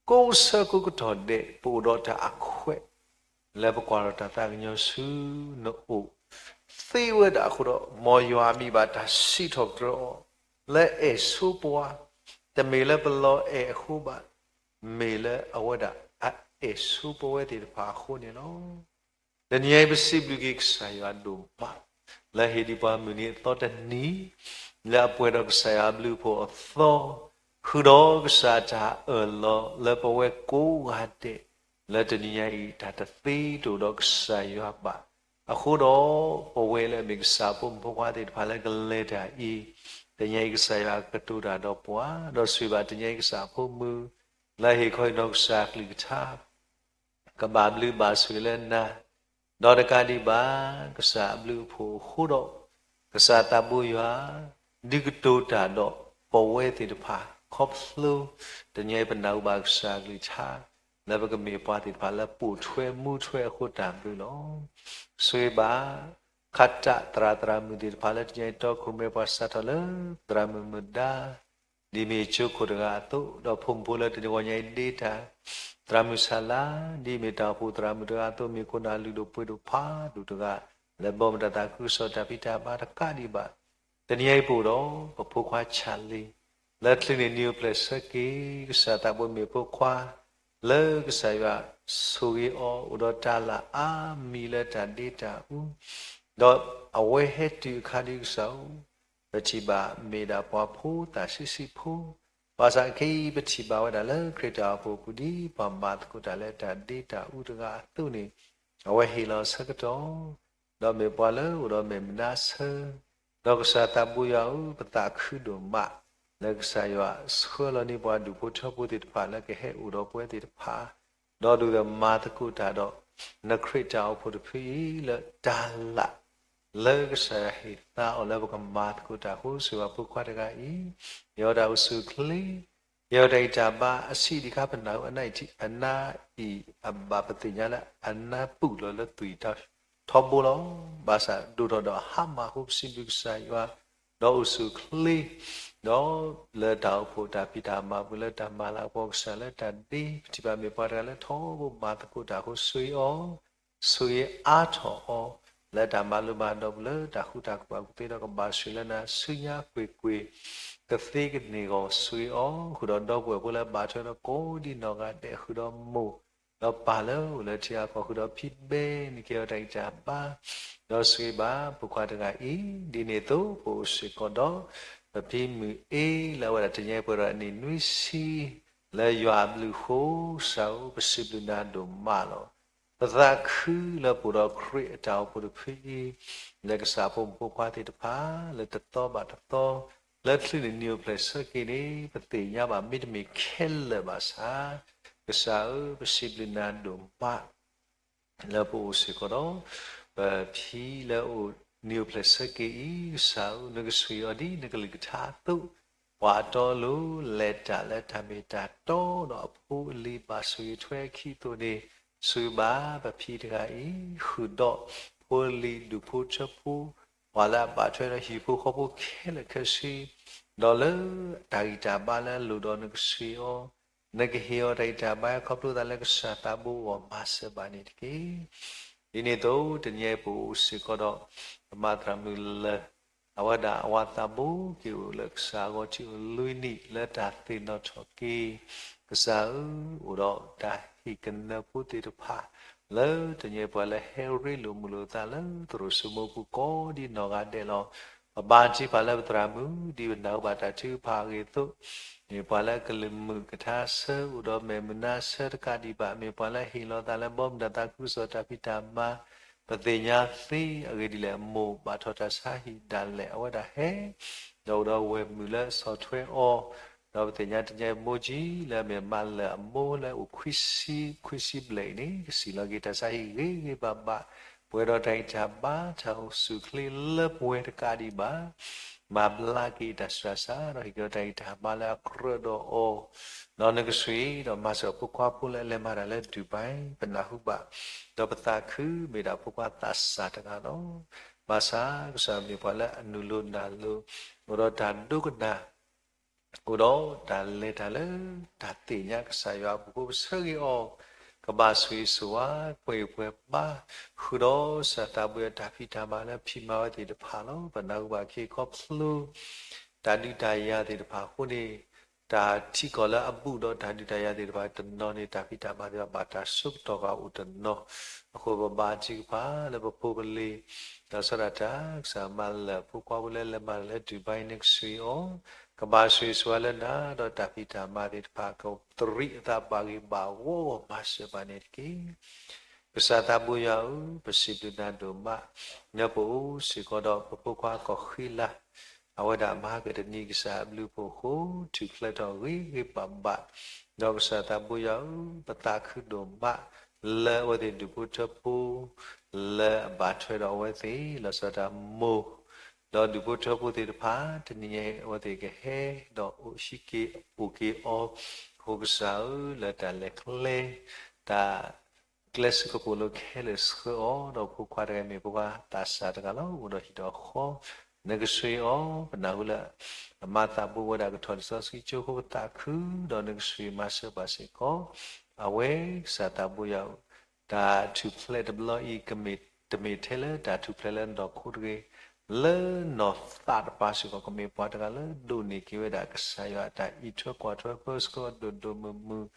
ကိးဆၢကိးကတီၢ်ဒဲး ပအိၣ်ဒီးတၢ်အခွဲး လၢပကွၢ်ထီၣ်တၢ်သးကညီၤဆူနအိၣ် သ့ဝဲဒၣ်အဃိဒီး မ်ယွၤမံဘၣ်တၢ်စံးထီၣ်ပတြၢၤအီၤ လၢအဲၣ်ဆိပှၤ, တမ့ၢ်လၢပလီၤအဲၣ်အဃိဘၣ်, မ့ၢ်လၢအဝဲဒၣ်အအဲၣ်ဆိပဝဲသ့ၣ်တဖၣ်အဃိန့ၣ်လီၤ. တနံၤအံၤပစံးဘျုးက့ၤကစၢ်ယွၤဒိၣ်မး လၢဟ့ၣ်ဒံးပှၤမုၢ်နံၤအသီတနံၤ လၢအပှဲၤဒီးကစၢ်ယွၤအဘျုးအဖှိၣ်အသီ, ဃုာ်ဒီးကစၢ်တၢ်အၢၣ်လီၤလၢပဝဲကိးဂၤဒဲး လၢတနံၤညါအံၤ တၢ်တသ့တအိၣ်ဒီးကစၢ်ယွၤဘၣ်. အဃိဒီး ပဝဲလၢအမ့ၢ်ကစၢ်အဖိမုၣ်ဖိခွါသ့ၣ်တဖၣ်လၢကလဲၤတၢ်အံၤ, တနံၤအံၤကစၢ်ယွၤကတိၤတၢ်ဒီးပှၤ, ဒီးဆိၣ်ဂ့ၤဘၣ်တနံၤအံၤကစၢ်အဖိမုၣ် လၢဟ့ၣ်ခီဟ့ၣ်နီၤကစၢ်အကလုၢ်ကထါ ကဘၣ်ဘျုးဘၣ်ဆိၣ်ဂ့ၤလၢနၤ, ဒီးတကးဒံးဘၣ် ကစၢ်အဘျုးအဖှိၣ်အဃိဒီး ကစၢ်သးဘိယွၤ ဒုးကတိၤတၢ်ဒီးပဝဲသ့ၣ်တဖၣ် ခီဖျိ တနံၤအံၤပနၢ်ဟူဘၣ်ကစၢ်အကလုၢ်ကထါ လၢပကမ့ၢ်ပှၤသ့ၣ်တဖၣ်လၢပိာ်ထွဲမူထွဲအဃိတၢ်ဘျုးလီၤ. ဆိၣ်ဂ့ၤဘၣ် ခးတၢ်သရၣ်သရၣ်မုၣ်သ့ၣ်တဖၣ်လၢတနံၤအံၤတီခိၣ်ရိၣ်မဲပှၤစးထီၣ်လၢ သရၣ်မုၣ်မုၢ်ဒါ ဒ်မ့ၢ်ကၠိခိၣ်တဂၤအသိး, ဒီးဖိမုၣ်ဖိလၢတနံၤဂီၢ်ညါအံၤဒ့တၢ် သရၣ်မုၣ်ဆၣ်လါ, ဒ်မ့ၢ်တၢ်အိၣ်ဖှိၣ်သရၣ်မုၣ်တဂၤအသိး, မ့ၢ်ခိၣ်နၢ်လုၢ်ဒိၣ်ပှ့ၤဒိၣ်ဖးဒိၣ်တဂၤ လၢဘီမုၢ်တၢ်သးခုကစီၣ်တၢ်ဖံးတၢ်မၤတကးဒံးဘၣ်, တနံၤအံၤပအိၣ်ဒီး ပဖိခွါဆၣ်လ့ၤ လၢချုးန့ၢ်နံၣ်အိၣ်ဖျဲၣ်ဆၢက့ၤ ကစၢ်သးဘိမ့ၢ်ဖိခွါ လၢကစၢ်ယွၤဆိၣ်ဂ့ၤအီၤ အိၣ်ဒီးတၢ်လၢအါမံၤလၢတၢ်ဒ့တၢ်အူ, ဒီးအဝဲဟဲတုၤအခါဒ်ကစၢ်ဧၢ ပထံၣ်ဘၣ်မ့ၢ်ဒၣ်ပှၤဖိသၣ်ဆံးဆံးဖိ, ဘၣ်ဆၣ်ခဲအံၤ ပထံၣ်ဘၣ်ဝဲဒၣ်လၢခရံာ်တၢ်အိၣ်ဖှိၣ်အပူၤ ဒ်ပှၤမၤသကိးတၢ်လၢတၢ်ဒ့တၢ်အူတဂၤအသိးန့ၣ်, အဝဲဟ့ၣ်လီၤအဆၢကတီၢ်, ဒီးမ့ၢ်ပှၤလၢအိၣ်ဒီးမဲာ်မနုၤဆၢ, ဒီးကစၢ်သးဘိယွၤဧၢ, ပသးခုဒိၣ်မး လၢကစၢ်ယွၤဆှၢလီၤန့ၢ်ပှၤဒူၣ်ဖိထၢဖိသ့ၣ်တဖၣ်လၢကဟဲအိၣ်ဒီးပဝဲသ့ၣ်တဖၣ်, ဒီးဒုးမၤသကိးတၢ်ဒီး နခရံာ်တၢ်အိၣ်ဖှိၣ်တဖုအံၤလၢတၢ်လၢ် လၢကစၢ်ယွၤဟ့ၣ်သါအီၤလၢပကမၤသကိးတၢ်အဃိ ဆိၣ်ဂ့ၤဘၣ်ဖိခွါတဂၤအံၤ, ယဲတၢ်အိၣ်ဆူၣ်အိၣ်ချ့, ယဲတၢ်ဂံၢ်တၢ်ဘါအဆံးဒံးခါ ပနၢ်ဟူအနၢ်အံၤ အနၢ်အံၤအဘၣ်ပသ့ၣ်ညါလၢအနၢ်ပူၤလီၤလၢသွံၣ်ထီဘိလီၤ. ဘၣ်ဆၣ်ဒိၣ်ထီၣ်ဒီးဟါမၢ်အဃိ ပစံးဘျုးကစၢ်ယွၤ, ဒီးအိၣ်ဆူၣ်အိၣ်ချ့ ဒီးလၢတၢ်အိၣ်ဖှိၣ်တၢ်ဖံးတၢ်မၤပူၤ လၢတၢ်မၤလၤကပီၤကစၢ်လၢတၢ်ဒ့ ပထံၣ်ဘၣ်မ့ၢ်ပှၤတဂၤလၢထီဘိမၤသကိးတၢ်အဃိ ဆိၣ်ဂ့ၤအီၤ, ဆိၣ်ဂ့ၤအါထီၣ်အီၤ, လၢတၢ်မၤလိမၤဒိးပူၤ လၢတၢ်ဃူတၢ်ဖိးအပူၤသ့ဒီး ကဘၣ်ဆိၣ်ဂ့ၤလၢနၤ ဆူညါကွ့ၢ်ကွ့ၢ် ကသ့ကန့ၢ်အဂီၢ် ဆိၣ်ဂ့ၤအီၤ, ဃုာ်ဒီးဒီပုၢ်ဝဲၢ်ဖိလၢဘၣ်ထွဲဒီးကိးဒံနီၢ်ဂၤဒဲး ဃုာ်ဒီးမိၢ် ဒီးပၢ်လၢအိၣ်လၢထံအကီၢ် ဃုာ်ဒီးဖံဘဲ နကဲအီၤတၢ်ဂံၢ်တၢ်ဘါ, ဒီးဆိၣ်ဂ့ၤဘၣ်ဖိခွါတဂၤအံၤ, ဒ်န့ၣ်အသိး ပအိၣ်စ့ၢ်ကီးဒီး ပဖံမုၢ်အ့လၢအဝဲဒၣ်တနံၤအံၤပှဲၤဒီးအနံၣ်နွံဆံ လၢယွၤအဘျုးအဃိ ကစၢ်ဧၢ ပစံးဘျုးနၤဒိၣ်မးလီၤ. ပသးခုလၢပအိၣ်ဒီးခရံာ်အတၢ်အိၣ်ဖှိၣ်တဖုအံၤ, လၢကစၢ်ဖိမုၣ်ဖိခွါသ့ၣ်တဖၣ် လၢတသီဘၣ်တသီ လၢချုးန့ၣ်နံၣ်အိၣ်ဖျဲၣ်ဆၢက့ၤန့ၣ် ပသ့ၣ်ညါဘၣ်မ့တမ့ၢ်ခဲလၢာ်ဘၣ်ဆၣ်, ကစၢ်ဧၢ ပစံးဘျုးနၤဒိၣ်မး လၢပအိၣ်စ့ၢ်ကီးဒီး ပဖံလၢအိၣ်နံၣ်အိၣ်ဖျဲၣ်ဆၢက့ၤအံၤ, ကစၢ်ဧၢ နကဆိၣ်ဂ့ၤအီၤဒ်နကလုၢ်ကထါအသိး, ပှၤအတီအလိၤ လဲၤတၢ်လၢတၢ်မ့ၢ်တၢ်တီဒီးအဖိအလံၤဘၣ်ဆိၣ်ဂ့ၤထွဲအခံအသိးန့ၣ်, ဆိၣ်ဂ့ၤဘၣ်ပဖံတဂၤအံၤ, ဃုာ်ဒီးဖိလံၤဒူၣ်ဖိထၢဖိ, ပှၤလၢအဘၣ်ထွဲဒီးဟံၣ်ဖိဃီဖိခဲလၢာ်ခဲဆ့, ဒီးလၢတၢ်ဂံၢ်တၢ်ဘါလၢအလိၣ်ဒီးနကဆိၣ်ဂ့ၤအီၤ, နကဟ့ၣ်အီၤတၢ်ဂံၢ်တၢ်ဘါခီဖျိသးလၢကစၢ်သးဘိအဂီၢ်မၤစၢၤဘၣ်န့ၣ်တက့ၢ်. ဒ်န့ၣ်အသိး တနံၤအံၤပအိၣ်စ့ၢ်ကီးဒီး ပမၤသရၣ်မုၣ်လၢ အဝဲဒၣ်အဝၤသးဘိက့ၤအိၣ်လၢကစၢ်အဂီၢ်ထံးအိၣ်လွံၢ်နံၣ်လၢတၢ်သ့ၣ်နီၣ်ထီၣ်က့ၤ, ကစၢ်ဧၢ, အိၣ်ဒီးတၢ်ဟ့ၣ်ကနၢဖိသ့ၣ်တဖၣ် လၢတနံၤအံၤပှၤလၢဟဲရ့လိာ်မုာ်လိာ်သးလၢသရိာ်စိမိၢ်ပူၤကိးဒ်နီၢ်ဂၤဒဲးလီၤ. ပဘါတ့ၢ်ပှၤလၢပသရၣ်မုၣ် ဒ်ပနၢ်ဟူဘၣ်တၢ်ထုကဖၣ်အဂ့ၢ်အသိး, မ့ၢ်ပှၤလၢကလုၢ်မုာ်ကထါဆၢ အိၣ်ဒီးမဲာ်မုာ်နါဆၢတကးဒံးဘၣ်, မ့ၢ်ပှၤလၢဟ့ၣ်လီၤသးလၢဘီမုၢ်တၢ်သးခုကစီၣ်တၢ်ဖံးတၢ်မၤ, ပသ့ၣ်ညါသ့အဂ့ၢ်ဒ်လဲၣ်, မိၢ်ဘၣ်ထီၣ်တၢ်ဆါဟံၣ်ဒၣ်လဲာ် အဝဲဒၣ်ဟဲ ဒီးအိၣ်ဒီးဝဲၢ်မုၣ်လၢဆီၣ်ထွဲအီၤ, ဒီးပသ့ၣ်ညါတနံၤအံၤမိၢ်ကၠံလၢအမ့ၢ်မးလၢာ်အမိၢ်လၢအိၣ်ခွံဆံ, ခွံဆံဘျဲၣ်အံၤန့ၣ် ကစံၣ်လီၤက့ၤတၢ်ဆါဟံၣ်ဂ့ၤဂ့ၤဘၣ်ဘၣ်, ပှဲၤဒီးတၢ်ဂံၢ်တၢ်ဘါတၢ်အိၣ်ဆူၣ်အိၣ်ချ့လၢပှဲၤတကးဒံးဘၣ်, မၤဘျါက့ၤတၢ်ဆူးတၢ်ဆါ ဒီးဟ့ၣ်က့ၤအီၤတၢ်ဂံၢ်တၢ်ဘါလၢအကြၢးဒီးအီၤ, ဒီးနကဆိၣ်ဂ့ၤဒီးမၤစၢၤဖိခွါဖိလၢအလဲၤမၤတၢ်လၢဒူဘၢၣ် ပနၢ်ဟူဘၣ်, ဒီးပသးခု မ့ၢ်ဒၣ်ဖိခွါသးစၢ်တဂၤလီၤ. ဘၣ်ဆၣ်ကစၢ်မ့ၢ်ပှၤလၢအနုာ်လီၤနၢ်လီၤ, အိၣ်ဒီးတၢ်ဒိကနၣ် အိၣ်ဒီးတၢ်လဲၤတၢ်လၢ တၢ်သ့ၣ်ညါကစၢ်ယွၤအပူၤအဃိ ပဆၢဂ့ၤအီၤ, ကဘၣ်ဆိၣ်ဂ့ၤဆိၣ်ဝါ ပှဲၤပှဲၤဘါ, ဃုာ်ဒီးကစၢ်သးဘိယွၤတၢ်ဖံးတၢ်မၤလၢဖံးမၤဝဲသ့ၣ်တဖၣ်လီၤ. ပနၢ်ဟူဘၣ်က့ၤခီဖျိ တၢ်ဒုးတၢ်ယၤသ့ၣ်တဖၣ်အဃိန့ၣ်, တၢ်ထံကီၢ်လၢအဘူးဒီးတၢ်ဒုးတၢ်ယၤသ့ၣ်တဖၣ်တနီၤန့ၣ် တၢ်ဖံးတၢ်မၤသ့ၣ်တဖၣ်ဘၣ်တၢ်ဆၢကတီၢ်ကအိၣ်တနီၤ, အဃိပဘါထုကဖၣ်လၢပဖိပလံၤ ဒီးဆီဒၣ်တၢ် ကစၢ်မၤလၢာ်ဖိခွါဖိလၢလဲၤမၤတၢ်လၢဒူဘၢၣ်အံၤ နကဆိၣ်ဂ့ၤအီၤ, ကဘၣ်ဆိၣ်ဂ့ၤဆိၣ်ဝါလၢနၤ, ဒီးတၢ်ဖံးတၢ်မၤသ့ၣ်တဖၣ် ကသရံးအသးဘၣ်ဂ့ၤဘၣ်ဝီဂီၢ်မၤစၢၤဘၣ်န့ၣ်တက့ၢ်. ကစၢ်သးဘိယွၤဧၢ, ပစံးဘျုးနၤဒိၣ်မး, လၢပအိၣ်စ့ၢ်ကီးဒီးပဖိခွါကီၢ်ဃံလၤ, အဝဲဒၣ်မၤကတနံၤကစၢ်အဘျုးအဖှိၣ်အဃိ ထူၣ်ဖျဲးထီၣ်ဂ့ၤဂ့ၤဘၣ်ဘၣ်, ဒီးကစၢ်သးဘိယွၤဧၢ, ပသးခုဒိၣ်မး လၢအဝဲသ့ၣ်ဒူၣ်ဖိထၢဖိ လၢအဘၣ်ထွဲဒီးအဝဲသ့ၣ် လီၤဆီဒၣ်တၢ်မိၢ် ဒီးဒူၣ်ဖိထၢဖိသ့ၣ်တဖၣ် တနံၤညါအံၤအဝဲသ့ၣ်ကဟဲ ဒီးအိၣ်ဟံးက့ၤအိၣ်က့ၤအီၤ, အဃိကစၢ်ဧၢ, လၢတၢ်လဲၤကျဲ တၢ်ကျဲစူးကပိာ်လိၤခဲလၢာ်ဆှၢအီၤ, ဒီးဖိခွါတဂၤမ့ၢ်ဖိခွါသးစၢ်တဂၤလီၤ, အိၣ်ဒီးဟံၣ်ဒီးဃီ, နကဆိၣ်ဂ့ၤအီၤ, ပနၢ်ဟူလၢ အမၤသးဘိဝဲဒၣ်ကထီၣ်လံာ်စီဆှံကၠိအဃိပသးခု, ဒီးနကဆိၣ်ဂ့ၤမၤစၢၤဘၣ်စ့ၢ်ကီး အဝဲကစၢ်သးဘိယွၤဧၢ, တၢ်ထူၣ်ဖျဲးတဘျီအံၤ ကမ့ၢ်တမ့ၢ်ထဲလၢတၢ်ထူၣ်ဖျဲးလၢနီၢ်ခိတဂ့ၤ, လၢနီၢ်သးတပၤစ့ၢ်ကီး ကမ့ၢ်ပှၤတဂၤလၢဒိးန့ၢ်က့ၤဝဲဒၣ်ကစၢ်ယွၤအတၢ်အံးထွဲကွၢ်ထွဲပၢဆှၢအီၤဒိၣ်ဒိၣ်မုၢ်မုၢ်,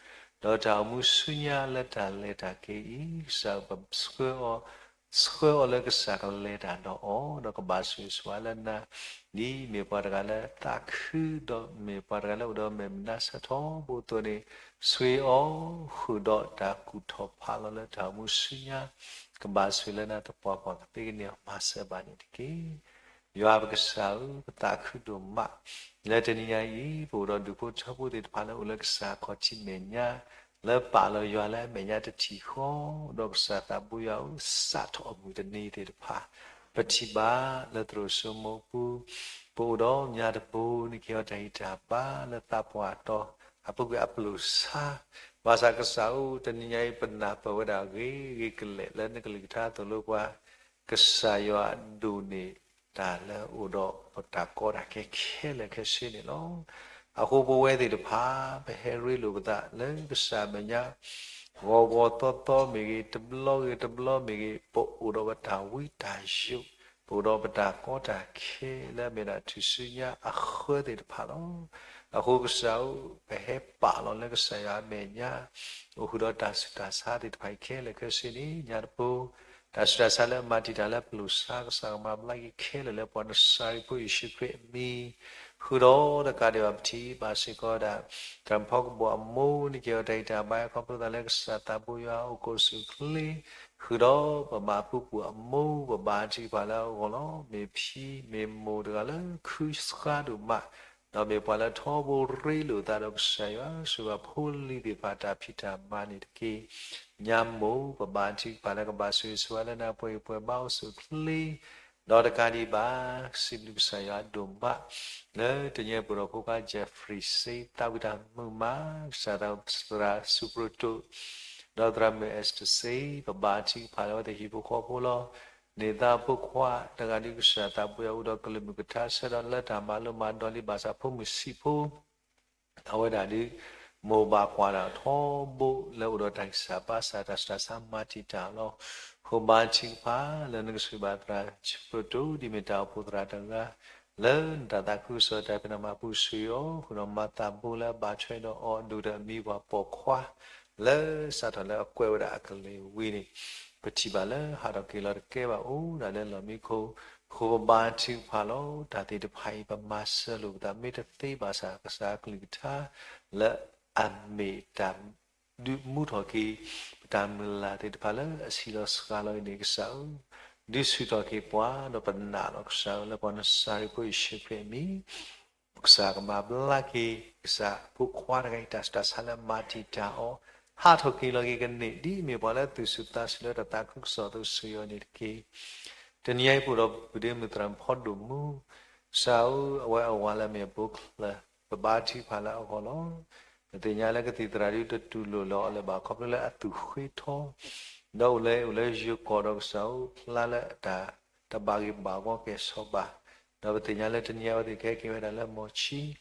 ဒီးတၢ်အိၣ်မူဆူညါလၢတၢ်လဲၤတၢ်က့ၤအံၤ, ကစၢ်ဧၢ, ပဆှၢအီၤ ဆှၢအီၤလၢကစၢ်ကလဲၤတၢ်ဒီးအီၤ, ဒီးကဘၣ်ဆိၣ်ဂ့ၤဆိၣ်ဝါလၢနၤ, ဒ်မ့ၢ်ပှၤတဂၤလၢသးခု ဒီးမ့ၢ်ပှၤတဂၤလၢအိၣ်ဒီးမဲာ်မုာ်နါဆၢထီဘိအသိးန့ၣ်, ဆိၣ်ဂ့ၤအီၤဃုာ်ဒီးတၢ်ကူၣ်ထီၣ်ဖးလီၤလၢတၢ်အိၣ်မူဆူညါ, ကဘၣ်ဆိၣ်ဂ့ၤလၢနၤသပှၢ်ပှၢ်ကသ့ကန့ၢ်အီၤမၤစၢၤဘၣ်န့ၣ်တက့ၢ်. ယွၤပကစၢ်ဧၢ, ပသးခုဒိၣ်မး လၢတနံၤညါအံၤ ပအိၣ်ဒီးဒူၣ်ဖိထၢဖိသ့ၣ်တဖၣ်လၢအိၣ်လၢကစၢ်အခီၣ်ထံးမဲာ်ညါ, လၢပာ်လီၤယွၤလၢအမဲာ်ညါတထံၣ်ဃီ, ဒီးကစၢ်သးဘိယွၤဧၢ, စးထီၣ်အမုၢ်တနံၤသ့ၣ်တဖၣ်, ပထံၣ်ဘၣ်လၢသရိာ်စိမိၢ်ပူၤ, ပအိၣ်ဒီးညါတဘိ နကဟ့ၣ်အီၤတၢ်ဂံၢ်တၢ်ဘါလၢသးပှၢ်အတီၤ, အပူၤကွံာ်အပျိာ်ဆါ, ဘၣ်ဆၣ်ကစၢ်ဧၢ, တနံၤညါအံၤ ပနၢ်ပၢၢ်ဝဲဒၣ်ဂ့ၤဂ့ၤကလဲာ် လၢနကလုၢ်ကထါသိၣ်လိပှၤ, ကစၢ်ယွၤဒိးန့ၢ် တၢ်လၢအိၣ်ဒီးပတၢ်ကီတၢ်ခဲခဲလၢာ်ခဲဆ့န့ၣ်လီၤ. အဃိပဝဲသ့ၣ်တဖၣ် ပဟဲရ့လိာ်ပသးလၢကစၢ်မဲာ်ညါ ဂီၤဂီၤသီသီမ့ၢ်ဂ့ၤ, တဘျီဂ့ၤတဘျီမ့ၢ်ဂ့ၤ, ပအိၣ်ဒီးပတၢ်ဝံတၢ်ယိး, ပအိၣ်ဒီးပတၢ်ကီတၢ်ခဲလၢအမ့ၢ်ဒၣ်ထူၣ်စုညါအဃၢသ့ၣ်တဖၣ်လီၤ. အဃိကစၢ်ဧၢ, ပဟဲပာ်လီၤလၢကစၢ်ယွၤအမဲာ်ညါ အိၣ်ဃုာ်ဒီးတၢ်ဆူးတၢ်ဆါသ့ၣ်တဖၣ်အံၤခဲလၢာ်ခဲဆ့န့ၣ် ညါတပူၤ တၢ်ဆူးတၢ်ဆါလၢအမၤတံာ်တာ်လၢပလိာ်ဆါ ကစၢ်ကမၤဘျါက့ၤခဲလၢာ်လၢပှၤနစၤရ့းဖိယ့ၣ်ၡူးခရံာ်အမံၤ ဃုာ်ဒီးတကးဒံးဘၣ် ပထံၣ်ဘၣ်စ့ၢ်ကီးဒၣ် တၢ်ဖီကဘီၣ်အမိၢ်န့ၣ် ကဲထီၣ်တၢ်ဂံၢ်တၢ်ဘါ ခီဖျိသးလၢကစၢ်သးဘိယွၤအအိၣ်ကအိၣ်ဆူၣ်ချ့ ဃုာ်ဒီးပမၤပူၤပူၤအမိၢ် ပဘါထုကဖၣ်လၢအဂီၢ်လီၤ. မ့ၢ်ဖံမ့ၢ်မိၢ်တဂၤလၢခုစှၤဒိၣ်မး ဒီးမ့ၢ်ပှၤလၢထီဘိရ့လိာ်သးဒီးကစၢ်ယွၤ ဆိၣ်ဂ့ၤဖိလံၤသ့ၣ်တဖၣ်တၢ်ဖံးတၢ်မၤန့ၣ်တက့ၢ်. ညါမိၢ် ပဘါထုကဖၣ်လၢကဘၣ်ဆိၣ်ဂ့ၤဆိၣ်ဝါလၢနၤ ပှဲၤဂံၢ်ပှဲၤဘါအိၣ်ဆူၣ်ချ့ ဒီးတကးဒံးဘၣ် စံးဘျုးကစၢ်ယွၤဒိၣ်မး လၢတနံၤအံၤပအိၣ်ဒီးဖိခွါ Jeffrey စ့ သးဝံၣ်တၢ်မုာ်မး ကစၢ်သရၣ်စူးပရိတိာ် ဒီးသရၣ်မုၣ် Esther စ့ ပဘါထုကဖၣ်လၢအဝဲသ့ၣ်ဟံၣ်ဖိဃီဖိလီၤ. န့ၢ်သါဖိခွါတဂၤဒ်ကစၢ်သးဘိယွၤအိၣ်ဒီးကလုၢ်မုၢ်ကထါဆၢဒီးလၢတၢ်မၤလိမၤဒိးလံဘၣ်ဆၣ်ဖိမုၣ်ဆံးဖိ အဝဲဒၣ်ဒုး မိၢ်ဘၣ်ကွၢ်ဒၣ်ထီဘိလၢအိၣ်ဒီးတၢ်ဂံၢ်စၢ်ဘါစၢ်တၢ်ဆူးတၢ်ဆါမၤတံာ်တာ်လီၤ. ဃိဘါထုကဖၣ်လၢနကစၢ်ဘၣ်သရၣ်စူးပရိတိာ် ဒ်မ့ၢ်တၢ်အိၣ်ဖှိၣ်သရၣ်တဂၤ လၢနတၢ်သးခုကစီၣ်တၢ်ဖံးတၢ်မၤပူၤဆိၣ်ဂ့ၤအီၤ ဃုာ်ဒီးမၤသးဘိလၢအဘၣ်ထွဲဒီးအီၤဒိၣ်ဒီးအမံၤပှၤပိာ်ခွါ လၢစးထီၣ်လၢအကွဲးဝဲဒၣ်အကလံၤဝံၤန့ၣ် ပထံၣ်ဘၣ်လၢဟးထီၣ်က့ၤလီၤတကဲဘၣ်အိၣ်ဒၣ်လၢလီၢ်မံခိၣ် ဃိဘါထုကဖၣ်လီၤ. တၢ်သ့ၣ်တဖၣ်အံၤ ပမၤစၢၤလိာ်ပသး မ့ၢ်တသ့ဘၣ်ဆၣ် ကစၢ်ကလုၢ်ကထါ လၢအမ့ၢ်တၢ်ဒုးမူထီၣ်က့ၤ ပတၢ်မုၢ်လၢ်သ့ၣ်တဖၣ်လၢအဆံးလီၤစှၤလီၤအံၤန့ၣ် ကစၢ်ဧၢ, ဒုးဆူၣ်ထီၣ်က့ၤပှၤ ဒီးပနာ်လီၤကစၢ်ဧၢ လၢပှၤနစၤရ့းဖိယ့ၣ်ၡူးခရံာ်အမံၤ ကစၢ်ကမၤဘျါက့ၤ ကစၢ်ဖိခွါတဂၤအံၤ တၢ်ဆူးတၢ်ဆါလၢမၤတံာ်တာ်အီၤ ဟးထီၣ်က့ၤလီၤက့ၤကန့ၢ် ဒ်အမ့ၢ်ပှၤလၢသူၣ်ဆူၣ်သးဆူၣ်လၢတၢ်သးခုကစီၣ်အသိးဆိၣ်ဂ့ၤအီၤန့ၣ်တက့ၢ်. တနံၤအံၤပအိၣ်ဒီးပဒ့မုၣ်သရၣ်ဖီဒိၣ်မူ ကစၢ်ဧၢ အဝဲအဝၤလၢအမ့ၢ်အဖိချၢၣ် ပဘါထုကဖၣ်လၢအဂီၢ်လီၤ. ပသ့ၣ်ညါလၢကသံၣ်သရၣ်ဒုးတတူၢ်လိာ်လၢအီၤလၢၤဘၣ် ခီဖျိလၢအသူၣ်ဃ့ထီ ဒီးအိၣ်လၢ အိၣ်လၢယိၤကီၢ်ဒီးကစၢ်ဧၢ ဖျါလၢတၢ်တဘၣ်ဂ့ၤဘၣ်ဂီၢ်ကဲၤဆီဘၣ် ဒီးပသ့ၣ်ညါလၢတနံၤအံၤအဝဲသ့ၣ်ကဟဲက့ၤဝဲဒၣ်လၢမီၢ်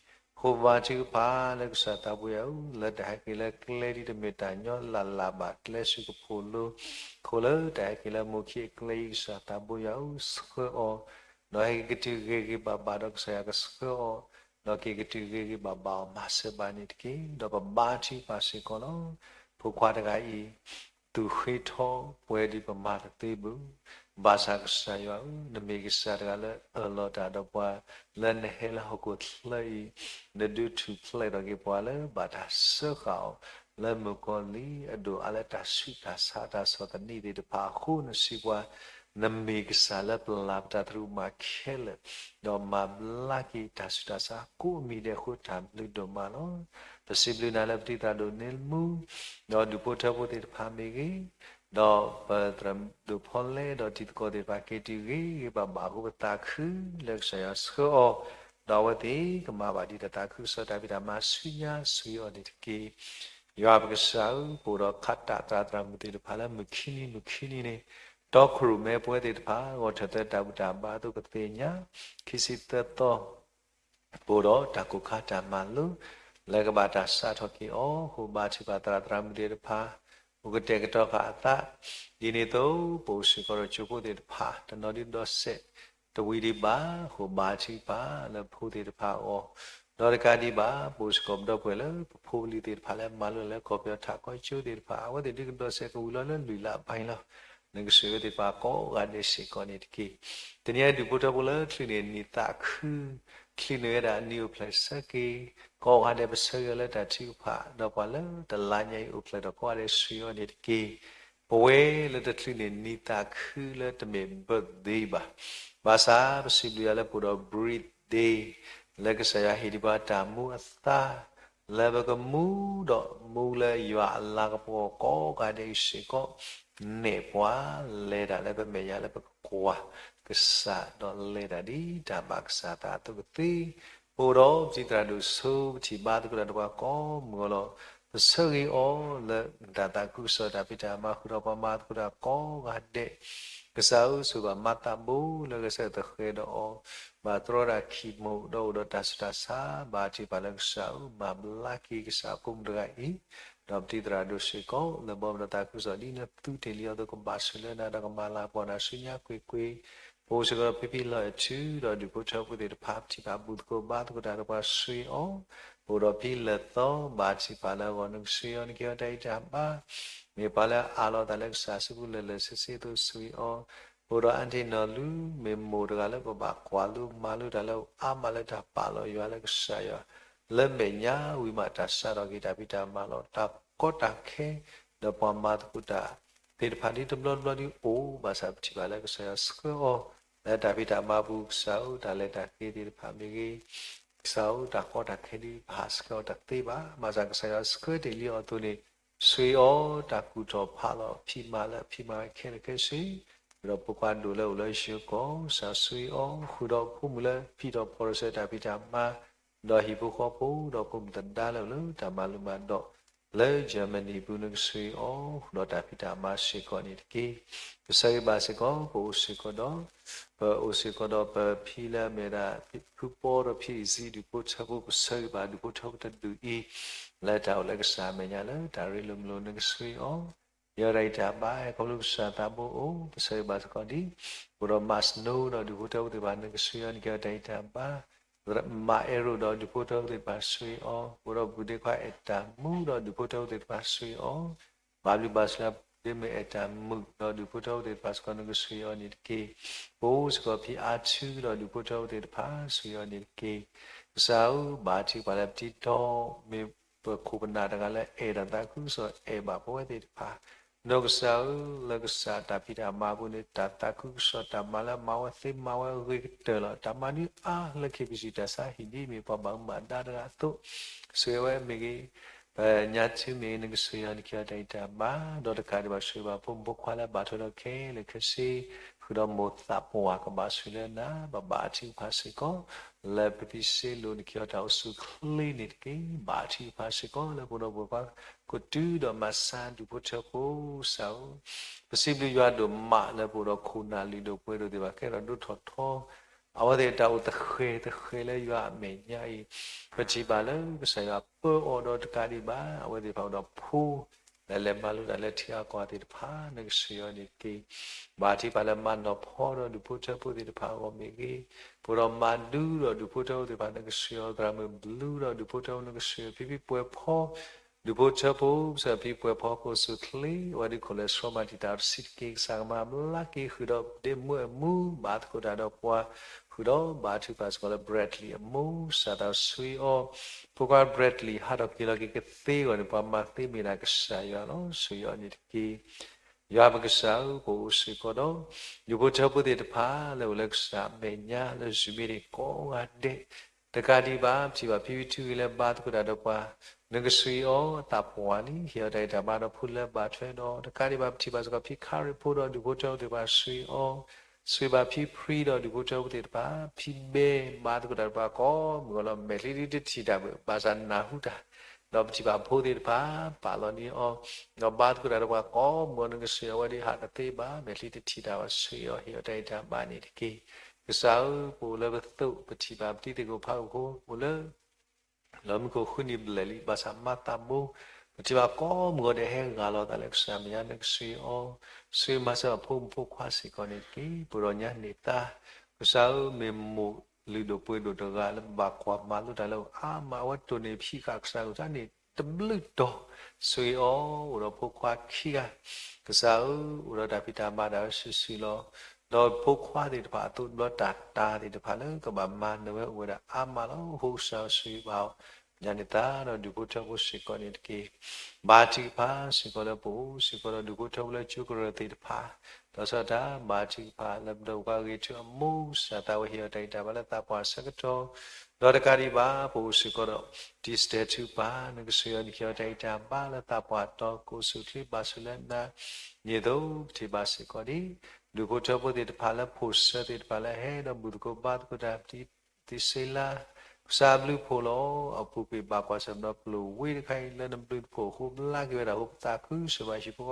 ဆံ ဃိဘါထုကဖၣ်လၢကစၢ်သးဘိယွၤဧၢ လၢတၢ်ဟဲက့ၤလၢကျဲဒ်တမ့ၢ်တၢ်ညီလၢ်လၢ်ဘၣ် ကျဲဆူကဖိးလိ အဃိလၢတၢ်ဟဲက့ၤလၢမိၢ်ခံအကျဲအံၤ ကစၢ်သးဘိယွၤဧၢ ဆှၢအီၤ ဒီးဟဲက့ၤကတုၤဂ့ၤဂ့ၤဘၣ်ဘၣ်ဒီးကစၢ်ယွၤကဆှၢအီၤ ဒီးက့ၤကတုၤဂ့ၤဂ့ၤဘၣ်ဘၣ်အီၤ မၤစၢၤဘၣ်န့ၣ်တက့ၢ်. ဒီးပဘါထုကဖၣ်စ့ၢ်ကီးလီၤ. ဖိခွါတဂၤအံၤ သူၣ်ဃ့ထီ ပှဲၤဒ်ပမၤတသ့ဘၣ် ဘၣ်ဆၣ်ကစၢ်ယွၤဧၢ, နမ့ၢ်ကစၢ်တဂၤလၢအၢၣ်လီၤတၢ်ဒီးပှၤ လၢနဟဲလၢဟီၣ်ခိၣ်ချၢအံၤ, နဒုးထူၣ်ဖျဲးထီၣ်က့ၤပှၤလၢဘၣ်တၢ်စၢဃာ်အီၤ လၢမုၣ်ကီၤလံၢ်အဒိၣ်အါလၢတၢ်ဆူးတၢ်ဆါတၢ်ဆီၣ်သနံးသ့ၣ်တဖၣ်အဃိ နစံးပှၤ, နမ့ၢ်ကစၢ်လၢပျၢ်ပတၢ်သရူးမးခဲလၢာ်, ဒီးမၤဘျါက့ၤတၢ်ဆူးတၢ်ဆါကိးမံၤဒဲးအဃိတၢ်ဘျုးဒိၣ်မးလီၤ. ပစံးဘျုးနၤလၢပတံၤသရၣ်ဒိၣ်န့ၢ်မူ ဒီးဒူၣ်ဖိထၢဖိသ့ၣ်တဖၣ်မ့ၢ်ဂ့ၤ, ဒီးပသရၣ်ဒိၣ်ဖီလဲဒီးတံၤသကိးသ့ၣ်တဖၣ် က့ၤတုၤဂ့ၤဂ့ၤဘၣ်ဘၣ်အဃိ ပသးခုလၢကစၢ်ယွၤဆှၢအီၤ, ဒီးအဝဲသ့ၣ်ကမၤဘၣ်ဒ်တၢ်သးခုကစီၣ်တၢ်ဖံးတၢ်မၤဆူညါဆိၣ်ဂ့ၤအီၤန့ၣ်တက့ၢ်. ယွၤပကစၢ်ဧၢ, ပအိၣ်ဒီးခးတၢ်သရၣ်သရၣ်မုၣ်သ့ၣ်တဖၣ်လၢမုၢ်ခံနံၤမုၢ်ခံနံၤန့ၣ်, တီခိၣ်ရိၣ်မဲပဝဲသ့ၣ်တဖၣ် ဂီၤထၢၣ်သၢတၢ်ဘူၣ်တၢ်ဘါအသိးကသ့ၣ်ညါ, ခံဆံသၢသီ ပအိၣ်ဒီးတၢ်ကိၢ်ခါတၢ်မၤလိ လၢကဘၣ်တၢ်စးထီၣ်က့ၤအီၤအဃိ ဘါထုကဖၣ်သရၣ်သရၣ်မုၣ်သ့ၣ်တဖၣ် အိၣ်ကတဲာ်ကတီၤဃာ်အသး, ဒ်န့ၣ်အသိး ပအိၣ်စ့ၢ်ကီးဒီးကၠိဖိသ့ၣ်တဖၣ် တနီၤဒုးဒီးစဲး တဝံၤဒံးဘၣ်အဃိ ဘါထုကဖၣ်လၢဖိသ့ၣ်တဖၣ်အဂီၢ်, ဒီးတကးဒံးဘၣ် ပအိၣ်စ့ၢ်ကီးပဒီပုၢ်ဝဲၢ်လၢပဖိပလံၤသ့ၣ်တဖၣ်လၢမၤလိလၢကီၢ်ပယီၤထးခီကၠိသ့ၣ်တဖၣ် အဝဲသ့ၣ်ဒုးကဒီးစဲးကဝံၤလီၤလၢလွံၢ်လါအပူၤလီၤ. နကဆိၣ်ဂ့ၤသ့ၣ်တဖၣ်ကိးဂၤဒဲးစ့ၢ်ကီးန့ၣ်တက့ၢ်. တနံၤအံၤဒူၣ်ဖိထၢဖိလၢချုးန့ၢ်နံၣ်သးခု, ချုးန့ၢ်ဝဲဒၣ်အနံၤအိၣ်ဖျဲၣ်ဆၢက့ၤ, ကိးဂၤဒဲးပဆၢဂ့ၤအီၤလၢတၢ်ထုကဖၣ်, ဒီးပှၤလၢတလါညါအံၤအိၣ်ဖျဲၣ်ထီၣ်ကိးဂၤဒဲးဆိၣ်ဂ့ၤအီၤန့ၣ်တက့ၢ်. ပဝဲလၢတချုးန့ၢ်နံၣ်သးခုလၢတမ့ၢ် birthday ဘၣ်, ဘၣ်ဆၣ်ပစံးဘျုးယွၤလၢပအိၣ်ဒီး birthday လၢကစၢ်ယွၤဟ့ၣ်ဒံးပှၤတၢ်မူအသါ လၢပကမူဒီးမူလၢယွၤအလၤကပီၤ ကိးဂၤဒဲးအံၤစ့ၢ်ကီး နဲၣ်ပှၤလဲၤတၢ်လၢပမဲာ်ညါလၢပကကွၢ်ကစၢ် ဒီးလဲၤတၢ်ဒ်တၢ်ဘၣ်ကစၢ်သးအသိးကသ့, ပအိၣ်ဒီးပတံၤသရၣ်ဒိၣ်စိ ပထံၣ်ဘါသကိးတၢ်ဒီးပှၤကိးမုၢ်ဂီၤလီၤ. ပဆၢဂ့ၤအီၤလၢတၢ်သးခုကစီၣ်တၢ်ဖံးတၢ်မၤဃုာ်ဒီးပှၤမၤသကိးတၢ်ကိးဂၤဒဲး ကစၢ်ဧၢ, ဆိၣ်ဂ့ၤဘၣ်မၤသးဘိလၢကစၢ်သဃဲၤဒီးအီၤ, ဘၣ်တြီတၢ်ခံးမိၢ်ဒီးအိၣ်ဒီးတၢ်ဆူးတၢ်ဆါ, ဘၣ်ထံၣ်ပာ်လၢကစၢ်ဧၢ, မၤဘျါက့ၤကစၢ်အဖိမုၣ်တဂၤအံၤ, ဒီးပတံၤသရၣ်ဒိၣ်စ့ၢ်ကီး လၢဘီမုၢ်ဒီးသးခုကစီၣ်ဒ်နသူတ့ၢ်လံအီၤအသိး ကဘၣ်ဆိၣ်လၢနၤဒီးကမၤလၤကပီၤနၤဆူညါကွ့ၢ်ကွ့ၢ်, ပအိၣ်စ့ၢ်ကီးဒီးဖံဖံလီၤအဲၣ်ထူဒီးဒူၣ်ဖိထၢဖိသ့ၣ်တဖၣ် ပထံၣ်ဘၣ်ဘူၣ်သကိးဘါသကိးတၢ်ဒီးပှၤဆိၣ်ဂ့ၤအီၤ, ပအိၣ်ဒီးဖံလၢာ်သီ ဘၣ်ထံၣ်ပာ်လၢအဂီၢ် နကဆိၣ်ဂ့ၤအီၤ နကဟ့ၣ်အီၤတၢ်ဂံၢ်တၢ်ဘါ, မ့ၢ်ပှၤလၢအအးလီၤအသးလၢကစၢ်အစုပူၤလၢာ်လၢာ်ဆ့ဆ့အသိးဆိၣ်ဂ့ၤအီၤ, ပအိၣ်ဒီးအါတ့ၢ်နီၢ်လူၤ မ့ၢ်မိၢ်တဂၤလၢပဘၣ်ကွၢ်လိမၤလိတၢ်လၢအါမးလၢတၢ်ပာ်လီၤယွၤလၢကစၢ်ယွၤ လၢမဲာ်ညါဝံၤမး တၢ်စးထီၣ်က့ၤတၢ်ဖံးတၢ်မၤလီၤ တၢ်ကီတၢ်ခဲ ဒီးပှၤမၤသကိးတၢ်သ့ၣ်တဖၣ်ဒ်တဘျီတဘျီဒ်အိၣ်, ဘၣ်ဆၣ်ပထံၣ်ဘၣ်လၢကစၢ်ယွၤဆှၢအီၤ လၢတၢ်ဖံးတၢ်မၤပူၤကစၢ်ဧၢ, တၢ်လဲၤတၢ်က့ၤသ့ၣ်တဖၣ်မ့ၢ်ဂ့ၤ, ကစၢ်ဧၢ, တၢ်ကီတၢ်ခဲဒ်ပဟးဆှၢအီၤတသ့ဘၣ်, ဘၣ်ဆၣ်ကစၢ်ယွၤဆှၢတ့ၢ်လံအီၤအသိးန့ၣ် ဆိၣ်ဂ့ၤအီၤ တၢ်ကူၣ်ထီၣ်ဖးလီၤဖံးမၤလၢအဖံးမၤဝဲခဲလၢာ်ခဲဆ့, ဒီးဖိခွါဒိၣ်လၢအိၣ်လၢယိၤကီၢ် ကစၢ်ဆိၣ်ဂ့ၤအီၤ, ဃုာ်ဒီးဖိမုၣ်လၢဖံးထီၣ်ဖီၣ်ထီၣ်ဆၢတၢ်ဖံးတၢ်မၤ ဒီးဟံၣ်ဖိဃီဖိ ဒီးဖိမုၣ်သဒါလၢအိၣ်လၢတၢ်မၤလိမၤဒိး လၢ Germany ပူၤ နကဆိၣ်ဂ့ၤအီၤ ဃုာ်ဒီးတၢ်ဖံးတၢ်မၤစ့ၢ်ကီးန့ၣ်တက့ၢ်. ကစၢ်ဂ့ၤဘၣ်စ့ၢ်ကီး ပအိၣ်စ့ၢ်ကီးဒီး ပအိၣ်စ့ၢ်ကီးဒီးပဖံလၢအမ့ၢ်ဒၣ် ဖုပီဒီးဖံအံၤစံဒူၣ်ဖိထၢဖိ ပဆၢဂ့ၤဘၣ်ဒူၣ်ဖိထၢဖိတဒူၣ်အံၤ လၢတၢ်အိၣ်လၢကစၢ်အမဲာ်ညါလၢတၢ်ရ့လိာ်မုာ်လိာ် နကဆိၣ်ဂ့ၤအီၤ ယဲဒၣ်အံၤတၢ်ဘါ ခီဖျိကစၢ်သးဘိအိၣ် ပဆၢဂ့ၤဘၣ်စ့ၢ်ကီးဒ် ပအိၣ်ဒီးမၤစနိဒီးဒူၣ်ဖိထၢဖိသ့ၣ်တဖၣ် နကဆိၣ်ဂ့ၤအီၤ နကဟ့ၣ်အီၤတၢ်ဂံၢ်တၢ်ဘါ, မၤအဲၣ်ရိၣ်ဒီးဒူၣ်ဖိထၢဖိသ့ၣ်တဖၣ်ဆိၣ်ဂ့ၤအီၤ, ပအိၣ်ဒီးပူၤဒ့ခွါအဲၣ်တၢ်မူဒီးဒူၣ်ဖိထၢဖိသ့ၣ်တဖၣ်ဆိၣ်ဂ့ၤအီၤ, ဘၣ်ဘျုးဘၣ်ဆိၣ်လၢပူၤဒ့မုၣ်အဲၣ်တၢ်မုာ်ဒီးဒူၣ်ဖိထၢဖိသ့ၣ်တဖၣ်စ့ၢ်ကီး နကဆိၣ်ဂ့ၤအီၤန့ၣ်တက့ၢ်. ပအိၣ်စ့ၢ်ကီးဖံအါထူဒီးဒူၣ်ဖိထၢဖိသ့ၣ်တဖၣ် ဆိၣ်ဂ့ၤအီၤန့ၣ်တက့ၢ်. ကစၢ်ဧၢ, ဘၣ်ထံပှၤလၢပတံထီ မ့ၢ်ပခိၣ်ပနၢ်တဂၤလၢအဲၣ်ဒိးသးခုကစီၣ်အဲၣ်ဘၣ်ပဝဲသ့ၣ်တဖၣ်, ဒီးကစၢ်ဧၢ, လၢကစၢ်တၢ်ဖံးတၢ်မၤပူၤန့ၣ် တၢ်သးခုကစီၣ်တၢ်မၤလၢမၤဝဲသ့မၤဝဲအဂ့ၤကတၢၢ်လီၤ. တၢ်မၤဒုးအါလၢ ခ့ပစံၣ် တၢ်ဆါဟံၣ်ဒ်မ့ၢ်ပှၤဘၣ်မူဘၣ်ဒါတဂၤအသိး, ဆိၣ်ဂ့ၤဝဲမ့ၢ်ဂ့ၤ, ပညါထုမ့ၢ်ဂ့ၤ နကဆိၣ်ဂ့ၤအီၤ နကဟ့ၣ်အီၤတၢ်ဂံၢ်တၢ်ဘါ, ဒီးတကးဒံးဘၣ်ဆိၣ်ဂ့ၤဘၣ်ဖိမုၣ်ဖိခွါလၢဘၣ်ထွဲဒီးခဲလၢာ်ခဲဆ့, ဃုာ်ဒီးမိၢ်သးပှၢ်ကဘၣ်ဆိၣ်လၢနၤ, ဘၣ်ဘၣ်အထံအဖးစ့ၢ်ကီး လၢပသံစ့လိာ် နကဟ့ၣ်အီၤတၢ်အိၣ်ဆူၣ်အိၣ်ချ့န့ၣ်တက့ၢ်. ဘၣ်အထံအဖးစ့ၢ်ကီးလၢပအိၣ်ဒီးပှၤ ကတုၤဒီးမၤစၢၤဒူၣ်ဖိထၢဖိ ကစၢ်ဧၢ, ပစံးဘျုးယွၤဒိၣ်မးလၢပအိၣ်ဒီးခိၣ်နၢ်လုၢ်ဒိၣ်ပှ့ၤဒိၣ်သ့ၣ်တဖၣ် ကဲထီၣ်ဒိၣ်ထီၣ်ထီ အဝဲသ့ၣ်တၢ်အိၣ်သဃဲၤသဃဲၤလၢယွၤအမဲာ်ညါအံၤ, ပထံၣ်ဘၣ်လၢကစၢ်ယွၤပၢအီၤဒီးတကးဒံးဘၣ် အဝဲသ့ၣ်တဖၣ်အိၣ်ဒီးဖိ လၢလဲၤမၤလိတၢ်လၢထံအကီၢ်သ့ၣ်တဖၣ် နကဆိၣ်ဂ့ၤအီၤန့ၣ်တက့ၢ်. ဘၣ်ထံပာ်လၢမၤနီၣ်ဖီဒီးဒူၣ်ဖိထၢဖိသ့ၣ်တဖၣ်အဂီၢ်မ့ၢ်ဂ့ၤ, ပအိၣ်ဒီးမၤဒုဒီးဒူၣ်ဖိထၢဖိသ့ၣ်တဖၣ် နကဆိၣ်ဂ့ၤအီၤ သရၣ်မုၣ်ဘျုးဒီးဒူၣ်ဖိထၢဖိ နကဆိၣ်ဂ့ၤအီၤ ဖံဖံပှဲၤဖီ ဒူၣ်ဖိထၢဖိ ကစၢ်ဖံပှဲၤဖီ ကအိၣ်ဆူၣ်အိၣ်ချ့ အဝဲဒၣ်ခိၣ်လဲၤဆှီမၤတံာ်တာ်တဆံးတက့ၢ်. ကစၢ်ကမၤဘျါက့ၤ ဃုာ်ဒီးဒ့မုၣ်အမူ ဘၣ်သကိးတၢ်ဒီးပှၤ ဃုာ်ဒီးဘၣ်ထုကဖၣ်စ့ၢ်ကီးလၢ Bradley အမူ ကစၢ်သးဆိၣ်ဂ့ၤအီၤ, ဖိခွါ Bradley ဟးထီၣ်က့ၤလီၤက့ၤကသ့အဂီၢ်န့ၣ် ပှၤမၤသ့မ့ၢ်ဒၣ်ကစၢ်ယွၤလီၤ. ဆိၣ်ဂ့ၤအီၤန့ၣ်တက့ၢ်. ယွၤပကစၢ်ဧၢ, ပအိၣ်စ့ၢ်ကီးဒီး ဒူၣ်ဖိထၢဖိသ့ၣ်တဖၣ် လၢအိၣ်လၢကစၢ်အမဲာ်ညါ လၢယုၢ်မ့ၢ်တ့ၢ်ကိးဂၤဒဲး, တကးဒံးဘၣ် ပထံၣ်ဘၣ်ဖံဝံထူဂ့ၤလၢဘါသကိးတၢ်ဒီးပှၤ, နကဆိၣ်ဂ့ၤအီၤအသးပှၢ်လံ, ဟ့ၣ်အီၤတၢ်ဂံၢ်တၢ်ဘါဒီးဖိလၢဘၣ်ထွဲဒီး, တကးဒံးဘၣ် ပထံၣ်ဘၣ်စ့ၢ်ကီးဖံခါရံၣ်ဖိဒီးဒူၣ်ဖိထၢဖိသ့ၣ်တဖၣ်ဆိၣ်ဂ့ၤအီၤ, ဆိၣ်ဂ့ၤဘၣ်ဖံဖြံဒီးဒူၣ်ဖိထၢဖိသ့ၣ်တဖၣ်, ဖံဘဲဘါသကိးတၢ်ဒီးပှၤကိးမုၢ်ဂီၤလီၤ. မဲာ်ချံဒုတထံၣ်တၢ်ဘၣ် ဘၣ်ဆၣ်နၢ်ဟူတၢ်, ဒီးပထံၣ်ဘၣ်ဖိသ့ၣ်တဖၣ် ပာ်လီၤန့ၢ်အီၤ, ဒီးဘါသကိးတၢ်ဒီးပှၤကိးမုၢ်ဂီၤ နကဆိၣ်ဂ့ၤအီၤဝဲဒၣ် ဟးတသ့ဘၣ်, မဲာ်ချံတထံၣ်တၢ်ဘၣ် ဆိၣ်ဂ့ၤအီၤ ဟ့ၣ်အီၤတၢ်ဂံၢ်တၢ်ဘါန့ၣ်တက့ၢ်. ကစၢ်ဧၢ, ပအိၣ်လၢပသိး ပထံၣ်ဘၣ်ပတံၤသကိးဖးဂီၢ်ဖိ အိၣ်လၢ လီၢ်မံခိၣ်ဃုနံၣ်ဘျဲၣ်လံ, ဘၣ်ဆၣ်မၤသးဘိ, ပထံၣ်ဘၣ်ကိးမုၢ်ဂီၤဒီးဟဲဂၢ်လီၤသးလၢကစၢ်မဲာ်ညါ နကဆိၣ်ဂ့ၤအီၤ, ဆိၣ်ဂ့ၤမၤစၢၤဖိမုၣ်ဖိခွါစ့ၢ်ကီးန့ၣ်တက့ၢ်. ပဒီးညါန့ၢ်သါ, ကစၢ်ဧၢ, မ့ၢ်မိၢ်လုၢ်ဒိၣ်ပှ့ၤဒိၣ်တဂၤလၢဘၣ်ကွၢ်မၤလိတၢ်လၢအါမး အဝဲတိၢ်န့ၢ်ဖံးဃာ်ကစၢ်ကလုၢ်ကထါန့ၣ် တဘျုးတီၤ, ဆိၣ်ဂ့ၤအီၤ အိၣ်ဒီးဖိခွါခံဂၤ, ကစၢ်ဧၢ, အိၣ်ဒီးတၢ်ဖံးတၢ်မၤဒၣ်ဝဲစုာ်စုာ်လီၤ. ဒီးဖိခွါသ့ၣ်တဖၣ်အသိးတဘျီတၢ်တၢ်သ့ၣ်တဖၣ်လၢကဘၣ်မၤနၢၤဝဲအိၣ်ဝဲဒၣ်အါမးလီၤ. အိၣ်ဃိကစၢ်ဆိၣ်ဂ့ၤဘၣ်အီၤ, ညါန့ၢ်သါဒီးဒူၣ်ဖိထၢဖိစ့ၢ်ကီးန့ၣ်တက့ၢ်. ဘါထုကဖၣ်စ့ၢ်ကီးလၢပအိၣ်စ့ၢ်ကီးဒီးဒူၣ်ဖိထၢဖိလၢကၠိကရၢၢ်သ့ၣ်တဖၣ်, ဒီးဆီတၢ်ဘါထုကဖၣ်လၢပဒီပုၢ်ဝဲၢ်ဂ့ၤထူအမိၢ် ကစၢ်သးဝဲဟ့ၣ်အီၤတၢ်ဂံၢ်တၢ်ဘါလၢသးပှၢ်ဆၢကတီၢ်, ဒီးတကးဒံးဘၣ် ပအိၣ်စ့ၢ်ကီးဒီး တံၤစတဲထူပၢ် နကဆိၣ်ဂ့ၤအီၤ နကဟ့ၣ်အီၤတၢ်ဂံၢ်တၢ်ဘါလၢသးပှၢ်တီၤ ကအိၣ်ဆူၣ်အိၣ်ချ့ဘၣ်ဆိၣ်လၢနၤ, ဒ်သိးပထံၣ်ဘၣ်စ့ၢ်ကီးဒ် ဒူၣ်ဖိထၢဖိသ့ၣ်တဖၣ်လၢဖိၣ်စၢၤသ့ၣ်တဖၣ်လၢဟဲဒီးဘူၣ်သကိးဘါသကိးတၢ် ပတံၤသ့ၣ်လါ, ပ ကစၢ်ဘျုးဖှိၣ်လီၤ. အပူၤကွံာ်ဘၣ်ကွၢ်ဆၢၣ်မဲာ်ဒီးပျိာ်ဝဲတခါအံၤ လၢနဘျုးနဖှိၣ်အဃိ ဘျါက့ၤဝဲဒၣ်အဃိ ပသးခုစၢၤဘၣ်ဟံၣ်ဖိဃီဖိ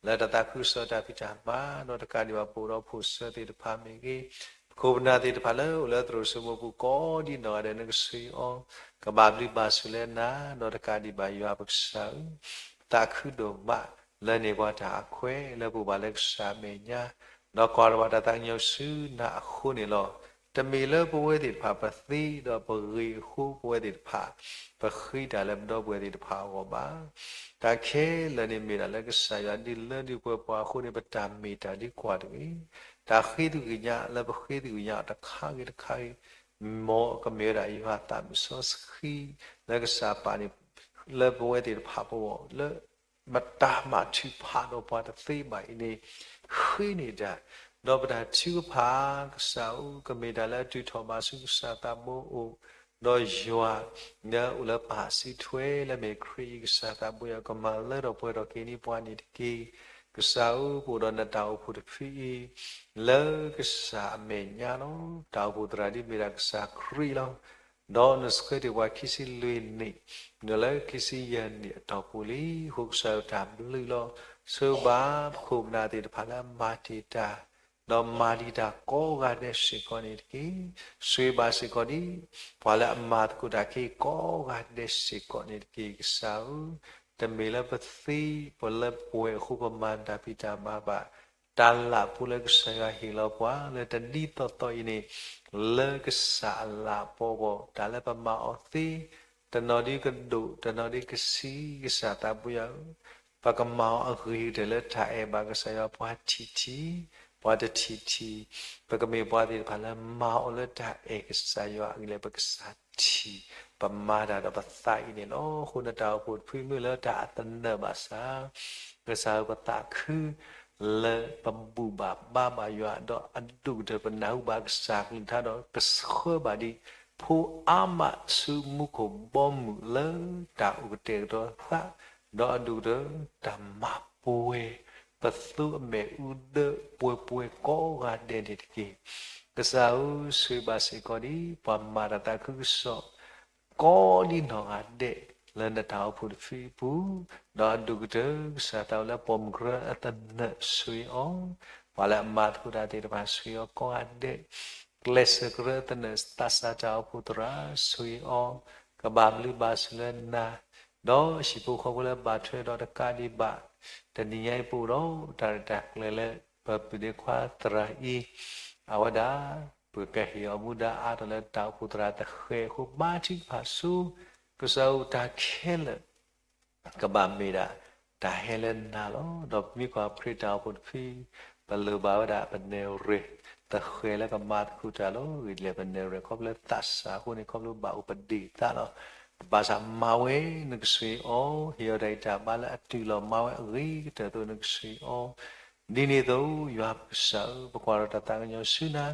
လၢတၢ်သးခုကစီၣ်တၢ်ဖံးတၢ်မၤ ဒီးတကးဒံးဘၣ် ပအိၣ်ဒီးဖိၣ်စၢၤသ့ၣ်တဖၣ်မ့ၢ်ဂ့ၤ, ပခိၣ်ပနၢ်သ့ၣ်တဖၣ်လၢအိၣ်လၢသရိာ်စိမိၤပူၤကိးဒံနီၢ်ဂၤဒဲး နကဆှၢအီၤ ကဘၣ်ဘျုးဘၣ်ဆိၣ်လၢနၤ, ဒီးတကးဒံးဘၣ်ယွၤပကစၢ်ဧၢ, သးခုဒိၣ်မး လၢန့ၢ်ပှၤတၢ်အခွဲး လၢပအိၣ်ဘၣ်လၢကစၢ်အမဲာ်ညါ, ဒီးကွၢ်ထီၣ်ဘၣ်တၢ်သးကညီၤဆူနၤအဃိန့ၣ်လီၤ. တမ့ၢ်လၢပဝဲသ့ၣ်တဖၣ်ပသ့ဒီးပဂ့ၤအဃိ ပဝဲသ့ၣ်တဖၣ် ပဃ့တၢ်လၢပဒီပုၢ်ဝဲၢ်သ့ၣ်တဖၣ်အဂီၢ်ဘၣ်. တၢ်ခဲလၢာ်န့ၣ်မ့ၢ်ဒၣ်လၢကစၢ်ယွၤဒုးလၢဒုးပှဲၤပှၤအဃိန့ၣ် ပတၢ်မ့ၢ်တၢ်ဒ်ကွၢ်တဂ့ၤ. တၢ်ဃ့သကွံာ်ညါလၢပဃ့သကွံာ်ညါအီၤတခါဂ့ၤတခါဂ့ၤ, မ်ကမ့ၢ်ဝဲဒၣ်ယွၤသးမုၢ်စီဆှံ လၢကစၢ်ပာ်န့ၣ် လၢပဝဲသ့ၣ်တဖၣ်ပဂီၢ် လၢပတၢ်မၤထုးဖးဒီးပှၤတသ့ဘၣ်အံၤန့ၣ် ဃ့န့ၢ်တၢ်, ဒီးပတၢ်ထုကဖၣ် ကစၢ်ဧၢ ကမ့ၢ်တၢ်လၢအတုၤထီၣ်ဘၣ်ဆူကစၢ်သးဘိအအိၣ်, ဒီးယွၤ လၢအအိၣ်လၢပၢ်စံးထွဲလၢမ့ၢ်ခရံာ်အံၤ ကစၢ်သးဘိယွၤ ကမၤလၢထီၣ်ပှဲၤထီၣ်က့ၤန့ၢ်ပှၤန့ၣ်တက့ၢ်. ကစၢ်ဧၢ ပအိၣ်ဒီးနတၢ်အိၣ်ဖှိၣ်တဖုအံၤ လၢကစၢ်အမဲာ်ညါလီၤ. တၢ်အိၣ်ဖှိၣ်သရၣ်ဒ်မ့ၢ်ဒၣ်ကစၢ်ခရံာ်လီၤ. ဒီးနဆှၢတ့ၢ်ပှၤခံဆံလွံၢ်နံၣ် နုာ်လၢခံဆံယဲၢ်နံၣ်အတီၢ်ပူၤလံ. အဃိကစၢ်ယွၤတၢ်ဘျုးလီၤ. ဆှၢဘၣ်ပခိၣ်ပနၢ်သ့ၣ်တဖၣ်လၢအမၤတ့ၢ်တၢ် ဒီးမၤဒံးတၢ်ကိးဂၤဒဲးစ့ၢ်ကီးန့ၣ်တက့ၢ်. ဆှၢဘၣ်စ့ၢ်ကီးဒံး ပှၤလၢအမၤသကိးတၢ်ခဲအံၤကိးဂၤဒဲးစ့ၢ်ကီးန့ၣ်တက့ၢ်. ကစၢ်ဧၢ, တမ့ၢ်လၢပသ့ ပလၢပှဲၤအဃိ ပမၤတၢ်ဖံးတၢ်မၤဘၣ်. တၢ်လၢ်ပူၤလၢကစၢ်ယွၤဟ့ၣ်လီၤပှၤလၢတနံၤသီသီအံၤန့ၣ် လၢကစၢ်အလၤအပီအဂီၢ် တၢ်လၢပမၤအီၤသ့ တနီၤဒ်ကဒိၣ် တနီၤဒ်ကဆံး ကစၢ်သးဘိယွၤဧၢ, ပကမၤအီၤအဂ့ၤကတၢၢ်လၢတၢ်အဲၣ်ဘၣ်ကစၢ်ယွၤ ပှၤထံၣ်ထံၣ် ပှၤတထံၣ်ထံၣ်, ပကမ့ၢ်ပှၤသ့ၣ်တဖၣ်လၢမၤအီၤလၢတၢ်အဲၣ်ကစၢ်ယွၤအဂ့ၢ် လၢပကစၢ်ထံၣ် ပမၤတၢ်ဒီးပသးအံၤန့ၣ်လီၤ. အဃိနတၢ်အိၣ်ဖှိၣ်တဖုမ့ၢ်လၢတၢ်အသနၢၣ်ဘၣ်ဆၣ်, ကစၢ်ဧၢ ပသးခု လၢပဘူၣ်ဘၣ်ဘါဘၣ်ယွၤ ဒီးအဒိၣ်ကတၢၢ်ပနၢ်ဟူဘၣ်ကစၢ်ကလုၢ်ကထါ ဒီးကဆှၢဘၣ်ဒံး ဖိအါမးဆူမူခိၣ်ဘီမုၢ်လၢတၢ်အိၣ်ကတဲာ်ကတီၤသး, ဒီးအဒိၣ်ကတၢၢ်တၢ်မၤပှဲၤ ပသိအမဲာ်အူဒၢပှဲၤပှဲၤကိးဂၤဒဲးန့ၣ်တက့ၢ်. ကစၢ်ဧၢ ဆှၢဘၣ်စ့ၢ်ကီးဒံး ပှၤမၤတၢ်သးခုကစီၣ် ကိးဒံနီၢ်ဂၤဒဲး လၢနတၢ်အိၣ်ဖှိၣ်တဖုအပူၤ, ဒီးအဒိၣ်ကတၢၢ် ကစၢ်သးဝဲလၢပိာ်မုၣ်ကရၢအသနၢၣ်ဆှၢအီၤ, ပှၤလၢအမၤသကိးတၢ်သ့ၣ်တဖၣ်ဆှၢအီၤကိးဂၤဒဲး, ကျဲးစၢးကရၢအသနၢၣ် သးစၢ်တၢ်အိၣ်ဖှိၣ်သရၣ်ဆှၢအီၤ, ကဘၣ်ဘျုးဘၣ်ဆိၣ်လၢနၤ, ဒီးဟံၣ်ဖိဃီဖိလၢဘၣ်ထွဲဒီးတကးဒံးဘၣ်, တနံၤညါအံၤပအိၣ်ဒီးတၢ်ရဲၣ်တၢ်ကျဲၤလၢ ပပုၢ်သ့ၣ်ခွါသရၣ်အံၤ, အဝဲဒၣ် ပကဟ့ၣ်အီၤမူဒါအါထီၣ်လၢတၢ်အိၣ်ဖှိၣ်သရၣ်သဃဲးအဃိ ဘါထုကဖၣ်ဆူ ကစၢ်ဧၢ တၢ်ခဲလၢာ် ကဘၣ်မ့ၢ်ဒၣ် တၢ်ဟဲလၢနၤလီၤ. ဒီးပမ့ၢ်ကွၢ်ခရံာ်တၢ်အိၣ်ဖှိၣ်တဖု, ပလိၣ်ဘၣ်ဝဲဒၣ်ပနဲၣ်ရွဲၣ်သဃဲးလၢကမၤသကိးတၢ်လီၤ. ဂ့ၢ်ဒ်လဲၣ် ပနဲၣ်ရွဲၣ်ခီဖျိလၢသးစၢ်အဃိန့ၣ် ခီဖျိဘၣ်အိၣ်ပဒ့ၣ်သးလီၤ. ဘၣ်ဆၣ်မၤဝဲနကဆှၢအီၤ, ဟ့ၣ်အီၤတၢ်ဂံၢ်တၢ်ဘါလၢအတုၤလီၤ မၤဝဲအဂ့ၤကတၢၢ်အသိးနကဆှၢအီၤ ဒ်န့ၣ်အသိး ယွၤပကစၢ်ဧၢ, ပကွၢ်ဒီးတၢ်သးကညီၤဆူနၤ,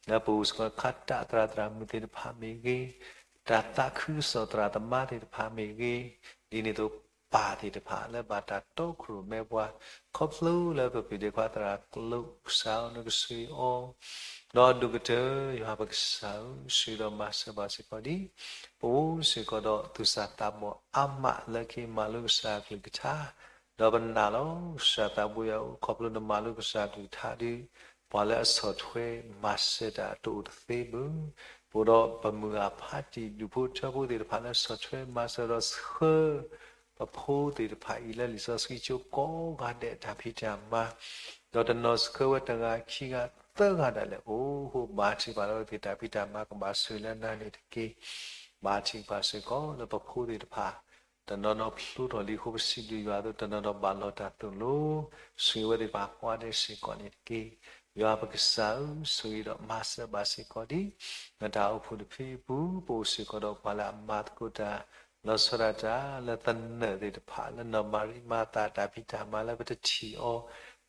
လၢပအိၣ်စ့ၢ်ကီးခါတၢ်သရၣ်သရၣ်မုၣ်သ့ၣ်တဖၣ်မ့ၢ်ဂ့ၤ, တၢ်သးခုကစီၣ်သရၣ်သမါသ့ၣ်တဖၣ်မ့ၢ်ဂ့ၤ, ဒ်န့ၣ်အသိးပၢ်သ့ၣ်တဖၣ်လၢဘၣ်တၢ်တီခိၣ်ရိၣ်မဲပှၤ, ခီဖျိလၢပပုၢ်သ့ၣ်ခွါသရၣ်ကျိာ်ကစၢ်ဧၢ နကဆှၢအီၤ, ဒီးအဒိၣ်ကတၢၢ် ယွၤပကစၢ်ဧၢ, ဆှၢဒီးမၤစၢၤဘၣ်စ့ၢ်ကီးဒ် ပအိၣ်စ့ၢ်ကီးဒီးသူၣ်စၢ်သးဘီၣ်အါမးလၢကဟ့ၣ်မၤလိကစၢ်ကလုၢ်ကထါ, ဒီးပနာ်လီၤ ကစၢ်သးဘိယွၤဧၢ, ခီဖျိနမၤလိကစၢ်ကလုၢ်ကထါဒ် ပှၤလၢအဆီၣ်ထွဲမၤစၢၤတၢ်တအိၣ်တသ့ဘၣ်, ပအိၣ်ဒီးပမုၢ်ဂၢ်ဖးတံၢ်ဒူၣ်ဖိထၢဖိသ့ၣ်တဖၣ်လၢဆီၣ်ထွဲမၤစၢၤဒီးဆှၢ ပဖိသ့ၣ်တဖၣ်အံၤလၢလံာ်စီဆှံကၠိကိးဂၤဒဲးတၢ်ဖံးတၢ်မၤ, ဒီးတနီၤဆှၢဝဲတဂၤခံဂၤသၢဂၤဒၣ်လဲာ်အိၣ်အဃိ ဘါထုကဖၣ်လၢအဝဲသ့ၣ်တၢ်ဖံးတၢ်မၤကဘၣ်ဆှၢလၢနၤန့ၣ်တက့ၢ်. ဘါထုကဖၣ်စ့ၢ်ကီးလၢပဖိသ့ၣ်တဖၣ် တနီၤနီၤဖျိထီၣ်လံအဃိ ပစံးဘျုးယွၤအသိး တနီၤနီၤဘၣ်လီၤတၢ်သိၣ်လိ, ဆှၢအဝဲသ့ၣ်တဖၣ်ကိးဂၤဒဲးစ့ၢ်ကီးန့ၣ်တက့ၢ်. ယွၤပကစၢ်ဧၢ, ဆှၢဒီးမၤစၢၤဘၣ်စ့ၢ်ကီးဒ် နတၢ်အိၣ်ဖှိၣ်တဖုအပူၤ, ပအိၣ်စ့ၢ်ကီးဒီးပှၤလၢအမၤသကိးတၢ် လီၤဆီဒၣ်တၢ်လၢသနၢၣ်သ့ၣ်တဖၣ် လၢနီၢ်မၤရံမၤသးတၢ်ဖံးတၢ်မၤလၢပတထံၣ်အီၤ,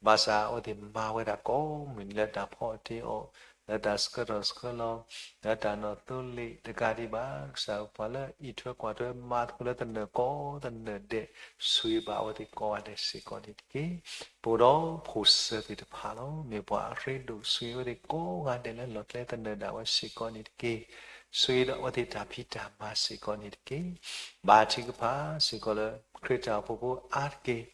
ဘၣ်ဆၣ်အဝဲသ့ၣ်မၤဝဲဒၣ်ကိးမုၢ်နံၤလၢတၢ်ဖီအီၣ်တ့အီၣ်, လၢတၢ်ဆှၢထီၣ်ဆှၢလီၤ, လၢတၢ်နီၣ်သိလ့ၣ်တကးဒံးဘၣ်, ကစၢ်ပှၤလၢအအံးထွဲကွၢ်ထွဲမၤသကိးလၢသနၢၣ်ကိးသနၢၣ်ဒဲး, ဆှၢဘၣ်အဝဲသ့ၣ်ကိးဂၤဒဲးစ့ၢ်ကီးန့ၣ်တက့ၢ်. ပအိၣ်ဒီးဖိၣ်စၢၤသ့ၣ်တဖၣ်လီၤ. မ့ၢ်ပှၤအရ့ဒိၣ် ဆှၢအဝဲသ့ၣ်ကိးဂၤဒဲးလၢလီၢ်ကျဲသနၢၣ်ဒၣ်ဝဲစ့ၢ်ကီးန့ၣ်တက့ၢ်. ဆိၣ်ဂ့ၤဒီးအဝဲသ့ၣ်တၢ်ဖံးတၢ်မၤစ့ၢ်ကီးန့ၣ်တက့ၢ်. ဘါထုကဖၣ်စ့ၢ်ကီးလၢ ခရံာ်တၢ်အိၣ်ဖှိၣ်ဖိအါတက့ၢ်,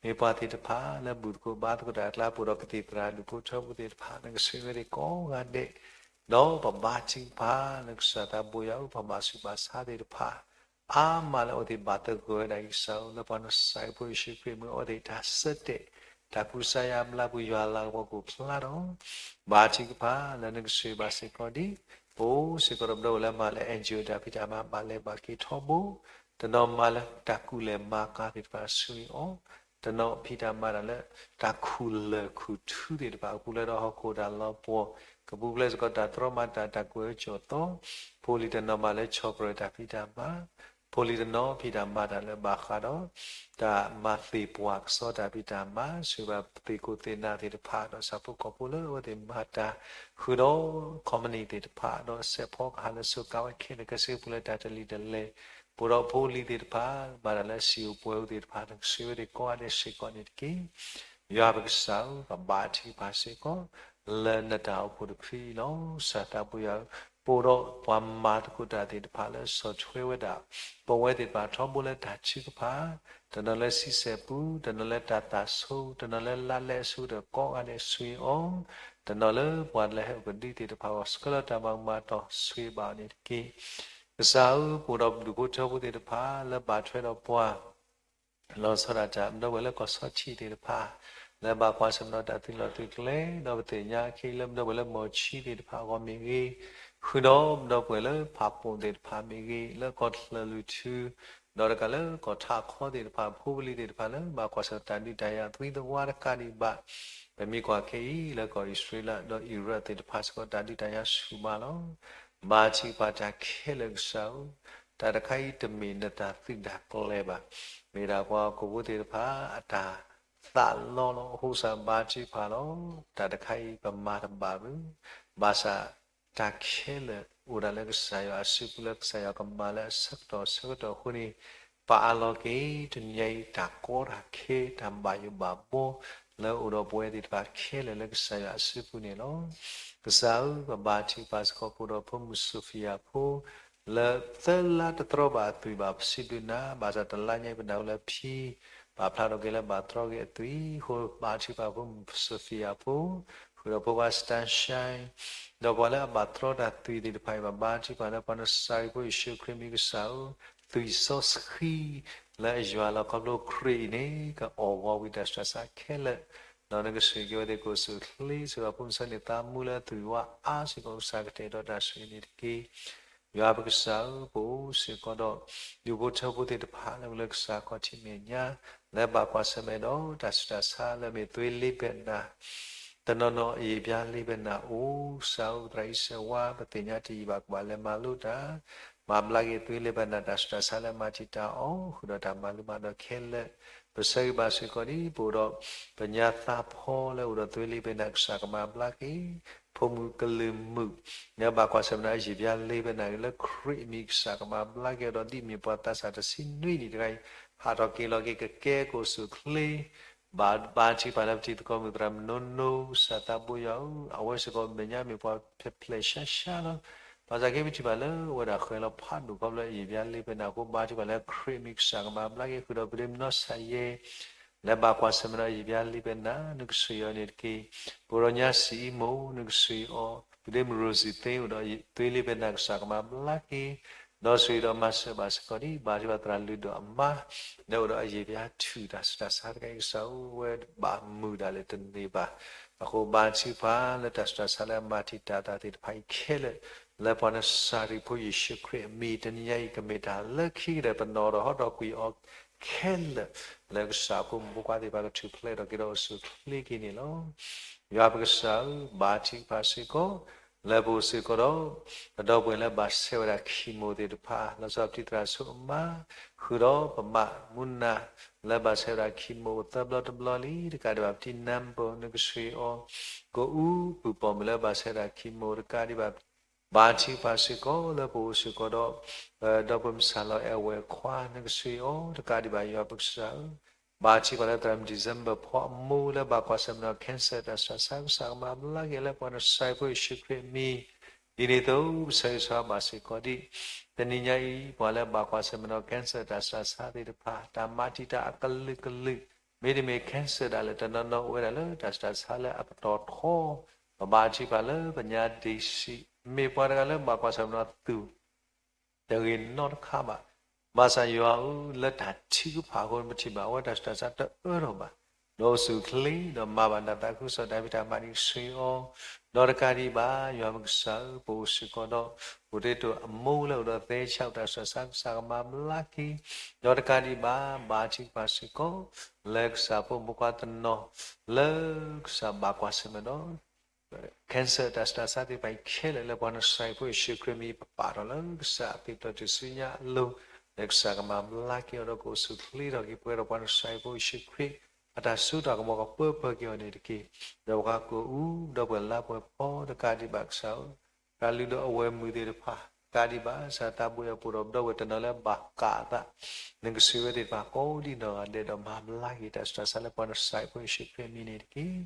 မ့ၢ်ပှၤသ့ၣ်တဖၣ်လၢဘူၣ်သကိးဘါသကိးတၢ်အကျါ ပအိၣ်ဒီးကသံၣ်သရၣ်ဒူၣ်ဖိထၢဖိသ့ၣ်တဖၣ် နကဆိၣ်ဂ့ၤဝဲသ့ၣ်ကိးဂၤဒဲး, ဒီးပဘါထုကဖၣ်လၢကစၢ်သးဘိယွၤဧၢ ပှၤဘၣ်ဆူးဘၣ်ဆါသ့ၣ်တဖၣ် အါမးလၢအဝဲသ့ၣ်ဘၣ်သဂၢၢ်ဝဲဒၣ်ကစၢ်ဧၢ လၢပှၤနစၤရ့းဖိယ့ၣ်ၡူးခရံာ်မ့ၢ်အဝဲသ့ၣ်တၢ်ဆၢတဲာ် တၢ်ကူစါယါဘျါပူၤ ယွၤလၤကပီၤကအိၣ်ဖျါဒီး ဘါထုကဖၣ်လၢနကဆိၣ်ဂ့ၤဘၣ်စ့ၢ်ကီးဒ် ပအိၣ်စ့ၢ်ကီးဒီးပဒီပုၢ်ဝဲၢ်လၢမၤလၢ NGO တၢ်ဖံးတၢ်မၤ ဘၣ်လဲၤဘၣ်က့ၤထီဘိ, တနီၤမၤလၢတၢ်ကူၣ်လဲၤမၤကၤသ့ၣ်တဖၣ်ဆိၣ်ဂ့ၤအီၤ, တနီၤဖံးတၢ်မၤတၢ်လၢ တၢ်ခူၣ်လၢၢ်ခူၣ်ထူသ့ၣ်တဖၣ် ကပူၤဖျဲးဒီးဟီၣ်ခိၣ်တၢ်လီၤပှီၢ်, ကပူၤဖျဲးစ့ၢ်ကီးတၢ်တြီမၤတၢ် တၢ်ကွဲးအၢကၠီၣ်သီ, ဖိလံၤတနီၤမၤလၢဆီၣ်ပြၢၤတၢ်ဖံးတၢ်မၤ ဖိလံၤတနီၤဖံးတၢ်မၤတၢ်လၢဘၣ်ဃးဒီး တၢ်မၤသ့ၣ်ပှၢ်ကစီတၢ်ဖံးတၢ်မၤ ဆိၣ်ဂ့ၤဘၣ်ပသ့ၣ်ခိၣ်သ့ၣ်နၢ်သ့ၣ်တဖၣ် ဒီးဆၣ်ဖိကီၢ်ဖိလၢအဝဲသ့ၣ်မၤတၢ် ဃုာ်ဒီး company သ့ၣ်တဖၣ် ဒီးစဲးဖီကဟးလၢစိၤကၤဝဲခဲလၢာ် ကဲစ့ပူၤလၢတၢ်တလံၤတလဲၢ်, ပအိၣ်ဒီးဖိလံၤသ့ၣ်တဖၣ် မၤတၢ်လၢစံာ်အိၣ်ပှဲၤအိၣ်သ့ၣ်တဖၣ် နကဆိၣ်ဂ့ၤဝဲသ့ၣ်ကိးဂၤဒဲးစ့ၢ်ကီးန့ၣ်တက့ၢ်. ယွၤပကစၢ်ဧၢ ပဘါထုကဖၣ်စ့ၢ်ကီး လၢနတၢ်အိၣ်ဖှိၣ်တဖုအံၤလီၤ. ကစၢ်သးဘိယွၤဧၢ, ပအိၣ်ဒီးပှၤမၤသကိးတၢ်သ့ၣ်တဖၣ်လၢဆီၣ်ထွဲဝဲဒၣ် ပဝဲသ့ၣ်တဖၣ်ထီဘိလၢတၢ်ထုကဖၣ်, တနီၤလၢဆံဆဲၣ်ပူၤ, တနီၤလၢတၢ်သးဆိ, တနီၤလၢလါလဲအဆိကတၢၢ်ကိးဂၤဒဲးဆိၣ်ဂ့ၤအီၤ, တနီၤလၢပှၤလၢဟဲအိၣ်ကဒုသ့ၣ်တဖၣ် ဂီၤဆှၢလၢတၢ်ဘၣ်မူဘၣ်တီၢ်ဆိၣ်ဂ့ၤဘၣ်အီၤန့ၣ်တက့ၢ်. ကစၢ်ဧၢ, ပအိၣ်ဒီးပဒူၣ်ဖိထၢဖိသ့ၣ်တဖၣ် လၢဘၣ်ထွဲဒီးပှၤ လီၤဆီဒၣ်တၢ် ပဒီပုၢ်ဝဲၢ်လၢကီၢ်ဆီထံးသ့ၣ်တဖၣ် လၢဘၣ်ကွၢ်ဆၢၣ်မဲာ်ဒီးတၢ်သုးလီၢ်သုးကျဲ, ဒီးပသ့ၣ်ညါအခံလၢပဒီပုၢ်ဝဲၢ်လၢမီၢ်ဆံသ့ၣ်တဖၣ်အဂီၢ်မ့ၢ်ဂ့ၤ, ဃုာ်ဒီးပဒီပုၢ်ဝဲၢ်လၢဖးပိာ်သ့ၣ်တဖၣ်မ့ၢ်ဂ့ၤ, လၢကီၢ်ချၢၣ်လွံၢ်ထူ, ဒီးတကးလၢကီၢ်ထးခီသ့ၣ်တဖၣ် ဖိပလံၤသ့ၣ်တဖၣ်လၢ ဘၣ်ကွၢ်ဆၢၣ်တၢ်ဒုးတၢ်ယၤ သွံသဝါတကးဒံးဘၣ်, ပမ့ၢ်ကွၢ်ခဲအံၤ လၢကီၢ်အံၣ်စရ့လး ဒီးအံရၣ်သ့ၣ်တဖၣ်စ့ၢ်ကီး တၢ်ဒုးတၢ်ယၤဆူၣ်မးလီၤ. ဘါထုကဖၣ်တၢ်ခဲလၢာ်ကစၢ်ဧၢ, တၢ်တခါအံၤတမ့ၢ်နတၢ်သုးတၢ်ကျဲၤဘၣ်, မ့ၢ်ဒၣ်ပှၤဟီၣ်ခိၣ်ဖိသ့ၣ်တဖၣ်အတၢ်သးလီလီၤ. အဃိစ့ၢ်ဘါထုကဖၣ်လီၤ. တၢ်တခါအံၤပမၤတဘၣ်ဘၣ်, ဘၣ်ဆၣ် တၢ်ခဲလၢာ်အိၣ်ဒၣ်လၢကစၢ်ယွၤအစုပူၤ လၢကစၢ်ယွၤကမၤလၢအဆၢကတီၢ်ဆၢကတီၢ်အဃိန့ၣ်, ပအးလီၤက့ၤ တနံၤအံၤ တၢ်ကီတၢ်ခဲ တၢ်ဘၣ်ယိၣ်ဘၣ်ဘှီ လၢအအိၣ်ဒီးပဝဲသ့ၣ်တဖၣ်ခဲလၢာ်လၢကစၢ်ယွၤအစုပူၤန့ၣ်လီၤ. ကစၢ်ဧၢ, ပဘါထုကဖၣ်စ့ၢ်ကီး ပအိၣ်ဒီးဖိမုၣ်စီၤဖံးယၤဖိ လၢသၢလါတတြီဘၣ်အသွံၣ်ဘၣ် ပစံးဘျုးနၤ, ဘၣ်ဆၣ်တလါညါအံၤ ပနၢ်ဟူလၢဖံ ပာ်ဖျါထီၣ်က့ၤလၢဘၣ်တြီက့ၤအသွံၣ်အဃိ, ဘါထုကဖၣ်ဖိမုၣ်စီၤဖံးယၤဖိ, ဃုာ်ဒီးဖိခွါ Sunshine ဒီးပှၤလၢအဘၣ်တြီတၢ်သွံၣ်သ့ၣ်တဖၣ်အံၤ ဘၣ်ဘါထုကဖၣ်လၢပှၤနစၤရ့းဖိယ့ၣ်ၡူးခရံာ်မံၤကစၢ်ဧၢ, သွံၣ်စီဆှံ လၢအယွၤလီၤခီဖျိခရံာ်အံၤန့ၣ် ကအီၣ်ဂီၤဝံၤတၢ်ဆူးတၢ်ဆါခဲလၢာ်, ဒီးနကဆိၣ်ဂ့ၤက့ၤဝဲသ့ၣ်ကိးဆူၣ်ချ့, စ့ၢ်ကီးဖိမုၣ်စီၤန့ၣ်သးမူလၢအသွံၣ်ဝါအါစ့ၢ်ကီး ကစၢ်ကတဲာ်ဒီးတၢ်ဆိၣ်ဂ့ၤန့ၣ်တက့ၢ်. ယွၤပကစၢ်ဧၢ, ပအိၣ်စ့ၢ်ကီးဒီး ဒူၣ်ဖိထၢဖိသ့ၣ်တဖၣ်လၢအိၣ်လၢကစၢ်ခီၣ်ထံးမဲာ်ညါ, လၢဘၣ်ကွၢ်ဆၢၣ်မဲာ်ဒီးတၢ်ဆူးတၢ်ဆါလၢမ့ၢ်သွ့လ့ဘဲနၤ တနီၤနီၤအယံာ်ဘျါလ့ဘဲနၤအိၣ်, ကစၢ်ဧၢ, ပသရၣ်အံၣ်စၢၤဝါ ပသ့ၣ်ညါတယံာ်ဘၣ် ကဘၣ်လဲၤမၤလိတၢ်, မၤဘျါက့ၤသွ့လ့ဘဲနၤ တၢ်ဆူးတၢ်ဆါလၢမၤတံာ်တာ်အီၤ, ဃုာ်ဒီးတၢ်မၤလိမၤဒိးခဲလၢာ်, ပဆၢဂ့ၤဘၣ်စ့ၢ်ကီးဒ် ပအိၣ်ဒီး ပညါသးဖီလၢအိၣ်ဒီးသွ့လ့ဘဲနၤ ကစၢ်ကမၤဘျါက့ၤ ဖိမုၣ်ကလုာ်မုၣ် လၢဘၣ်ကွၢ်ဆၢၣ်မဲာ်ဒီး အယံာ်ဘျါလ့ဘဲနၤ လၢခရံာ်အမံၤ ကစၢ်ကမၤဘျါက့ၤအီၤဒီး ဒ်အမ့ၢ်ပှၤသးစၢ်တဆံနွံနံၣ်တဂၤအံၤ ဟးထီၣ်က့ၤလီၤက့ၤ ကကဲကိးဆူၣ်ချ့ ဘၣ်ဘါထုကဖၣ်လၢပတံၤသကိးမုၣ်သရၣ်မုၣ် နိနိ ကစၢ်သးဘိယွၤဧၢ, အဝဲစ့ၢ်ကီးမဲာ်ညါမ့ၢ်ပှၤဖျဲးဖျဲးရှါရှါလီၤ. ဘၣ်ဆၣ်က့ ပထံၣ်ဘၣ်လၢအဝဲဒၣ်ဃဲၤလီၤဖးဒိၣ်ခီဖျိအယံာ်ဘျါလ့ဘဲနၤအဃိ ဘါထုကဖၣ်လၢခရံာ်အမံၤ ကစၢ်ကမၤဘျါက့ၤ ဃုာ်ဒီးပဒ့မုၣ်နီၢ်ဆၣ်ယဲ လၢဘၣ်ကွၢ်ဆၢၣ်မဲာ်ဒီးအယံာ်ဘျါလ့ဘဲနၤ နကဆိၣ်ဂ့ၤအီၤန့ၣ်တက့ၢ်. ပအိၣ်ဒီးညါစံအံမူ နကဆိၣ်ဂ့ၤအီၤ, ပဒ့မုၣ်ရိစံသ့ အိၣ်ဒီးသွ့လ့ဘဲနၤ ကစၢ်ကမၤဘျါက့ၤ ဒီးဆိၣ်ဂ့ၤဒီးမၤစၢၤဘၣ်စ့ၢ်ကီးဒ် ဘါထုကဖၣ်သရၣ်လုၢ်ဒီးအမါ လၢအိၣ်ဒီးအယံာ်ဘျါထူၣ်တၢ်ဆူးတၢ်ဆါတဂၤအံၤ ကစၢ်ဧၢ, အဝဲဘၣ်မုာ်ဒၣ်လဲာ်တန့ၢ်ဘၣ်. အဃိဘါထုကဖၣ်လၢတၢ်ဆူးတၢ်ဆါလၢအမၤတံာ်တာ်တၢ်သ့ၣ်တဖၣ်အံၤခဲလၢာ် လၢပှၤနစၤရ့းဖိယ့ၣ်ၡူးခရံာ်အမံၤ တနံၤညါအံၤ ကမ့ၢ်တၢ်လၢခံကတၢၢ် ပနီၣ်ဒီးဟီထီၣ်ကွံာ်အီၤခဲလၢာ် လၢကစၢ်အဖိမုၣ်ဖိခွါသ့ၣ်တဖၣ်ကထူၣ်ဖျဲးထီၣ်က့ၤဒီးအိၣ်ဆူၣ်ချ့က့ၤန့ၣ်လီၤ. ယွၤပကစၢ်ဧၢ, ဘါထုကဖၣ်စ့ၢ်ကီး လၢပအိၣ်စ့ၢ်ကီးဒီး ပဒီပုၢ်ဝဲၢ်လၢဘၣ်ဆဲးဝဲဒၣ် chemo သ့ၣ်တဖၣ် လီၤဆီဒၣ်ပတံၤသရၣ်ဆိအမါ ဃုာ်ဒီးပမးမူနၤ လၢဘၣ်ဆဲးဝဲဒၣ် chemo သၢဘျီတဘျီလံ တကးဒံးဘၣ်ပတံၤနါဘိၣ် နကဆိၣ်ဂ့ၤအီၤ, ကအူပုၢ်ပိာ်မုၣ်လၢဘၣ်ဆဲးဝဲဒၣ် chemo တကးဒံးဘၣ် ဘါထုကဖၣ်စ့ၢ်ကီး လၢပအိၣ်စ့ၢ်ကီးဒီး ပဒီပုၢ်ဝဲၢ်မုၣ်စၢ်လီၤအဲၣ်ဝဲၢ်ခွါ နကဆိၣ်ဂ့ၤအီၤ တကးဒံးဘၣ်ယွၤပကစၢ်ဧၢ, ဘါထုကဖၣ်လၢသရၣ်မုၣ် December ဖီအမိၢ်လၢဘၣ်ကွၢ်ဆၢၣ်မဲာ်ဒီး cancer တၢ်ဆူးတၢ်ဆါ ကစၢ်ကမၤဘျါက့ၤလၢပှၤနစၤရ့းဖိယ့ၣ်ၡူးခရံာ်အမံၤ ဒ်န့ၣ်အသိး ပဆၢဂ့ၤဆၢဝါဘၣ်စ့ၢ်ကီးဒ် တနံၤညါအံၤ ပှၤလၢဘၣ်ကွၢ်ဆၢၣ်မဲာ်ဒီး cancer တၢ်ဆူးတၢ်ဆါသ့ၣ်တဖၣ် တၢ်မၤတံာ်တာ်အကလုာ်ကလုာ်, မ့တမ့ၢ် cancer ဒၣ်လဲာ်တနီၤနီၤအိၣ်ဝဲဒၣ်လၢတၢ်ဆူးတၢ်ဆါလၢအပတီၢ်ထီ, ပဘါထုကဖၣ်လၢပညါဒ့ၣ်ဆံး, မ့ၢ်ပှၤတဂၤလၢဘၣ်ကွၢ်ဆၢၣ်မဲာ်ဒီးသူၣ် တဂ့ၤနီတခါဘၣ်. ဘၣ်ဆၣ်ယွၤဧၢ, လၢတၢ်ထုကဖၣ်အဃိ ပထံၣ်ဘၣ်အဝဲတၢ်ဆူးတၢ်ဆါတအၢထီၣ်ဘၣ်, ဒီးအိၣ်ဆူၣ်အိၣ်ချ့ ဒီးမၤဘၣ်တၢ်သးခုကစီၣ်တၢ်ဖံးတၢ်မၤန့ၣ် ဆှံအီၤ, ဒီးတကးဒံးဘၣ် ယွၤပကစၢ်ဧၢ, ပအိၣ်စ့ၢ်ကီးဒီး ပဒိၣ်တုာ်အမိၢ်လၢအိၣ်ဒီးသဲဆး တၢ်ဆူးတၢ်ဆါ ကစၢ်ကမၤဘျါက့ၤ, ဒီးတကးဒံးဘၣ် ဘါထုကဖၣ်စ့ၢ်ကီး လၢကစၢ်ဖိမုၣ်ခွါတနီၤ လၢကစၢ်ဘၣ်ကွၢ်ဆၢၣ်မဲာ်ဒီး cancer တၢ်ဆူးတၢ်ဆါသ့ၣ်တဖၣ်အံၤခဲလၢာ် လၢပှၤနစၤရ့းဖိယ့ၣ်ၡူးခရံာ်အမံၤ ပပာ်ထီၣ်လၢကစၢ်အသးဒီးတုၤဆူညါအလိၤ, လၢကစၢ်ကမၤဘျါက့ၤအီၤဒီးကအိၣ်ဆူၣ်အိၣ်ချ့ထီၣ်က့ၤပှဲၤဒီးပှၤနစၤရ့းဖိယ့ၣ်ၡူးခရံာ် အတၢ်စိတၢ်ကမီၤကပၢပၢၢ်က့ၤအီၤန့ၣ်တက့ၢ်. ဒီးပှၤကအိၣ်ဒီးပှၤလါပှဲၤဖီတကးဒံးဘၣ်ကစၢ်ဧၢ, တၢ်လုၢ်ဒီးအဝဲၢ်မုၣ်သ့ၣ်တဖၣ် တကးဒံးဘၣ် ကစၢ်သးဘိယွၤပအိၣ်ဒီးပဒီပုၢ်ဝဲၢ်တနီၤလၢဘၣ်ကးအသး, နကစၢ်ဝဲသ့ၣ်တဖၣ်ကိးဒံနီၢ်ဂၤဒဲးဒီးမၤဘျါက့ၤ တၢ်ဆူးတၢ်ဆါလၢပှၤနစၤရ့းဖိယ့ၣ်ၡူးခရံာ်အမံၤန့ၣ်တက့ၢ်.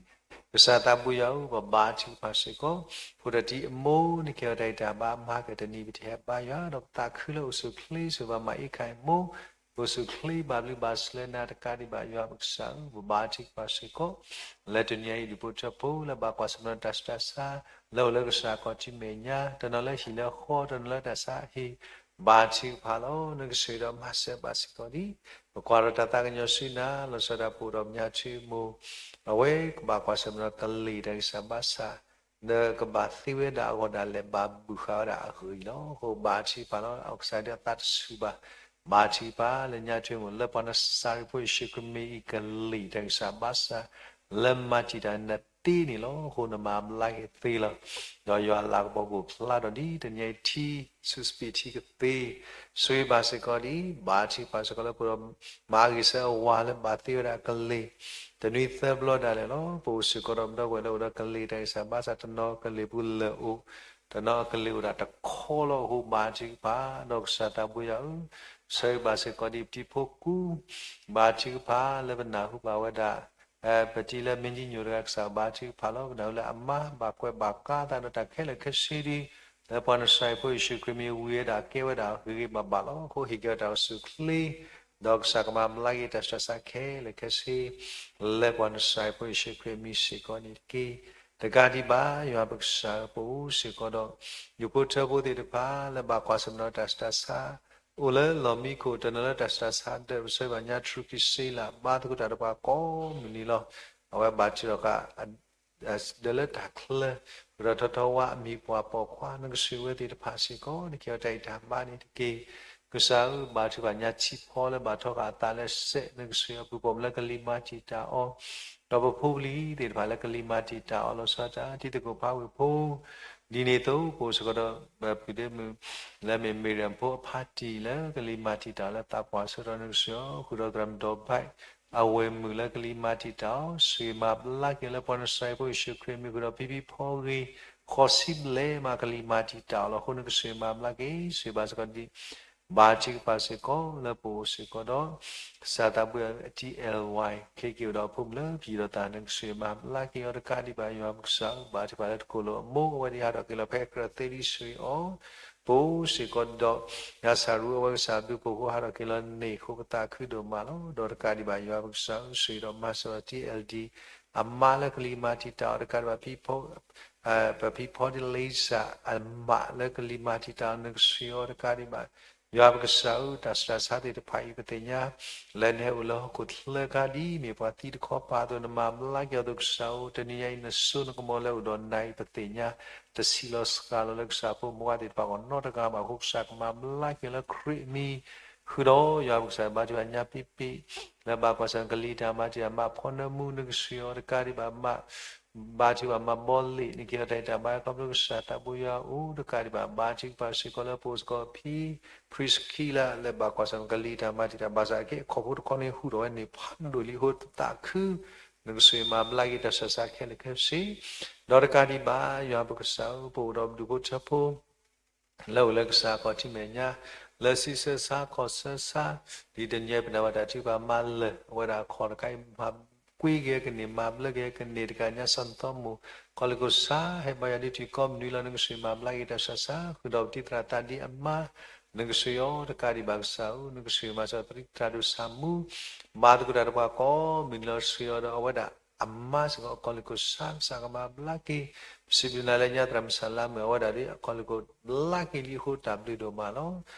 ကစၢ်သးဘိယွၤဧၢ, ပဘါထုကဖၣ်စ့ၢ်ကီး ဖိဒီးတံၤအမိၢ် နကဲထီၣ်တၢ်အံၤတၢ်ဘါမၤကတနံၤ ပတဟဲဘါယွၤ ဒီးပသးခုလၢအိၣ်ဆူၣ်အိၣ်ချ့ ဆူၣ်ဘၣ်မၤအ့ၣ်ခါအံၤမိၢ်, အိၣ်ဆူၣ်အိၣ်ချ့ဘၣ်ဘျုးဘၣ်ဆိၣ်လၢနၤတကးဒံးဘၣ် ယွၤပကစၢ်ဧၢ, ပဘါထုကဖၣ်စ့ၢ်ကီး လၢတနံၤအံၤဒူၣ်ဖိထၢဖိ လၢဘၣ်ကွၢ်ဆၢၣ်မဲာ်ဒီးတၢ်ဆူးတၢ်ဆါ လၢအိၣ်လၢကစၢ်ခီၣ်ထံးမဲာ်ညါ, တနီၤလၢဟံၣ်လၢဃီ, တနီၤလၢတၢ်ဆါဟံၣ်, ဘါထုကဖၣ်လီၤ. နကစၢ်ဒီးမၤစၢၤဘၣ်စ့ၢ်ကီးဒ် ပကွၢ်ဒီးတၢ်သးကညီၤဆူနၤ လီၤဆီဒၣ်တၢ်ပအိၣ်ဒီးပညါထွံၣ်မိၢ်, အဝဲကဘၣ်ကွၢ်ဆၢၣ်မဲာ်ဒီးကလံၤတၢ်ဂံၢ်စၢ်ဘါစၢ် ဒီးကဘၣ်သ့ဝဲဒၣ်အဂီၢ်ဒၣ်လဲာ် ဘၣ်ဘုၣ်ဃာ်ဝဲဒၣ်အဂ့ၢ်အံၤလီၤ. အဃိဘါထုကဖၣ်လီၤ. အကစၢ်ဒၣ်အသးတဆူၣ်ဘၣ်, ဘါထုကဖၣ်လၢညါထွံၣ်မိၢ် လၢပှၤနစၤရ့းဖိယ့ၣ်ၡူးခရံာ်မံၤအံၤ ကလံၤတၢ်ဂံၢ်စၢ်ဘါစၢ် လၢမၤတံာ်တာ်နသ့န့ၣ်လီၤ. အဃိနမၤဘျါက့ၤသ့လီၤ. ဒီးယွၤအလၤကပီၤကအိၣ်ဖျါထီၣ်ဒ်တနံၤအံၤထံ ဆူစပံးထံကသ့, ဆိၣ်ဂ့ၤဘၣ်စ့ၢ်ကီးဒ် ဘါထုကဖၣ်စ့ၢ်ကီးလၢပဒီး မၤဂ့ၤဆၢအဝၤလၢဘၣ်သ့ဝဲဒၣ်ကလံၤ တနွံသၢဘျီဒၣ်လဲာ်လီၤ. ပအိၣ်စ့ၢ်ကီးဒီးပဒီပုၢ်ဝဲၢ်လၢအိၣ်ဒီးကလံၤတၢ်ဂံၢ်စၢ်ဘါစၢ် တနီၤကလံၤပူၤလၢာ်အိၣ်, တနီၤကလံၤအိၣ်ဒၣ်တခီလီၤ. အဃိဘါထုကဖၣ် ဒီးကစၢ်သးဘိယွၤဧၢ, ဆိၣ်ဂ့ၤဘၣ်စ့ၢ်ကီးဒ်ပတံၤဖိကူ, ဘါထုကဖၣ်လၢပနၢ်ဟူဘၣ်ဝဲဒၣ် ပတံၤလၢမ့ၢ်ကံၣ်ညိၣ်တဂၤ ကစၢ်ဘါထုကဖၣ်လီၤ. ပနၢ်ဟူလၢအမါဘၣ်ကွဲးဘၣ်ကါသးဒီးတၢ်ခဲလၢာ်ခဲဆ့ဒီး လၢပှၤနစၤရ့းဖိယ့ၣ်ၡူးခရံာ်မံၤဝံၤဝဲဒၣ်ကဲဝဲဒၣ်ဂ့ၤဂ့ၤဘၣ်ဘၣ်လီၤ. အဃိဟ့ၣ်က့ၤအီၤတၢ်အိၣ်ဆူၣ်အိၣ်ချ့ ဒီးကစၢ်ကမၤဘျါက့ၤတၢ်ဆူးတၢ်ဆါခဲလၢာ်ခဲဆ့ လၢပှၤနစၤရ့းဖိယ့ၣ်ၡူးခရံာ်အမံၤစ့ၢ်ကီးန့ၣ်တက့ၢ်. တကးဒံးဘၣ် ယွၤပကစၢ်ဧၢ, ပအိၣ်စ့ၢ်ကီးဒီး ဒူၣ်ဖိထၢဖိသ့ၣ်တဖၣ် လၢဘၣ်ကွၢ်ဆၢၣ်မဲာ်ဒီးတၢ်ဆူးတၢ်ဆါ အိၣ်လၢလီၢ်မံခိၣ် တနီၤလၢတၢ်ဆူးတၢ်ဆါဒၢး ပဆၢဂ့ၤဘၣ်ညါ ထြူးကံစ့လး ဘါသကိးတၢ်ဒီးပှၤကိးမုၢ်နံၤလီၤ. အဝဲဘၣ်ထုးထီၣ်ဃာ် ဒီးလၢတၢ်ချၢ ကဒီးထီထီဝါအမံၤပှၢ်ပိာ်ခွါ နကစၢ်ဝဲသ့ၣ်တဖၣ်စ့ၢ်ကီး နကဲအီၤတၢ်အံၤတၢ်ဘါန့ၣ်တက့ၢ်. ကစၢ်ဧၢ, ဘါထုကဖၣ်ညါထံဖီလၢဘၣ်ထီဃာ်အသးလၢစဲး နကစၢ်အီၤ ပုၢ်ပိာ်မုၣ်လၢကလံၤမၤတံာ်တာ်အီၤ ဒီးပဖိပလံၤသ့ၣ်တဖၣ်လၢကလံၤမၤတံာ်တာ်အီၤ လီၤဆီဒၣ်တၢ် တံၤသကိးဖးဝ့ၢ်ဖိ ဒ်န့ၣ်အသိး ပအိၣ်စ့ၢ်ကီးဒီး ပပုၢ်ဒ့မုၣ် လၢမ့ၢ်မ့ၢ်ရၣ်ဖိအဖါတံၢ် လၢကလံၤမၤတံာ်တာ်အီၤလၢသးပှၢ်ဆၢကတီၢ် နကစၢ်အီၤ ဃုာ်ဒီးသရၣ်မုၣ်ဒီးဘၣ် အဝဲၢ်မုၣ်လၢကလံၤမၤတံာ်တာ်အီၤ စံးမၤဘျါက့ၤလၢပှၤနစၤရ့းဖိယ့ၣ်ၡူးခရံာ်မံၤ ဃုာ်ဒီးဖံဖံဖီဂ့ၤ ဃီၤဆံဘျဲၣ်မးကလံၤမၤတံာ်တာ်အီၤလီၤ. အဃိနကစၢ်မၤဘျါက့ၤ စံးဘၣ်စ့ၢ်ကီးဒ် ဘါထုကဖၣ်စ့ၢ်ကီးလၢပအိၣ်စ့ၢ်ကီးဒီး ကစၢ်သးဘိယွၤ T L Y ခ့က့ၤအိၣ်ဒီးအဖိမုၣ်လၢပျံၤဒီးသး နကစၢ်မၤဘျါက့ၤအီၤတကးဒံးဘၣ် ယွၤပကစၢ်ဧၢ, ဘါထုကဖၣ်လၢတကိးလိာ်အမိၢ် အဝဲသ့ၣ်ဟးထီၣ်က့ၤလီၤဖဲအကြၢးသ့ဒ်စံးအီၤ ပအိၣ်စ့ၢ်ကီးဒီး နၤစၤရူ အဝဲကစၢ်ဘျုးဖှိၣ်ဖိဟးထီၣ်က့ၤလီၤန့ၢ်အဃိ ပသးခုဒိၣ်မးလီၤ. ဒီးတကးဒံးဘၣ် ယွၤပကစၢ်ဧၢ စံးဒီးမၤစၢၤဒီး T L D အမါလၢကလံၤမၤတံာ်တာ်အီၤတကးဒံးဘၣ် ဖံဖီ ပဖံဖီဒလ့စၢ်အမါလၢကလံၤမၤတံာ်တာ်အီၤ နကစၢ်အီၤတကးဒံးဘၣ် ယွၤပကစၢ်ဧၢ တၢ်ဆူးတၢ်ဆါသ့ၣ်တဖၣ်အံၤ ပသ့ၣ်ညါ လၢနဟဲအိၣ်လၢဟီၣ်ခိၣ်ချၢကါဒ်အမ့ၢ်ပှၤသံတခီပၤအသိး နမၤဘျါက့ၤအီၤအသိး ကစၢ်ဧၢ တနံၤညါအံၤ နစိနကမီၤလၢအိၣ်ဒီးနၤအံၤ ပသ့ၣ်ညါ တဆံးလီၤစှၤလီၤလၢကစၢ်ဖိမုၣ်ဖိသ့ၣ်တဖၣ်အဂီၢ်နီတဂၤဘၣ်အဃိ ကစၢ်ကမၤဘျါက့ၤလၢခရံာ်အမံၤ ဃုာ်ဒီးယွၤပကစၢ်ဘါထုကဖၣ်ညါပ့ပ့ၢ် လၢဘၣ်ကွၢ်ဆၢၣ်ကလံၤတၢ်မၤတံာ်တာ် မၤဖီနၢမူ နကစၢ်အီၤတကးဒံးဘၣ် မၤ ဘါထုကဖၣ်မၤဘီလ့ၣ် နကဲထီၣ်တၢ်အံၤတၢ်ဘါ ခီဖျိကစၢ်သးဘိယွၤအိၣ်တကးဒံးဘၣ် ဘါထုကဖၣ်စ့ၢ်ကီးလၢပအိၣ်စ့ၢ်ကီးဖံ Priscilla လၢဘၣ်ကွၢ်ဆၢၣ်ကလံၤတၢ်မၤတံာ်တာ် ဘၣ်ဆၣ်အကဲအခီၣ်ဖိတခီန့ၣ် ဟူးထီၣ်ဝဲန့ၣ် ဖးဒိၣ်လံအဃိ ပသးခု နကစၢ်မၤဘျါက့ၤတၢ်ဆူးတၢ်ဆါခဲလၢာ်ခဲဆ့ ဒီးတကးဒံးဘၣ် ယွၤပကစၢ်ဧၢ ပအိၣ်ဒီးပဒူၣ်ဖိထၢဖိ လၢအိၣ်လၢကစၢ်ခီၣ်ထံးမဲာ်ညါ လၢဆံးဆၢဆါခီၣ်ဆၢဆါ ဒ်တနံၤအံၤ ပနၢ်ဝဲတၢ်ထုကဖၣ်မၤလၢာ် အဝဲဒၣ်အခီၣ်တခါအံၤ မၤ ကွ့က့ၤကန့ၢ် မၤဘျါက့ၤကန့ၢ်တကး ညါစီၤနသီမိၣ် ကီၢ်လၢခိၣ်ဆါ ဟဲဘါယွၤဒ်ထံကီၢ်မနုၤလီၤ နကစၢ်မၤဘျါက့ၤတၢ်ဆူးတၢ်ဆါ ဃုာ်ဒီးပတံၤသရၣ်သးဒ့အမါ နကစၢ်အီၤတကးဒံးဘၣ်ကစၢ်ဧၢ နကစၢ်မၤစၢၤပတံၤသရၣ်ဒိၣ်ဆၣ်မူ ဘါသကိးတၢ်ဒီးပှၤကိးမုၢ်နံၤလီၤ စၢၤအီၤဒီးအဝဲဒၣ်အမါစ့ၢ်ကီး ကီၢ်လၢခိၣ်ဆါ ကစၢ်ကမၤဘျါက့ၤ ပစံးဘျုးနၤလၢညါသရၣ်မုၣ်ဆၣ်လါမုၣ် အဝဲဒၣ်ဒီး ကီၢ်လၢခိၣ်ဘျါက့ၤလံအဃိ တၢ်ဘျုးဒိၣ်မးလီၤ.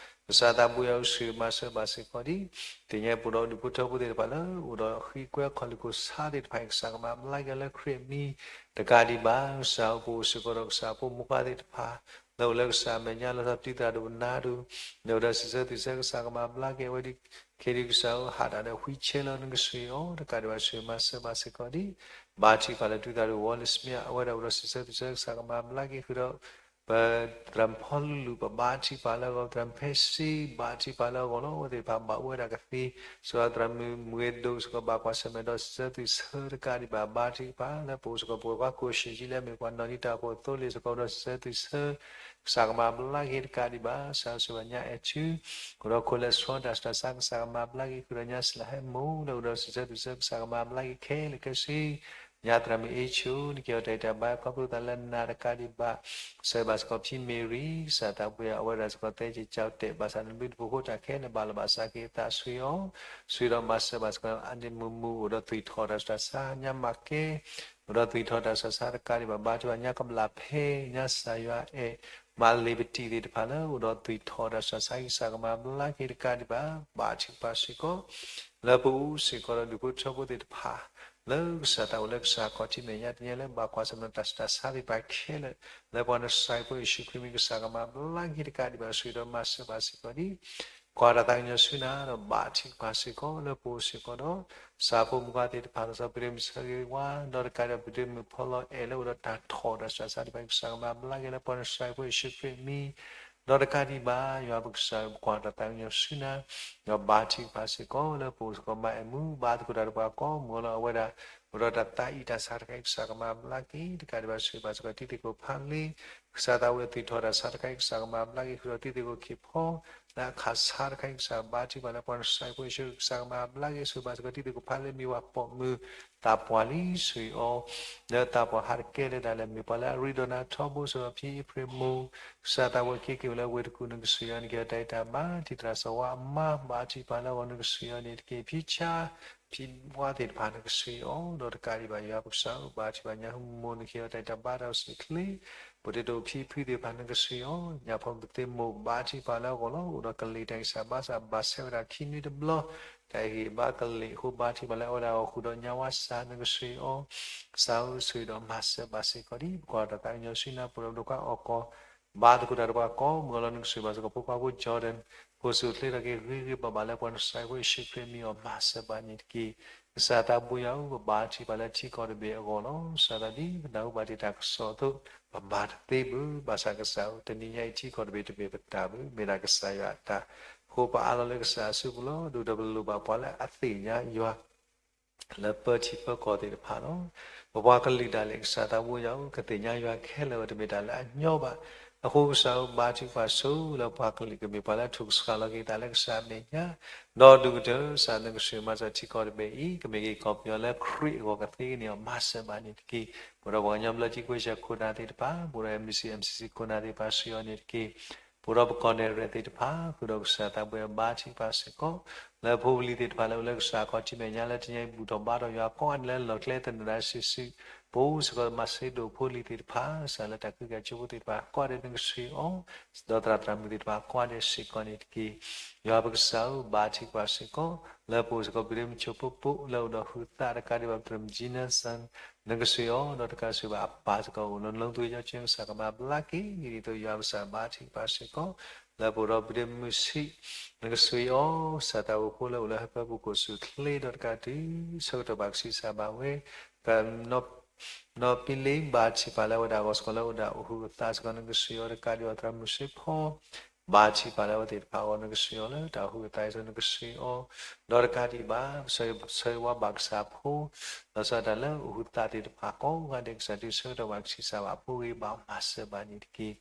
ကစၢ်သးဘိယွၤဧၢ စၢၤမၤစၢၤဘၣ်စ့ၢ်ကီးဒံး သ့ၣ်ညါပှၤဒီးဒူၣ်ဖိထၢဖိသ့ၣ်တဖၣ်လၢ အိၣ်ဒီးဃံကွဲကီၢ်လၢခိၣ်ဆါသ့ၣ်တဖၣ်အံၤ ကစၢ်ကမၤဘျါက့ၤလၢခရံာ်အမံၤ တကးဒံးဘၣ် ကစၢ်ဧၢ ပအိၣ်စ့ၢ်ကီးဒီးကစၢ်ဖိမုၣ်ခွါသ့ၣ်တဖၣ် လၢအိၣ်လၢကစၢ်အမဲာ်ညါ လီၤဆီဒၣ်တၢ်ဒိၣ်ပနါဒိၣ် လၢအိၣ်ဒီးစံးဆၢသူၣ်ဆၢ ကစၢ်ကမၤဘျါက့ၤ အဝဲဒၣ်ခဲဒုး ကစၢ်ဧၢ ဟးတၢ်ဒီးဝံဆဲလီၤ နကစၢ်အီၤတကးဒံးဘၣ် စၢၤမၤစၢၤဘၣ်စ့ၢ်ကီးဒံး ဘါထုကဖၣ်လၢ ဒူသၣ်ဒိၣ် ဝီလ့ၣ်စမံး အဝဲဒၣ်အိၣ်ဒီးစံးဆၢသူၣ်ဆၢ ကစၢ်ကမၤဘျါက့ၤ ဃုာ်ဒီး ပသရၣ်မုၣ်ဖီလူလူ ပဘါထုကဖၣ်လၢအဂီၢ် သရၣ်မုၣ်ဖဲစ့ ဘါထုကဖၣ်လၢအဂီၢ်လီၤ အဝဲသ့ၣ်တဖၣ်ဘၣ်အိၣ်ဝဲဒၣ်ကသ့ စ့ၢ်ကီးသရၣ်မုၣ်မူၤဒိၣ် စ့ၢ်ကီးဘၣ်ကွၢ်ဆၢၣ်မဲာ်ဒီးစံးဆၢသူၣ်ဆၢတကးဒံးဘၣ် ဘါထုကဖၣ်လၢပအိၣ်စ့ၢ်ကီး ပဝဲပှၤကိးဆံးကံလၢအမ့ၢ်ပှၤနီၢ်နံၤတၢ်အိၣ်ဖှိၣ်အသိလ့ၣ် စ့ၢ်ကီးအိၣ်ဒီးစံးဆၢသူၣ်ဆၢ ကစၢ်ကမၤဘျါက့ၤတကးဒံးဘၣ် ကစၢ်ဧၢ စံးဘၣ်ညါအဲၣ်ထူ အိၣ်ဒီးခိၣ်လဲၣ်ဆှီတၢ်ဆူးတၢ်ဆါ ကစၢ်ကမၤဘျါက့ၤ ဃုာ်ဒီးညါစလၢဟဲမိၢ် လၢအိၣ်ဒီးစံးဆၢသူၣ်ဆၢ ကစၢ်ကမၤဘျါက့ၤခဲလၢာ်ခဲဆ့ ညါသရၣ်မုၣ်အ့ၣ်ဆူ နက့ၤအီၤတၢ်အံးတၢ်ဘါ ခီဖျိသးလၢနၤတကးဒံးဘၣ် စၢၤဘၣ်စ့ၢ်ကီးဖံမ့ၢ်ရံ ကစၢ်သးဘိယွၤ အဝဲဒၣ်စ့ၢ်ကီးသဲက့ၤကၠီတဲာ် ဘၣ်ဆၣ်နဘျုးနဖှိၣ်အဃိ တၢ်ခဲလၢာ်ဘၣ်လီၤဘၣ်စးက့ၤအသး စံးဆၢအီၤ စံးဆၢဒီးမၤစၢၤဘၣ်စ့ၢ်ကီး အန့ၣ်မုၢ်မုၢ် အိၣ်ဒီးသွံၣ်ထီၣ်တၢ်ဆူးတၢ်ဆါ ညါမၤကဲ အိၣ်ဒီးသွံၣ်ထီၣ်တၢ်ဆူးတၢ်ဆါတကးဒံးဘၣ် ဘါထုကဖၣ်ညါကဘျၣ်ဖဲ ညါစၢ်ယွၤအဲၣ် မၤလ့ၤပတံၢ်သ့ၣ်တဖၣ်လၢ အိၣ်ဒီးသွံၣ်ထီၣ်တၢ်ဆူးတၢ်ဆါ ကစၢ်ကမၤဘျါက့ၤတကးဒံးဘၣ် ဘါထုကဖၣ်စ့ၢ်ကီး လၢပအိၣ်စ့ၢ်ကီးဒီးဒူၣ်ဖိထၢဖိသ့ၣ်တဖၣ် လၢကစၢ်သးအိၣ်လၢကစၢ်ခီၣ်ထံးမဲာ်ညါ တနံၤလၢဘၣ်ကွၢ်ဆၢၣ်မဲာ်တၢ်ဆူးတၢ်ဆါသ့ၣ်တဖၣ်ခဲလၢာ် လၢပှၤနစၤရ့းဖိယ့ၣ်ၡူးခရံာ်မံၤ ကစၢ်ကမၤဘျါက့ၤတကးဒံးဘၣ် စံးဆၢဒီးမၤစၢၤဘၣ်စ့ၢ်ကီးဒံး ကွၢ်တၢ်သးကညီၤဆူနၤဒီးဘါထုကဖၣ်စ့ၢ်ကီး လၢပအိၣ်စ့ၢ်ကီးဒီး ကစၢ်ဖိမုၣ်ခွါသ့ၣ်တဖၣ် လီၤဆီပဒ့မုၣ်ဆၢဂ့ၤဝါ ဒီးတကးဒံးဘၣ် ပဒ့မုၣ်ဖီလီၤအဲၣ်လၢအိၣ်ဒီးတၢ်ထီၣ်တၢ်ဆူးတၢ်ဆါသ့ၣ်တဖၣ် ကစၢ်ကမၤဘျါက့ၤလၢပှၤနစၤရ့းဖိယ့ၣ်ၡူးခရံာ်မံၤ ဒီးတကးဒံးဘၣ် ယွၤပကစၢ် ပကွၢ်တၢ်သးကညီၤဆူနၤ ဒီးဘါထုကဖၣ်စ့ၢ်ကီး လၢပအိၣ်စ့ၢ်ကီးမၤအဲၣ်မူ ဘါသကိးတၢ်ဒီးပှၤကိးမုၢ်နံၤလီၤ အဝဲဒၣ် အိၣ်ဒီးတၢ်သးအံးတၢ်ဆါတခါအံၤ ကစၢ်ကမၤဘျါက့ၤ တကးဒံးဘၣ် စံးဘၣ်စ့ၢ်ကီးတံၤသကိးဖးလ့ ကစၢ်သးဝဲသွံၣ်ထီၣ်တၢ်ဆါတခါအံၤ ကစၢ်ကမၤဘျါက့ၤ ဃုာ်ဒီးတံၤသကိးခ့ၣ်ဖီ လၢအခးဆါတခါအံၤ ကစၢ်ဘါထုကဖၣ်လၢပှၤနစၤရ့းဖိယ့ၣ်ၡူး ကစၢ်ကမၤဘျါက့ၤ စံးဘၣ်စ့ၢ်ကီးတံၤသကိးဖးလ့ မ့ၢ်ပှၤပိာ်မုၣ် သးပှၢ်လံ စံးဆၢအီၤ လၢသးပှၢ်ဟးတကဲလၢတၢ်လဲၤ မ့ၢ်ပှၤလၢအရ့ဒိၣ်နၤထီဘိ စံးဘၣ်ဖံအ့ဖြ့ၣ်မိၢ် ကစၢ်သးဝဲက့ၤက့ၤဝဲလၢဝ့ၢ်တကူၣ် နကစၢ်ယွၤ နက့ၤအီၤတၢ်အံးတၢ်ဘါ တံၤသရၣ်စီၤဝါအမါ ဘါထုကဖၣ်လၢအဂီၢ် နကစၢ်ယွၤန့ၣ်တက့ၢ် ဖံဆါ ဖံဝါသ့ၣ်တဖၣ် နကစၢ်အီၤ ဒီးတကးဒံးဘၣ် ယွၤပကစၢ်ဧၢ ဘါထုကဖၣ်ညါဟူမိၢ် နက့ၤအီၤတၢ်အံးတၢ်ဘါတၢ်အိၣ်ဆူၣ်အိၣ်ချ့ ပှၤတဒိၣ်ဖံဖုသ့ၣ်တဖၣ် နကစၢ်အီၤ ညၣ်ဖိပသ့ၣ်မိၢ် ဘါထုကဖၣ်လၢအဂီၢ်လီၤ အိၣ်ဒီးကလံၤတၢ်ဂံၢ်စၢ်ဘါစၢ် ဘၣ်ဆဲးဝဲဒၣ်ခံနွံတဘျီ တၢ်ဟ့ၣ်ဘါကလံၤအဃိ ဘါထုကဖၣ်လၢအဝဲဒၣ်အဂီၢ် ဃုာ်ဒီးညါဝါစၢ် နကစၢ်အီၤ ကစၢ်ဧၢ စံးဒီးမၤစၢၤဘၣ်စ့ၢ်ကီးဒံး ပကွၢ်တၢ်သးကညီၤဆူနၤ ပဒိၣ်ပဒိၣ်ခွါအီၣ်ကီၢ် ဘါသကိးတၢ်ဒီးပှၤကိးမုၢ်နံၤလီၤ နကစၢ်ဘၣ်စ့ၢ်ကီး ဖိခွါဖိ Jordan အိၣ်ဆူၣ်အိၣ်ချ့ထီၣ်က့ၤဂ့ၤဂ့ၤဘၣ်ဘၣ်လၢပှၤနစၤရ့းဖိယ့ၣ်ၡူးခရံာ်မံၤအီၤ မၤစၢၤဘၣ်န့ၣ်တက့ၢ် ကစၢ်သးဘိယွၤဧၢ ပဘါထုကဖၣ်လၢထံကီၢ်တဘ့ၣ်အဂီၢ်လီၤ ကစၢ်သးဒ်ပနၢ်ဟူဘၣ်တ့ၢ်တၢ်ကစီၣ်အသိး ပဘါတသ့ဘၣ် ဘၣ်ဆၣ်ကစၢ်ဧၢ တနံၤညါအံၤထံကီၢ်တဘ့ၣ်တမ့ၢ်ပတၢ်ဘၣ် မ့ၢ်ဒၣ်ကစၢ်ယွၤအတၢ် အဃိပအးလီၤလၢကစၢ်အစုပူၤလီၤ ဒ်သိးပလိၣ်ဘၣ်ပှၤလၢအသ့ၣ်ညါယွၤ လၢပၢထံပၢကီၢ်သ့ၣ်တဖၣ်လီၤ. ပပှၤကလုာ်ဒၣ်လဲာ် ကစၢ်သးဘိယွၤဧၢ ကသ့ၣ်ညါယွၤခဲလၢာ်ဝဲ တမ့ၢ်တၢ်လၢအညီဘၣ်. အဃိကစၢ်ဧၢ ဘါထုကဖၣ်ဆိလၢပှၤကလုာ် ကမ့ၢ်ပှၤလၢအထုးကဆှီလီၤက့ၤသးလၢကစၢ်အမဲာ်ညါ, ဒီးဒုးကတၢၢ်ကစၢ်နကစၢ်မၤစၢၤထံကီၢ်တဘ့ၣ်အံၤ ကမ့ၢ်က့ၤကီၢ်ပယီၤလၢခရံာ်အဂီၢ်ကသ့န့ၢ်အီၤ မၤစၢၤဘၣ်န့ၣ်တက့ၢ်. ပဒီးပှၤကညီဘျၢထံခွဲးဆၢခိၣ်နၢ်သ့ၣ်တဖၣ်, ပဒီး M B C M C C ခိၣ်နၢ်သ့ၣ်တဖၣ် စံးအီၤန့ၣ်တက့ၢ်. ပဒီးပကီၢ်နဲၣ်ရဲၣ်သ့ၣ်တဖၣ် ဃုာ်ဒီးကစၢ်သးဘိယွၤဘါထုကဖၣ်စ့ၢ်ကီး လၢဖိပလံၤသ့ၣ်တဖၣ်လၢအိၣ်လၢကစၢ်ခီၣ်ထံးမဲာ်ညါ လၢတနံၤအံၤဘူၣ်ထီၣ်ဘါထီၣ်ယွၤကိးဂၤဒဲးလၢလီၢ်ကျဲသနၢၣ်ဒၣ်စုာ်စုာ်, ပအိၣ်စ့ၢ်ကီးမၤစၢၤဒိၣ်ဖိလံၤသ့ၣ်တဖၣ်, ကစၢ်လၢတၢ်ကဟုကယာ်ကၠိဖိသ့ၣ်တဖၣ်ကိးဂၤဒဲး နကစၢ်အီၤ, ဒီးသရၣ်သရၣ်မုၣ်သ့ၣ်တဖၣ်ကိးဂၤဒဲးစ့ၢ်ကီးန့ၣ်တက့ၢ်. ယွၤပကစၢ်ဧၢ ဘါထုကဖၣ်စ့ၢ်ကီး လၢပအိၣ်စ့ၢ်ကီး ပဒ့မုၣ်ဆိဖိဖိ လၢအိၣ်ဒီးဟုးသးတကးဒံးဘၣ် ပတြၢၤမုၣ်ကၠံနၢၣ်စၣ် နကစၢ်အီၤ ဒီးတကးစၢ်ဘၣ်အပၢ်စ့ၢ်ကီး အိၣ်လၢနလိသဝ့ၤကၠီကၠ့ ကစၢ်ကမၤဘျါက့ၤ ဒ်သိးယွၤပကစၢ်ဘါထုကဖၣ်စ့ၢ်ကီး လၢပအိၣ်ဒီးပဒ့မုၣ်ဆံး နကစၢ်အီၤ ကစၢ်သးဝဲဖိလၢအိၣ်လၢဟၢဖၢပူၤခိၣ်ဆူၣ်ချ့ဒီးတကးတုၤ ဆၢကတီၢ်ဘၣ်ကဆံးစၢ်ဘၣ်ဝဲ က နီၢ်ပံလ့ ဘါထုကဖၣ်လၢအဝဲဒၣ်အဂီၢ်စ့ၢ်ကီး လၢအိၣ်ဒီးအဟုးအသးစ့ၢ်ကီး နကစၢ်အီၤ တကးဒံးဘၣ်သရၣ်မုၣ်စ့ဖီ ဘါထုကဖၣ်လၢအဝဲသ့ၣ်တဖၣ်အဂီၢ် နကစၢ်အီၤလၢတၢ်ဟုးအသးအံၤ နကစၢ်အီၤ ဒီးတကးဒံးဘၣ် ပဆၢဂ့ၤဘါကစၢ်ဖိ လီၤဆီဒၣ်တၢ်လၢအဟုးအသးသ့ၣ်တဖၣ်ကိးဂၤဒဲး ကစၢ်တုၤဆၢကတီၢ်ဘၣ်ကဆံးစၢ်ဘၣ် ပှၤဂ့ၤဘၣ်မၤစၢၤဘၣ်န့ၣ်တက့ၢ်.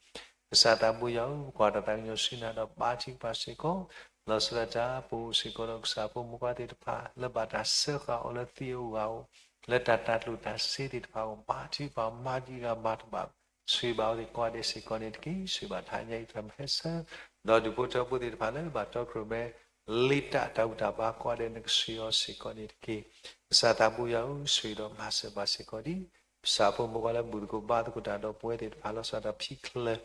ကစၢ်သးဘိယွၤဧၢ ပကွၢ်တၢ်သးကညီၤဆူနၤဒီးဘါထုကဖၣ်စ့ၢ်ကီး လီၤဆီဒၣ်တၢ် ပအိၣ်စ့ၢ်ကီးဒီးကစၢ်ဖိမုၣ်ခွါသ့ၣ်တဖၣ် လၢဘၣ်တၢ်စၢဃာ်အီၤလၢသံအဂၤဧိၤ လၢတၢ်တၤကျိၣ်တၤစ့သ့ၣ်တဖၣ်အဂီၢ် ဘါထုကဖၣ်မၤဒံးဂၤမၤတဘၣ် ဆိၣ်ဂ့ၤဘၣ်အဝဲသ့ၣ်ကိးဂၤဒဲးစ့ၢ်ကီးန့ၣ်တက့ၢ်. ဆိၣ်ဂ့ၤဘၣ်တၢ်ညါအံၤတၢ်မုၢ်ဟဲဆၢ ဒီးဒူၣ်ဖိထၢဖိသ့ၣ်တဖၣ်လၢဘၣ်တီခိၣ်ရိၣ်မဲ လ့တၢ်တၢ်ဘူၣ်တၢ်ဘါကိးဂၤဒဲး နကဆိၣ်ဂ့ၤအီၤစ့ၢ်ကီးန့ၣ်တက့ၢ်. ကစၢ်သးဘိယွၤဧၢ, ဆိၣ်ဂ့ၤဒီးမၤစၢၤဘၣ်စ့ၢ်ကီးဒံး ပၢ်ဆၣ်ဖိမုၣ်ဖိလၢဘူၣ်သကိးဘါသကိးတၢ်ဒီးပဝဲသ့ၣ်တဖၣ် လီၤဆီဒၣ်တၢ်ဖံးချၢ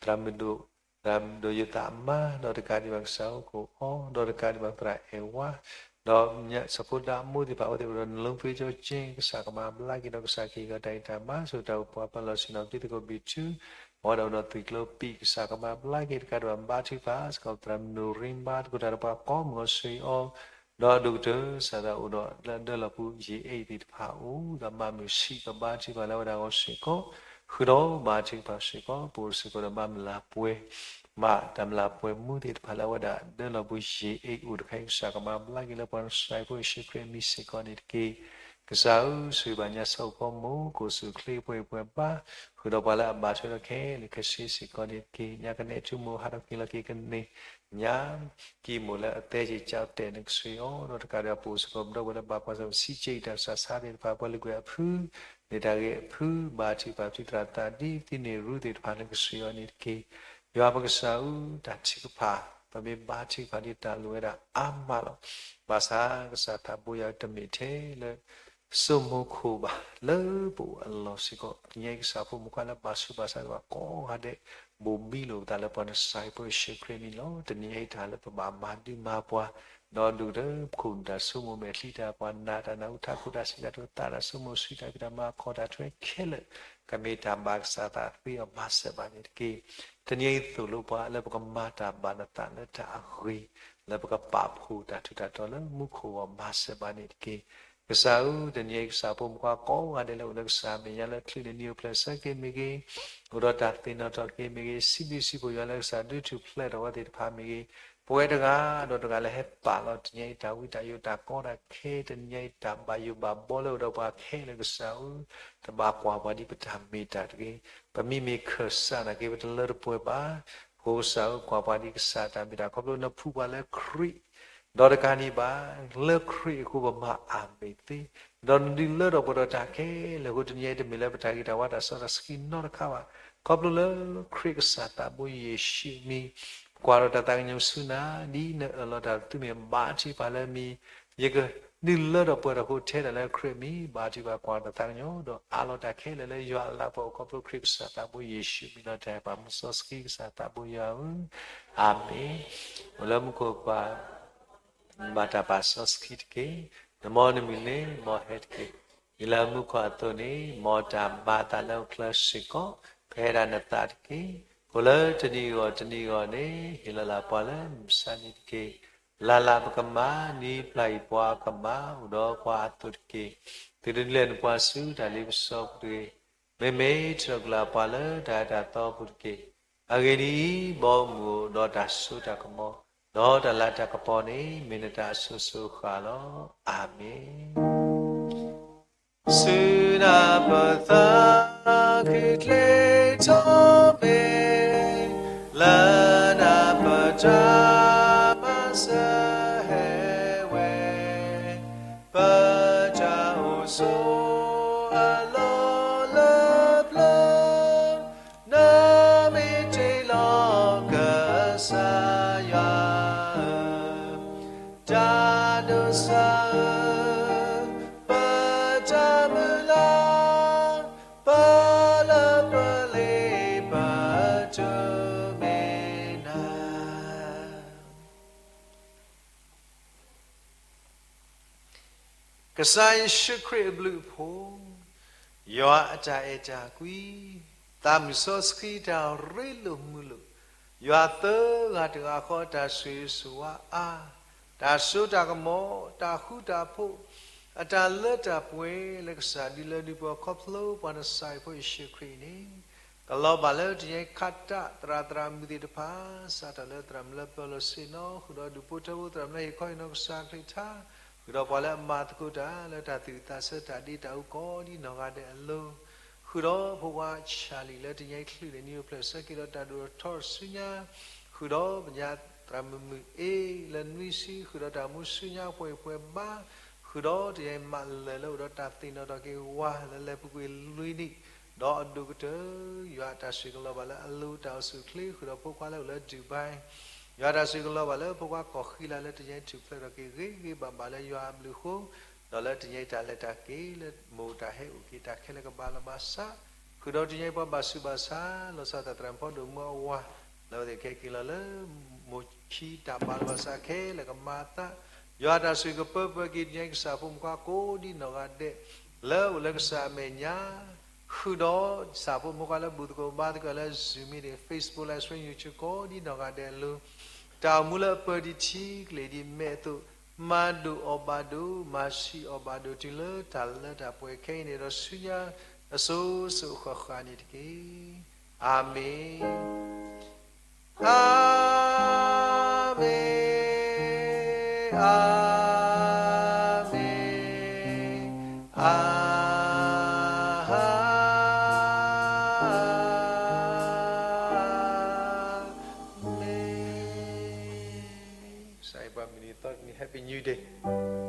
သရၣ်မုၣ်ဒိၣ် သရၣ်မုၣ်ဒိၣ်ယိၤသးအမါ ဒီးတကးဒံးဘၣ်ကစၢ်အိၣ်ကအိၣ်အီၤ ဒီးတကးဒံးဘၣ်သရၣ်အဲၣ်ဝါ ဒီးစီၤဖိဒါမိၢ်သ့ၣ်တဖၣ် အဝဲသ့ၣ်အိၣ်ဒီး နလူင်းဖျ့ကၠိကၠ့ ကစၢ်ကမၤဘျါက့ၤဒီးကစၢ်ကဟ့ၣ်ဂီၤတၢ်ဂံၢ်တၢ်ဘါ ဆိၣ်တၢ်အိၣ်ပှၤပၢ်လီၢ်ဆ့ၣ်နီၤ ပတံၤသကိးဘံၣ်ထူ အဝဲဒၣ်အိၣ်ဒီးသွံၣ်ကျိပံာ် ကစၢ်ကမၤဘျါက့ၤ တကးဒံးဘၣ်ဘါထုကဖၣ် စ့ၢ်ကီးသရၣ်မုၣ်ဒိၣ်ရ့ဘါသကိးတၢ်ဒီးပှၤကိးမုၢ်ဂီၤ ဆိၣ်ဂ့ၤအီၤ ဒီးဒိၣ်ကတၢၢ် ကစၢ်သးအိၣ်ဒီးလၢအဒၢလီၤပူၤ ယ့ၣ်အ့ၣ်သ့ၣ်တဖၣ်အအိၣ် ဒီးမၤမုာ်ဆံးကဘါထုကဖၣ်လၢအဝဲဒၣ်အဂီၢ်စ့ၢ်ကီး ဃုာ်ဒီးဘါထုကဖၣ်စ့ၢ်ကီး ပအိၣ်စ့ၢ်ကီးဒီးဘၣ်မုၢ်လၢ်ပှဲၤ ဘၣ်တၢ်မုၢ်လၢ်ပှဲၤမူသ့ၣ်တဖၣ်လၢအဝဲဒၣ်အဒၢလီၤပူၤ ယ့ၣ်အ့ၣ်အိၣ်တခါအံၤ ကစၢ်ကမၤဘျါက့ၤလၢပှၤ နစၤယံးဖိယ့ၣ်ၡူးခရံာ်အမံၤစ့ၢ်ကီးန့ၣ်တက့ၢ်. ကစၢ်ဧၢ, ဆိၣ်ဂ့ၤဘၣ်ညါဆၢအိၣ်ကီမိၢ် ကိးဆူၣ်ချ့ပှဲၤပှဲၤဘါ ဃုာ်ဒီးပှၤလၢအဘၣ်ထွဲဒီးခဲလၢာ်ခဲဆ့စ့ၢ်ကီးန့ၣ်တက့ၢ်. ညါကနဲၣ်ထူမိၢ်ဟးထီၣ်က့ၤလီၤက့ၤကန့ၢ် ညါ ကံၢ်မိၢ်လၢအသဲက့ၤကၠီတဲာ် နကဆိၣ်ဂ့ၤအီၤ ဒီးတကးဒံးဘၣ် ပအိၣ်စ့ၢ်ကီးဒီးပဝဲလၢဘၣ်ကွၢ်ဆၢၣ် ပစံးက့ၤတၢ်ဆးဆါသ့ၣ်တဖၣ် ပှၤလုၢ်ကွဲၢ်အဖု န့ၢ်တၢ်ဂ့ၤအဖု ဘါထုကဖၣ်ပတုၤသရၣ်သးဒ် ပတုၤန့ၢ်ရူသ့ၣ်တဖၣ် နကဆိၣ်ဂ့ၤအီၤန့ၣ်တက့ၢ်. ယွၤပကစၢ်ဧၢ, တၢ်ထုကဖၣ် ပမ့ၢ်ဘါထုကဖၣ်ဒ်တၢ်လိၣ်ဝဲဒၣ်အါမးလီၤ. ဘၣ်ဆၣ်ကစၢ်သးဘိယွၤတမ့ၢ်ထဲလၢ စိမိၤခိၣ်ဘၣ် လၢပအိၣ်အလီၢ်စ့ၢ်ကီး တနံၤအံၤကစၢ်ဖိမုၣ်ခွါလၢဘၣ်ဆူးဘၣ်ဆါသ့ၣ်တဖၣ်ကိးဂၤဒဲး ဘိၣ်ဘံလိာ်ပသးလၢပှၤနစၤယံးဖိယ့ၣ်ၡူးခရံာ်အမံၤလီၤ. တနံၤအံၤတၢ်လၢပဘၣ်မၤဒုးမၤပှၢ် ဒီးဒိၣ်ကတၢၢ်ပခိၣ်နူာ်တၢ်ဆိကမိၣ်မဲာ်ချံတၢ်ပှၤနာ်တၢ်နၢ်ဟူထးခိၣ်တၢ်စံးတၢ်ကတိၤသးတၢ်ဆိကမိၣ်ဆူတၢ်ဖံးတၢ်မၤအခီၣ်တၢ်ထွဲခဲလၢာ် ကမ့ၢ်တၢ်ဘၣ်ကစၢ်သးသ့အီၤမၤစၢၤဘၣ်န့ၣ်တက့ၢ်. တနံၤအံၤသိၣ်လိပှၤလၢပကမၤတၢ်ဘၣ်နသးလၢတၢ်အဂ့ၤ လၢပကပာ်ဖှိၣ်တၢ်ထူးတၢ်တီၤလၢမူခိၣ်အဂီၢ်မၤစၢၤဘၣ်န့ၣ်တက့ၢ်. ကစၢ်ဧၢ, တနံၤအံၤကစၢ်ဖိမုၣ်ခွါကိးဂၤဒဲးလၢအိၣ်လၢကစၢ်မဲာ်ညါလၢချုးန့ၣ်နံၤအိၣ်ဖျဲၣ်ဆၢက့ၤမ့ၢ်ဂ့ၤ, အိၣ်ဒီးတၢ်သ့ၣ်နီၣ်ထီၣ်က့ၤမ့ၢ်ဂ့ၤ, စံးဘျုးစံးဖှိၣ်ယွၤလၢကစၢ်ဒုးထူၣ်ဖျဲးထီၣ်ဝဲသ့ၣ်တဖၣ်မ့ၢ်ဂ့ၤ, ပဝဲတဂၤဒီးတဂၤလၢဟဲပာ်လီၤတနံၤအံၤတၢ်ဝံတၢ်ယိးတၢ်ကီတၢ်ခဲ တနံၤအံၤတၢ်ဘၣ်ယိၣ်ဘၣ်ဘီလၢအိၣ်ဒီးပှၤခဲလၢာ်ကစၢ်ဧၢ, တဘၣ်ကွၢ်ပှၤဒ်ပတၢ်မ့ၢ်တၢ်တဂ့ၤ, ပမ့မ့ၢ်ခၢၣ်စးနာ်က့ ပတလၢတပှဲၤဘၣ်. အဃိကစၢ်ဧၢ, ကွၢ်ပှၤဒ်ကစၢ်တၢ်မ့ၢ်တၢ် ခီဖျိနဖှူပှၤလၢခရံာ် ဒီးတကးဒံးဘၣ်, လၢခရံာ်အဃိပမၤအါမ့ၢ်သ့, ဒီးနဒုးလၢထီၣ်ပှဲၤထီၣ်တၢ်ခဲလၢာ်အဃိ တနံၤအံၤတမ့ၢ်လၢပတၢ်ဂံၢ်တၢ်ဘါတၢ်စီတၢ်ဆှံနီတခါဘၣ်. ခီဖျိလၢခရံာ်ကစၢ်သးဘိယ့ၣ်ၡူးအမံၤ, ပကွၢ်ထီၣ်တၢ်သးကညီၤဆူနၤ ဒ်နအၢၣ်လီၤတၢ်လၢသုမ့ၢ်ဘါထုကဖၣ်လၢအမံၤ, ယကဒုးလၢထီၣ်ပှဲၤထီၣ်ဃိထဲဒၣ်လၢခရံာ်အမံၤ, ဘါထုကဖၣ်ကွၢ်ထီၣ်တၢ်သးကညီၤ ဒီးအးလီၤတၢ်ခဲလၢာ်လၢယွၤအလၤကပီၤ ခီဖျိခရံာ်ကစၢ်သးဘိယ့ၣ်ၡူးအမံၤလီၤ. တၢ်အဲၣ်ပှၤမူစီဆှံကစၢ်သးဘိယွၤဧၢ, အၤမ့ၣ်. အိၣ်လၢမူခိၣ်ပၢ် ဘၣ်တၢ်ပာ်စီဆှံတက့ၢ်. နမ်နမံၤန့ၣ် မ်ဟဲတက့ၢ်. ဒ်လၢမူခိၣ်အသိးန့ၣ် မ်တၢ်မၤအသးလၢဟီၣ်ခိၣ်ချၢစ့ၢ်ကီး ပဟဲဒၣ်နသးတက့ၢ်. အိၣ်လၢတနံၤအဂီၢ်တနံၤအဂီၢ်န့ၣ် ဟ့ၣ်လီၤလၢပှၤလၢမုၢ်မဆါတနံၤတက့ၢ်. လၢ်လၢ်ပကမၤ ဒ်ပျၢ်အံၤပှၤအကမၤ အိၣ်ဒီးပှၤအသိးတက့ၢ်. သုတဒုးလဲၤနပှၤဆူတၢ်လ့ပစီပူၤတဂ့ၤ. မ့မ့ၢ်ထုးထီၣ်က့ၤလၢပှၤလၢတၢ်အဲၣ်တၢ်သီပူၤတက့ၢ်. အဂ့ၢ်ဒ်အံၤ, ဘီမုၢ်အိၣ်ဒီးတၢ်စိတၢ်ကမီၤ, ဒီးတၢ်လၤတၢ်ကပီၤန့ၣ် မ့ၢ်နတၢ်အစိၤစိၤအဃၣ်လီၤ. အၤမ့ၣ်. ဆူနၤပသးခုချ့ထီၣ်မ့ၢ်, လၢနၤပတၢ်မၤစၢၤဟဲဝဲ, ပတၢ်အိၣ်ဆိးအလီၢ်လၢပျၢၤ နမ့ၢ်တ့လီၤကစၢ်ယွၤဧၢ, တၢ်ဒိးစၢ်ဧၢ, ပတၢ်မုၢ်လၢ်, ပလၢပလ့ပတိၢ်မ့ၢ်နၤ ကစၢ်ယ့ၣ်ၡူးခရံာ်အဘျုးအဖှိၣ်, ယွၤအတၢ်အဲၣ်တၢ်ကွံ, သးမုၢ်စီဆှံတၢ်ရ့လိာ်မုာ်လိာ်, ယွၤသၢဂၤတဂၤဃီအတၢ်ဆိၣ်ဂ့ၤဆိၣ်ဝါအါ, တၢ်စိတၢ်ကမီၤ, တၢ်ဃူတၢ်ဖိး, အတၢ်လၢတၢ်ပှဲၤလၢကစၢ်ဒုးလၢဒုးပှၤခီဖျိပှၤနစၤယံးဖိယ့ၣ်ၡူးခရံာ်န့ၣ် ကလီၤဘၣ်လၢတနံၤအံၤခါတၢ်သရၣ်သရၣ်မုၣ်သ့ၣ်တဖၣ်, စးထီၣ်လၢသရၣ်မုၣ်လၢပၢၤလီၢ်ဆ့ၣ်နီၤ ဃုာ်ဒီးဒူၣ်ဖိထၢဖိသရၣ်မုၣ်လၢဟ့ၣ်ခီဟ့ၣ်နီၤကစၢ်ခရံာ်ထါ, ဃုာ်ဒီးပှၤလၢအမၤသကိးတၢ်လၢတၢ်သူၣ်ဝံၣ်သးဆၢတၢ်ဒ့တၢ်အူကီးဒ်နီၢ်ဂၤဒဲးအလိၤ, ဃုာ်ဒီးဖိခွါဆၣ်လံၣ်လၢတနံၤအံၤချုးန့ၣ်နံၤအိၣ်ဖျဲၣ်ဆၢက့ၤဒီးတၢ်ဒိၣ်ထီၣ်ဆူညါ, ဃုာ်ဒီးပညါသရၣ်မုၣ်မုၢ်အ့လၢနွံဆံ ဃုာ်ဒီးတၢ်မူဆူညါပှဲၤပှဲၤဘါ, ဃုာ် ဃုာ်ဒီးတနံၤအံၤမးလၢာ်လၢအိၣ်ဒီးတၢ်သ့ၣ်နီၣ်ထီၣ်က့ၤဝၤလၢလဲၤပူၤကွံာ်လွံၢ်နံၣ်, ဒီးအဒိၣ်ကတၢၢ် ယွၤအတၢ်ဆိၣ်ဂ့ၤကလီၤဘၣ်လၢအလိၤတၢ်အိၣ်ဆူၣ်အိၣ်ချ့ ဃုာ်ဒီးဖိခွါလၢအိၣ်လၢ Dubai, ယွၤအတၢ်ဆိၣ်ဂ့ၤကလီၤဘၣ်လၢဖိခွါကီၢ်ဃံလၤလၢတနံၤအံၤထုးဖျဲးထီၣ်က့ၤဂ့ၤဂ့ၤဘၣ်ဘၣ်လၢယွၤအဘျုးအဃိ, ဒီးလၢတနံၤအံၤတၢ်လဲၤတၢ်က့ၤလၢမိၢ်တၢ်ဟဲအိၣ်က့ၤတၢ်ခဲလၢာ်ကဘၣ်လီၤဘၣ်စး, ဃုာ်ဒီးတနံၤအံၤပှၤဘၣ်ဆူးဘၣ်ဆါ လီၤဆီဒၣ်တၢ်သရၣ်မုၣ်ဖိဒိၣ်မုၣ်အဝၤ လၢအဝဲသ့ၣ်ကဟဲက့ၤလီၤလၢ မိၢ်ခံတၢ်ဘၣ်လီၤဘၣ်စးခဲလၢာ်ကမၤအသး, ယွၤအတၢ်ဆိၣ်ဂ့ၤကပၢပှဲၤက့ၤတနံၤအံၤကစၢ်ဖိမုၣ်ခွါကိးဒ်နီၢ်ဂၤဒဲး လၢအိၣ်လၢကစၢ်အမဲာ်ညါ ဃုာ်ဒီးကစၢ်ဖိမုၣ်ခွါလၢဘူၣ်သကိးဘါသကိးလၢ Zoom meeting, Facebook, live stream, YouTube ကိးဒ်နီၢ်ဂၤဒဲးအလိၤ, တၢ်အိၣ်မူလၢအပၢၤဒံးထံကလ့ၢ်ဒံးမဲာ်အသိး, မၤဒိၣ်အီၣ်ဘၣ်ဒိၣ် မၤဆံးအီၣ်ဘၣ်ဒိၣ်တုၤလၢတၢ်လၢတၢ်ပှဲၤခဲအံၤန့ၣ်ဒီးဆူညါ အစိၤစိၤအဃၣ်ဃၣ်န့ၣ်တက့ၢ်. အၤမ့ၣ်, အၤမ့ၣ်, အၤမ့ၣ်, အၤမ့ၣ်. ကစၢ်ယွၤပှၤမုၢ်နံၤသီတနံၤ Happy New Day.